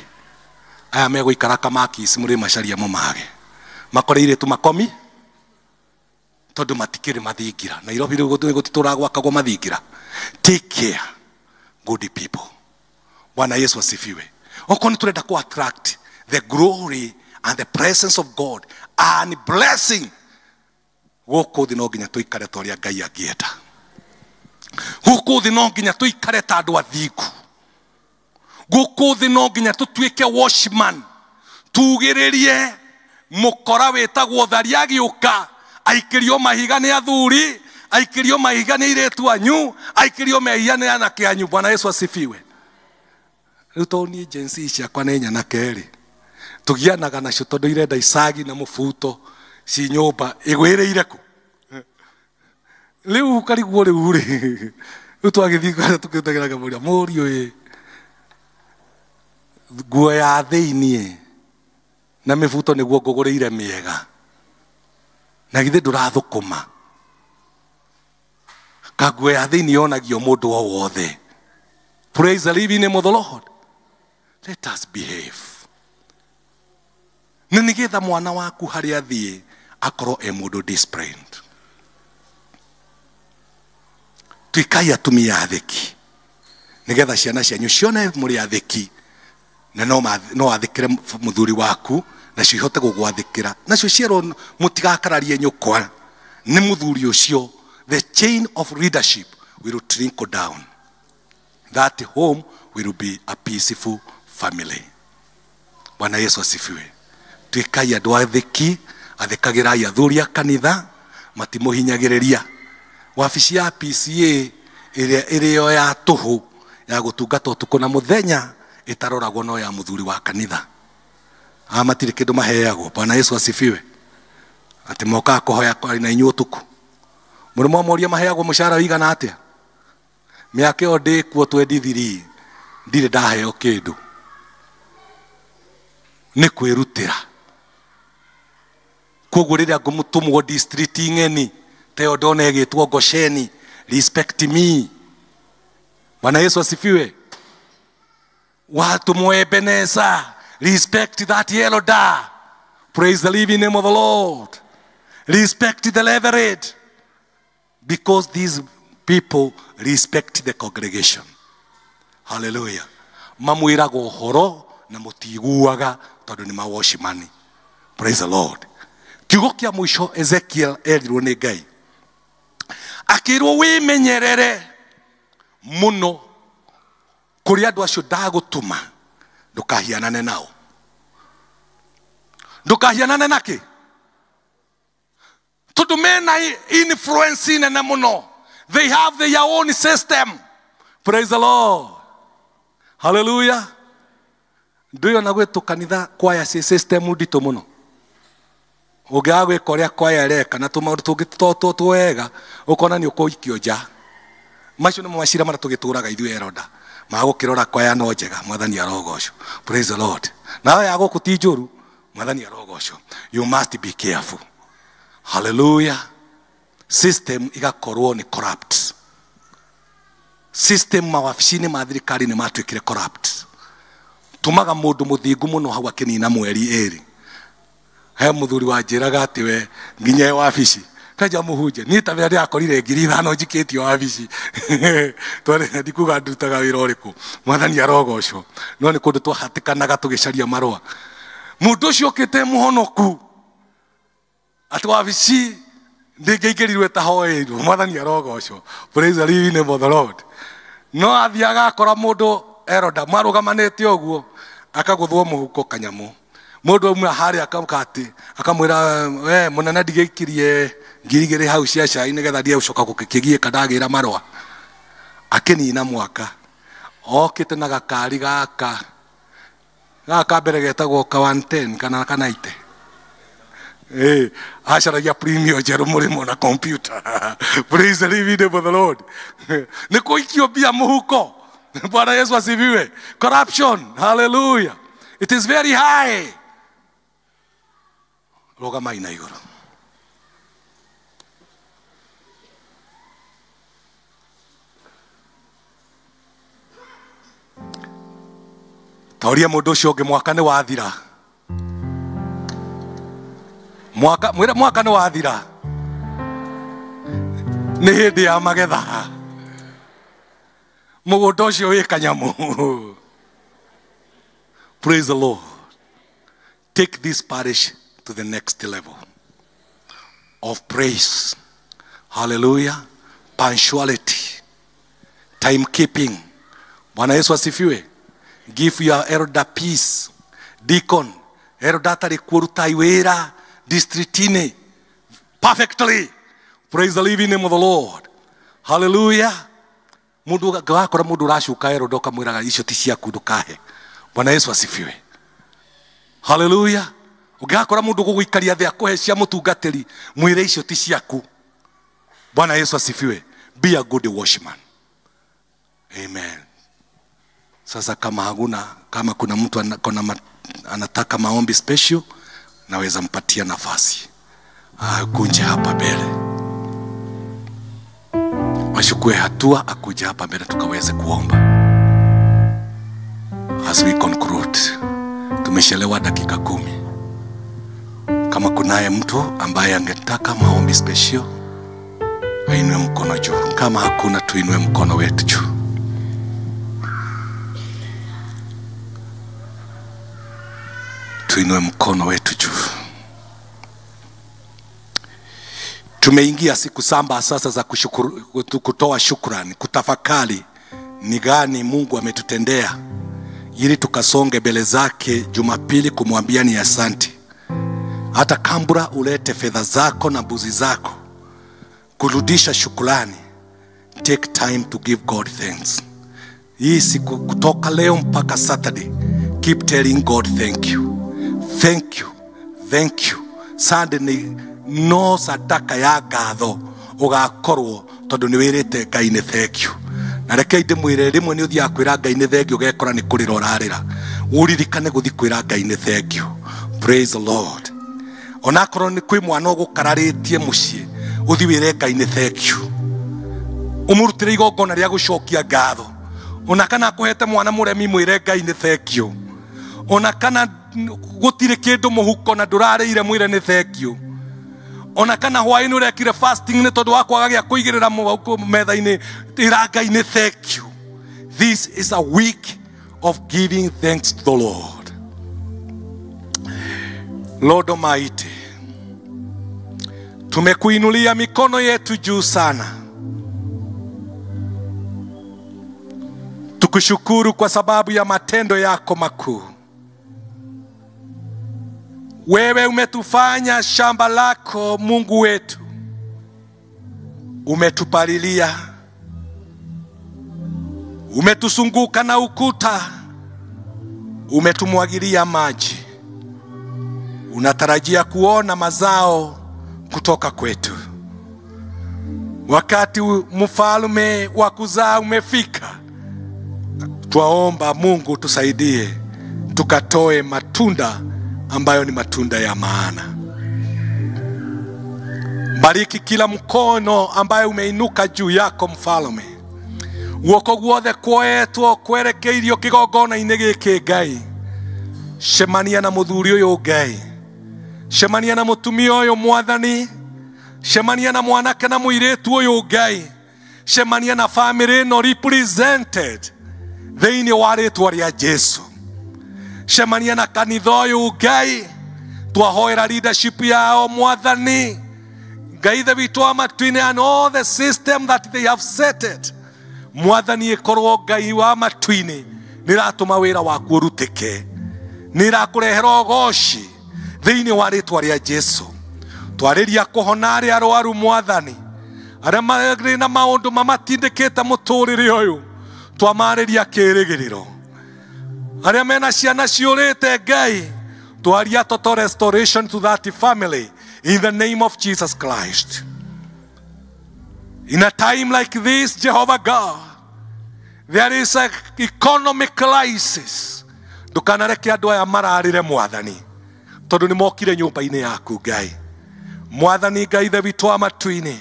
Aya megũikara kamakisi mũrĩ macaria mũmage makore airĩtu makomi tondũ matikĩrĩ mathingira. Nairobi rĩu gũtitũraga gwakagwo mathingira. Take care good people. Bwana Yesu asifiwe. Okorwo nĩ tũrenda kũ attract the glory and the presence of God and blessing gũkũ thĩ no nginya tũikare ta ũrĩa Ngai angĩenda. Gũkũ thĩ no nginya tũikare ta andũ athingu. Gũkũ thĩ no nginya tũtuĩke watchman tugĩrĩrie mũkora wĩtagwo tharia agĩũka aikĩrio mahiga nĩ athuri aikĩrio mahiga nĩ airĩtu anyu aikĩrio mehia nĩ anake anyu. Bwana Yesu asifiwe. Rĩu tondũ niĩ Gen Z ciakwa nĩ nyanake rĩ tũgianaga nacio tondũ irenda icagi na mũbuto ci nyũmba ĩgwĩrĩire kũ. Rĩu karigwo rĩu rĩ rĩu twagĩthiĩ kũrĩa tũkĩtagĩra ngamũria mũriũ ĩ nguo ya thĩiniĩ na mĩbuto nĩguo ngũgũrĩire mĩega na githĩ ndũrathũkũma ka nguo ya thĩiniĩ yonagio mũndũ o wothe. Praise the living name of the Lord. Let us behave. Nĩ nĩgetha mwana waku harĩa athiĩ Akorwo e mũndũ disciplined. Tuĩkai atumia athĩki nĩgetha ciana cianyu cione mũrĩ athĩki na no athĩkĩre mũthuri waku nacio ihote gũgwathĩkĩra nacio cierwo mũtigakararie nyũkwa nĩ mũthuri ũcio. The chain of leadership will trickle down. That home will be a peaceful family. Bwana Yesu asifiwe. Tuĩkai andũ athĩki, athĩkagĩrai athuri a kanitha, matimũhinyagĩrĩria. Wabici ya PCA ĩrĩa ĩrĩo ya tũhũ ya gũtungata ũtukũ na mũthenya ĩtaroragwo no ya mũthuri wa kanitha. Aya matirĩ kĩndũ maheagwo. Bwana Yesu asifiwe. Atĩ mokaga kũhoya na inyuĩ ũtukũ. Mũrĩ mwamoria maheagwo mũcara ũigana atĩa? Mĩaka ĩyo ndĩkuo 23 ndirĩ ndaheo kĩndũ. Nĩ kwĩrutĩra. Koguo rĩrĩa ngũmũtũmwo district ng'eni ta ĩyo ndona ĩgĩtwo Gosheni, respect me. Bwana Yesu asifiwe. Watũmwo Ebeneza, respect that elder. Praise the living name of the Lord. Respect the reverend. Because these people respect the congregation. Hallelujah. Mamwĩraga ũhoro na mũtiguaga tondũ nĩ mawoshimani. Praise the Lord. Kiugo kĩa mũico Ezekiel erirwo nĩ Ngai. Akĩrwo wĩmenyerere mũno kũrĩ andũ acio ndagũtũma ndũkahianane nao. Ndũkahianane nakĩ? Tondũ mena influence nene mũno. They have their own system. Praise the Lord. Hallelujah. Ndũyona gwĩtũ kanitha kwaya ci system nditũ mũno. Ũngĩaga gwĩka ũrĩa kwaya ĩreka na tũmaũndũ tũngĩ to twega ũkona nĩ ũkũikio nja. Macio nĩmo macira marĩa tũgĩtũraga ithuĩ eroda. Magũkĩrora kwaya no njega, Mwathani arogocwo. Praise the Lord. Nayo ya gũkũ ti njũru, Mwathani arogocwo. You must be careful. Hallelujah. System igakorwo nĩ corrupt. System mawabici-inĩ ma thirikari nĩ matuĩkire corrupt. Tũmaga mũndũ mũthingu mũno hau akĩnina mweri ĩrĩ. He mũthuri wanjĩraga atĩ we nginya e wabici kanja mũhunje niĩ ta wĩra ndĩrakorire 5,000 njikĩtio wabici. Twarĩ ndikuga ndutaga wĩra ũrĩkũ. Mwathani arogocwo. No nĩ kũndũ twahatĩkanaga tũgĩcaria marũa. Mũndũ ũcio okĩte mũhonoku atĩ wabici ndĩngĩingĩrirwo ĩtahoeirwo. Mwathani arogocwo. Praise the living name of the Lord. No athiaga akora mũndũ eroda marũgamanĩte ũguo akagũthwo mũhuko kanyamũ. Mũndũ aumĩra harĩa akamũka atĩ akamwĩra we mũnene ndigĩikirie 2,000 hau cia cai nĩgetha ndie gũcoka gũkĩgiĩka ndagĩra marũa. Akĩnina mwaka okĩte na gakari gaka gaka mbere getagwo ka 110 kana kanaite. Acaragia premium njerũ mũrĩmo na computer. Praise the living name of the Lord. Nĩ kũikio mbia mũhuko. Bwana Yesu asifiwe. Corruption. Hallelujah. It is very high. Rũgamai na igũrũ. Tauria mũndũ ũcio ũngĩ mwaka nĩ wathira. Mwaka mwĩre mwaka nĩ wathira. Nĩ hĩndĩ ya magetha. Mũgũnda ũcio wĩ kanyamũ. Praise the Lord. Take this parish to the next level of praise. Hallelujah. Punctuality. Timekeeping. Bwana Yesu asifiwe. Give your elder peace. Deacon. Elder atarĩ kuo rutai wĩra districtini perfectly. Praise the living name of the Lord. Hallelujah. Mundu wakora mundu uracuka elder ukamwĩraga icio ti ciaku ndukahe. Bwana Yesu asifiwe. Hallelujah. Ũngĩgakora mũndũ gũgũikaria thĩ akũhe cia mũtungatĩri mwĩre icio ti ciaku. Bwana Yesu asifiwe. Be a good watchman. Amen. Sasa kama hakuna, kama kuna mtu anataka maombi special, naweza mpatia nafasi. Akunje hapa mbele. Achukue hatua akuje hapa mbele tukaweze kuomba. As we conclude, tumeshelewa dakika 10. Kama kunaye mtu ambaye angetaka maombi special, ainue mkono juu. Kama hakuna, tuinue mkono wetu juu. Tuinue mkono wetu juu. Tumeingia siku 7 sasa za kushukuru, kutoa shukrani, kutafakari ni gani Mungu ametutendea, ili tukasonge mbele zake Jumapili kumwambia ni asante. Hata kambura ulete fedha zako na mbuzi zako kurudisha shukrani. Take time to give God thanks. Hii siku kutoka leo mpaka Saturday, keep telling God thank you, thank you, thank you. Sunday ni no sadaka ya ngatho ugakorwo tondu ni wirite Ngai ni thank you. Na reke ndimwire rimwe ni uthiaga kwira Ngai ni thank you, ugekora ni kurira urarira. Uririkane guthi kwira Ngai ni thank you. Praise the Lord. Onakorwo ni kwi mwana ugukararitie mucii, uthi wire Ngai ni thank you. Umurutire igongona ria gucokia ngatho. Ona kana akuhete mwana muremi, mwire Ngai ni thank you. Ona kana gutire kindu muhuko na ndurariire, mwire ni thank you. Ona kana hwaini urekire fasting ni tondu wa kwaga gia kuigirira metha-ini, ira Ngai ni thank you. This is a week of giving thanks to the Lord. Lord Almighty, tumekuinulia mikono yetu juu sana, tukushukuru kwa sababu ya matendo yako makuu. Wewe umetufanya shamba lako, Mungu wetu. Umetupalilia, umetusunguka na ukuta, umetumwagilia maji. Unatarajia kuona mazao kutoka kwetu. Wakati mfalme wa kuzaa umefika, twaomba Mungu tusaidie tukatoe matunda ambayo ni matunda ya maana. Bariki kila mkono ambaye umeinuka juu yako mfalme. Guoko guothe kuoetwo kwerekeirio kigongona-inĩ gĩkĩ Ngai. Cemania na mũthuri ũyũ Ngai. Cemania na mũtumia ũyũ Mwathani. Cemania na mwanake na mũirĩtu ũyũ Ngai. Cemania na family ĩno represented thĩinĩ wa rĩtwa rĩa Jesu. Cemania na kanitha ũyũ Ngai. Twahoera leadership yao Mwathani. Ngai ithe witũ wa matu-inĩ, and all the system that they have set it. Mwathani ĩkorwo Ngai wa matu-inĩ nĩratũma wĩra waku ũrutĩke, nĩrakũrehera ũgoci thĩinĩ wa rĩtwa rĩa Jesu. Twarĩria kũhona arĩa arwaru Mwathani, arĩa marĩ na maũndũ mamatindĩkĩte mũtũrĩre ũyũ, twamarĩria kĩĩrĩgĩrĩro. Arĩa mena ciana ciũrĩte Ngai, twaria total restoration to that family in the name of Jesus Christ. In a time like this, Jehovah God, there is an economic crisis. Ndukanareke andũ aya mararĩre Mwathani, tondũ nĩmokire nyũmba-inĩ yaku Ngai. Mwathani Ngai ithe witũ wa matu-inĩ,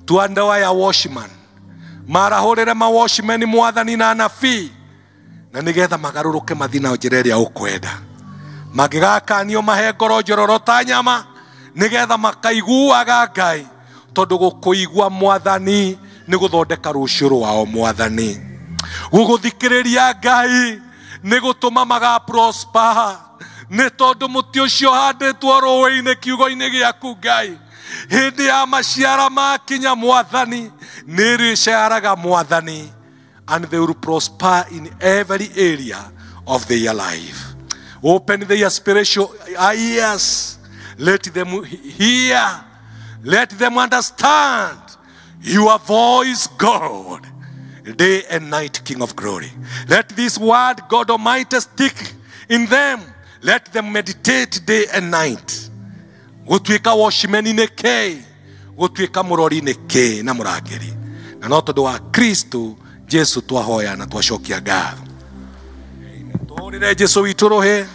tua andũ aya watchman, marahũrĩre mawatchman Mwathani na anabii, na nĩgetha magarũrũke mathiĩ na njĩra ĩrĩa ũkwenda. Mangĩgakanio mahe ngoro njororo ta nyama, nĩgetha makaiguaga Ngai, tondũ gũkũigua Mwathani nĩ gũthondeka rũciũ rwao Mwathani. Gũgũthikĩrĩria Ngai nĩ gũtũma maga prosper, nĩ tondũ mũtĩ ũcio ũhandĩtwo rũĩ-inĩ kiugo-inĩ gĩaku Ngai, hĩndĩ ya maciara makinya Mwathani nĩ rĩciaraga Mwathani, and they will prosper in every area of their life. Open their spiritual ears. Let them hear. Let them understand your voice, God, day and night, King of glory. Let this word, God Almighty, stick in them. Let them meditate day and night. Gũtuĩka watchman nĩ kĩ? Gũtuĩka mũrori nĩ kĩ na mũrangĩri? Na no tondũ wa Kristo Jesu twahoya na twacokia ngatho. Tũhũrĩre Jesu witũ rũhĩ.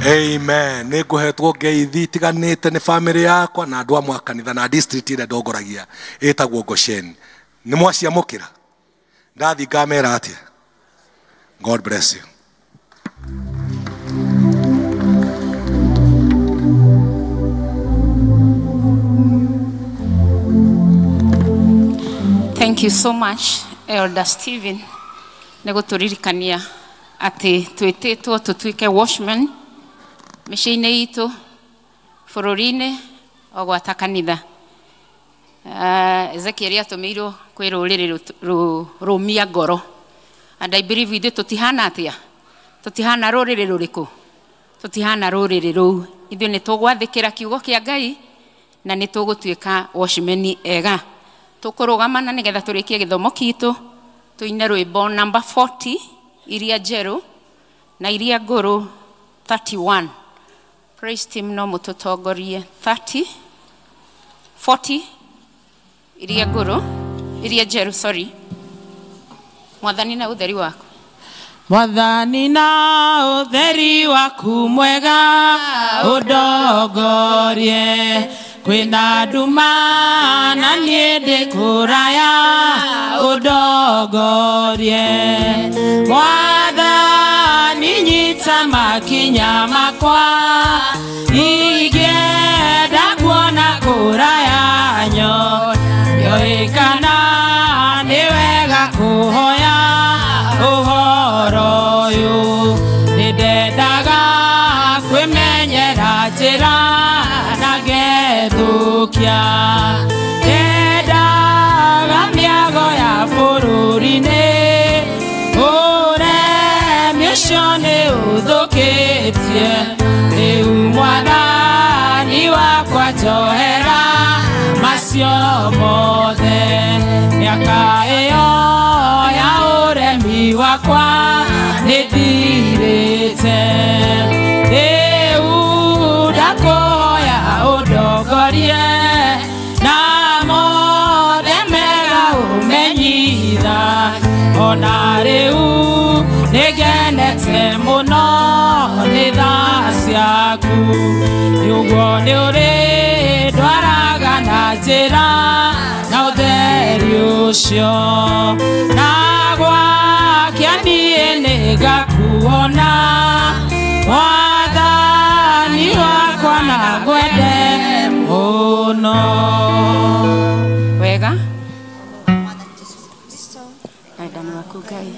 Amen. Nĩ ngũhetwo ngeithi itiganĩte nĩ family yakwa na andũ amwe a kanitha na district ĩrĩa ndongoragia ĩtagwo Goshen. Nĩ mwaciamũkĩra? Ndathiĩ ngamera atĩa? God bless you. Thank you so much, Elder Stephen. Nĩ gũtũririkania atĩ twĩtĩtwo tũtuĩke watchmen mĩciĩ-inĩ itũ, bũrũri-inĩ, o gwata kanitha. Ezekiel atũmĩirwo kwĩ rũrĩrĩ rũmia ngoro. And I believe ithuĩ tũtihana atĩa? Tũtihana rũrĩrĩ rũrĩkũ? Tũtihana rũrĩrĩ rũu. Ithuĩ nĩ tũgwathĩkĩra kiugo kĩa Ngai na nĩ tũgũtuĩka watchmen ega. Tũkũrũgama na nĩgetha tũrĩkie gĩthomo kitũ, tũine rwĩmbo number 40 iria njerũ na iria ngũrũ 31. Praise team no mũtũtongorie 30 40 iria ngũrũ, iria njerũ, sorry. Mwathani na ũtheri waku. Mwathani na ũtheri waku mwega ũndongorie, kwĩna nduma na niĩ ndĩ kũraya ũndongorie. Mwathani nyita makinya makwa, ingĩenda kuona kũraya nyoĩ kana nĩ wega kũhoya ũhoro ũyũ. Nĩndendaga kwĩmenyera njĩra na ngethũkia, ndendaga mĩago ya bũrũri-inĩ, ũremi ũcio nĩ ũthũkĩtie. Rĩu Mwathani wakwa njohera macio mothe, mĩaka ĩyo ya ũremi wakwa nĩthirĩte. Rĩu ndakũhoya ũndongorie na mothe mega ũmenyitha, ona rĩu nĩngenete mũno nĩ tha ciaku. Nĩũguo nĩũrĩndwaraga na njĩra na ũtheri ũcio, na gwakĩa niĩ nĩngakuona Mwathani wakwa na ngwende mũno. Wega wendani waku Ngai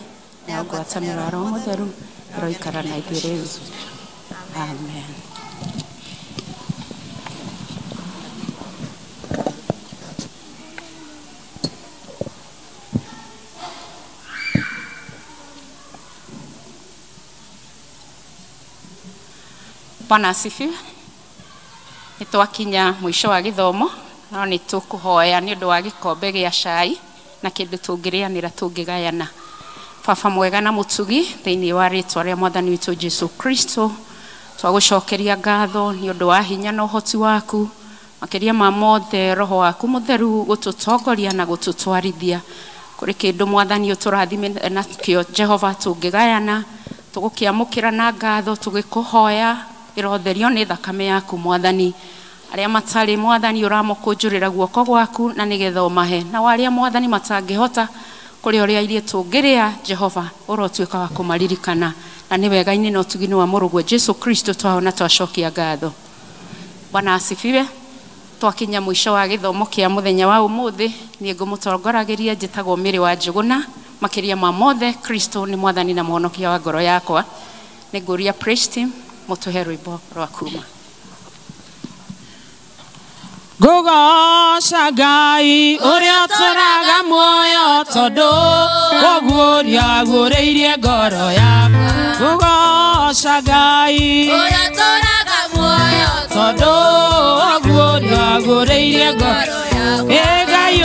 na ngwatanĩro ya Roho Mũtheru ĩroikara na ithuĩ rĩu. Amen. Bwana asifiwe. Nĩ twakinya mũico wa gĩthomo, no nĩ tũkũhoya nĩ ũndũ wa gĩkombe gĩa cai na kĩndũ tũngĩrĩanĩra tũngĩgayana. Baba mwega na mũtugi, thĩinĩ wa rĩtwa rĩa Mwathani witũ Jesu Kristo, twagũcokeria ngatho nĩ ũndũ wa hinya na ũhoti waku, makĩria ma mothe Roho waku Mũtheru gũtũtongoria na gũtũtwarithia kũrĩ kĩndũ Mwathani ũtũrathime nakĩo Jehova tũngĩgayana, tũgũkĩamũkĩra na ngatho tũgĩkũhoya ĩrotherio nĩ thakame yaku Mwathani. Arĩa matarĩ Mwathani ũramũkũnjũrĩra guoko gwaku na nĩgetha ũmahe, na arĩa Mwathani matangĩhota kũrĩa ũrĩa ithuĩ tũngĩrĩa Jehova ũrotuĩka wa kũmaririkana, na nĩ wega-inĩ na ũtugi-inĩ wa mũrũguo Jesu Kristo twahona twacokia ngatho. Bwana asifiwe. Twakinya mũico wa gĩthomo kĩa mũthenya wa ũmũthĩ, niĩ ngũmũtongoragĩria njĩtagwo Mary wa Njũgũna. Makĩria ma mothe Kristo nĩ Mwathani na Mũhonokia wa ngoro yakwa. Nĩ ngũria praise team mũtũhe rwĩmbo rwa kuma. Ngũgoca Ngai ũrĩa ũtũraga muoyo tondũ ũguo agũrĩirie ngoro yakwa. Ngũgoca Ngai ũrĩa ũtũraga muoyo tondũ ũguo agũrĩirie ngoro yakwa. Ĩ Ngai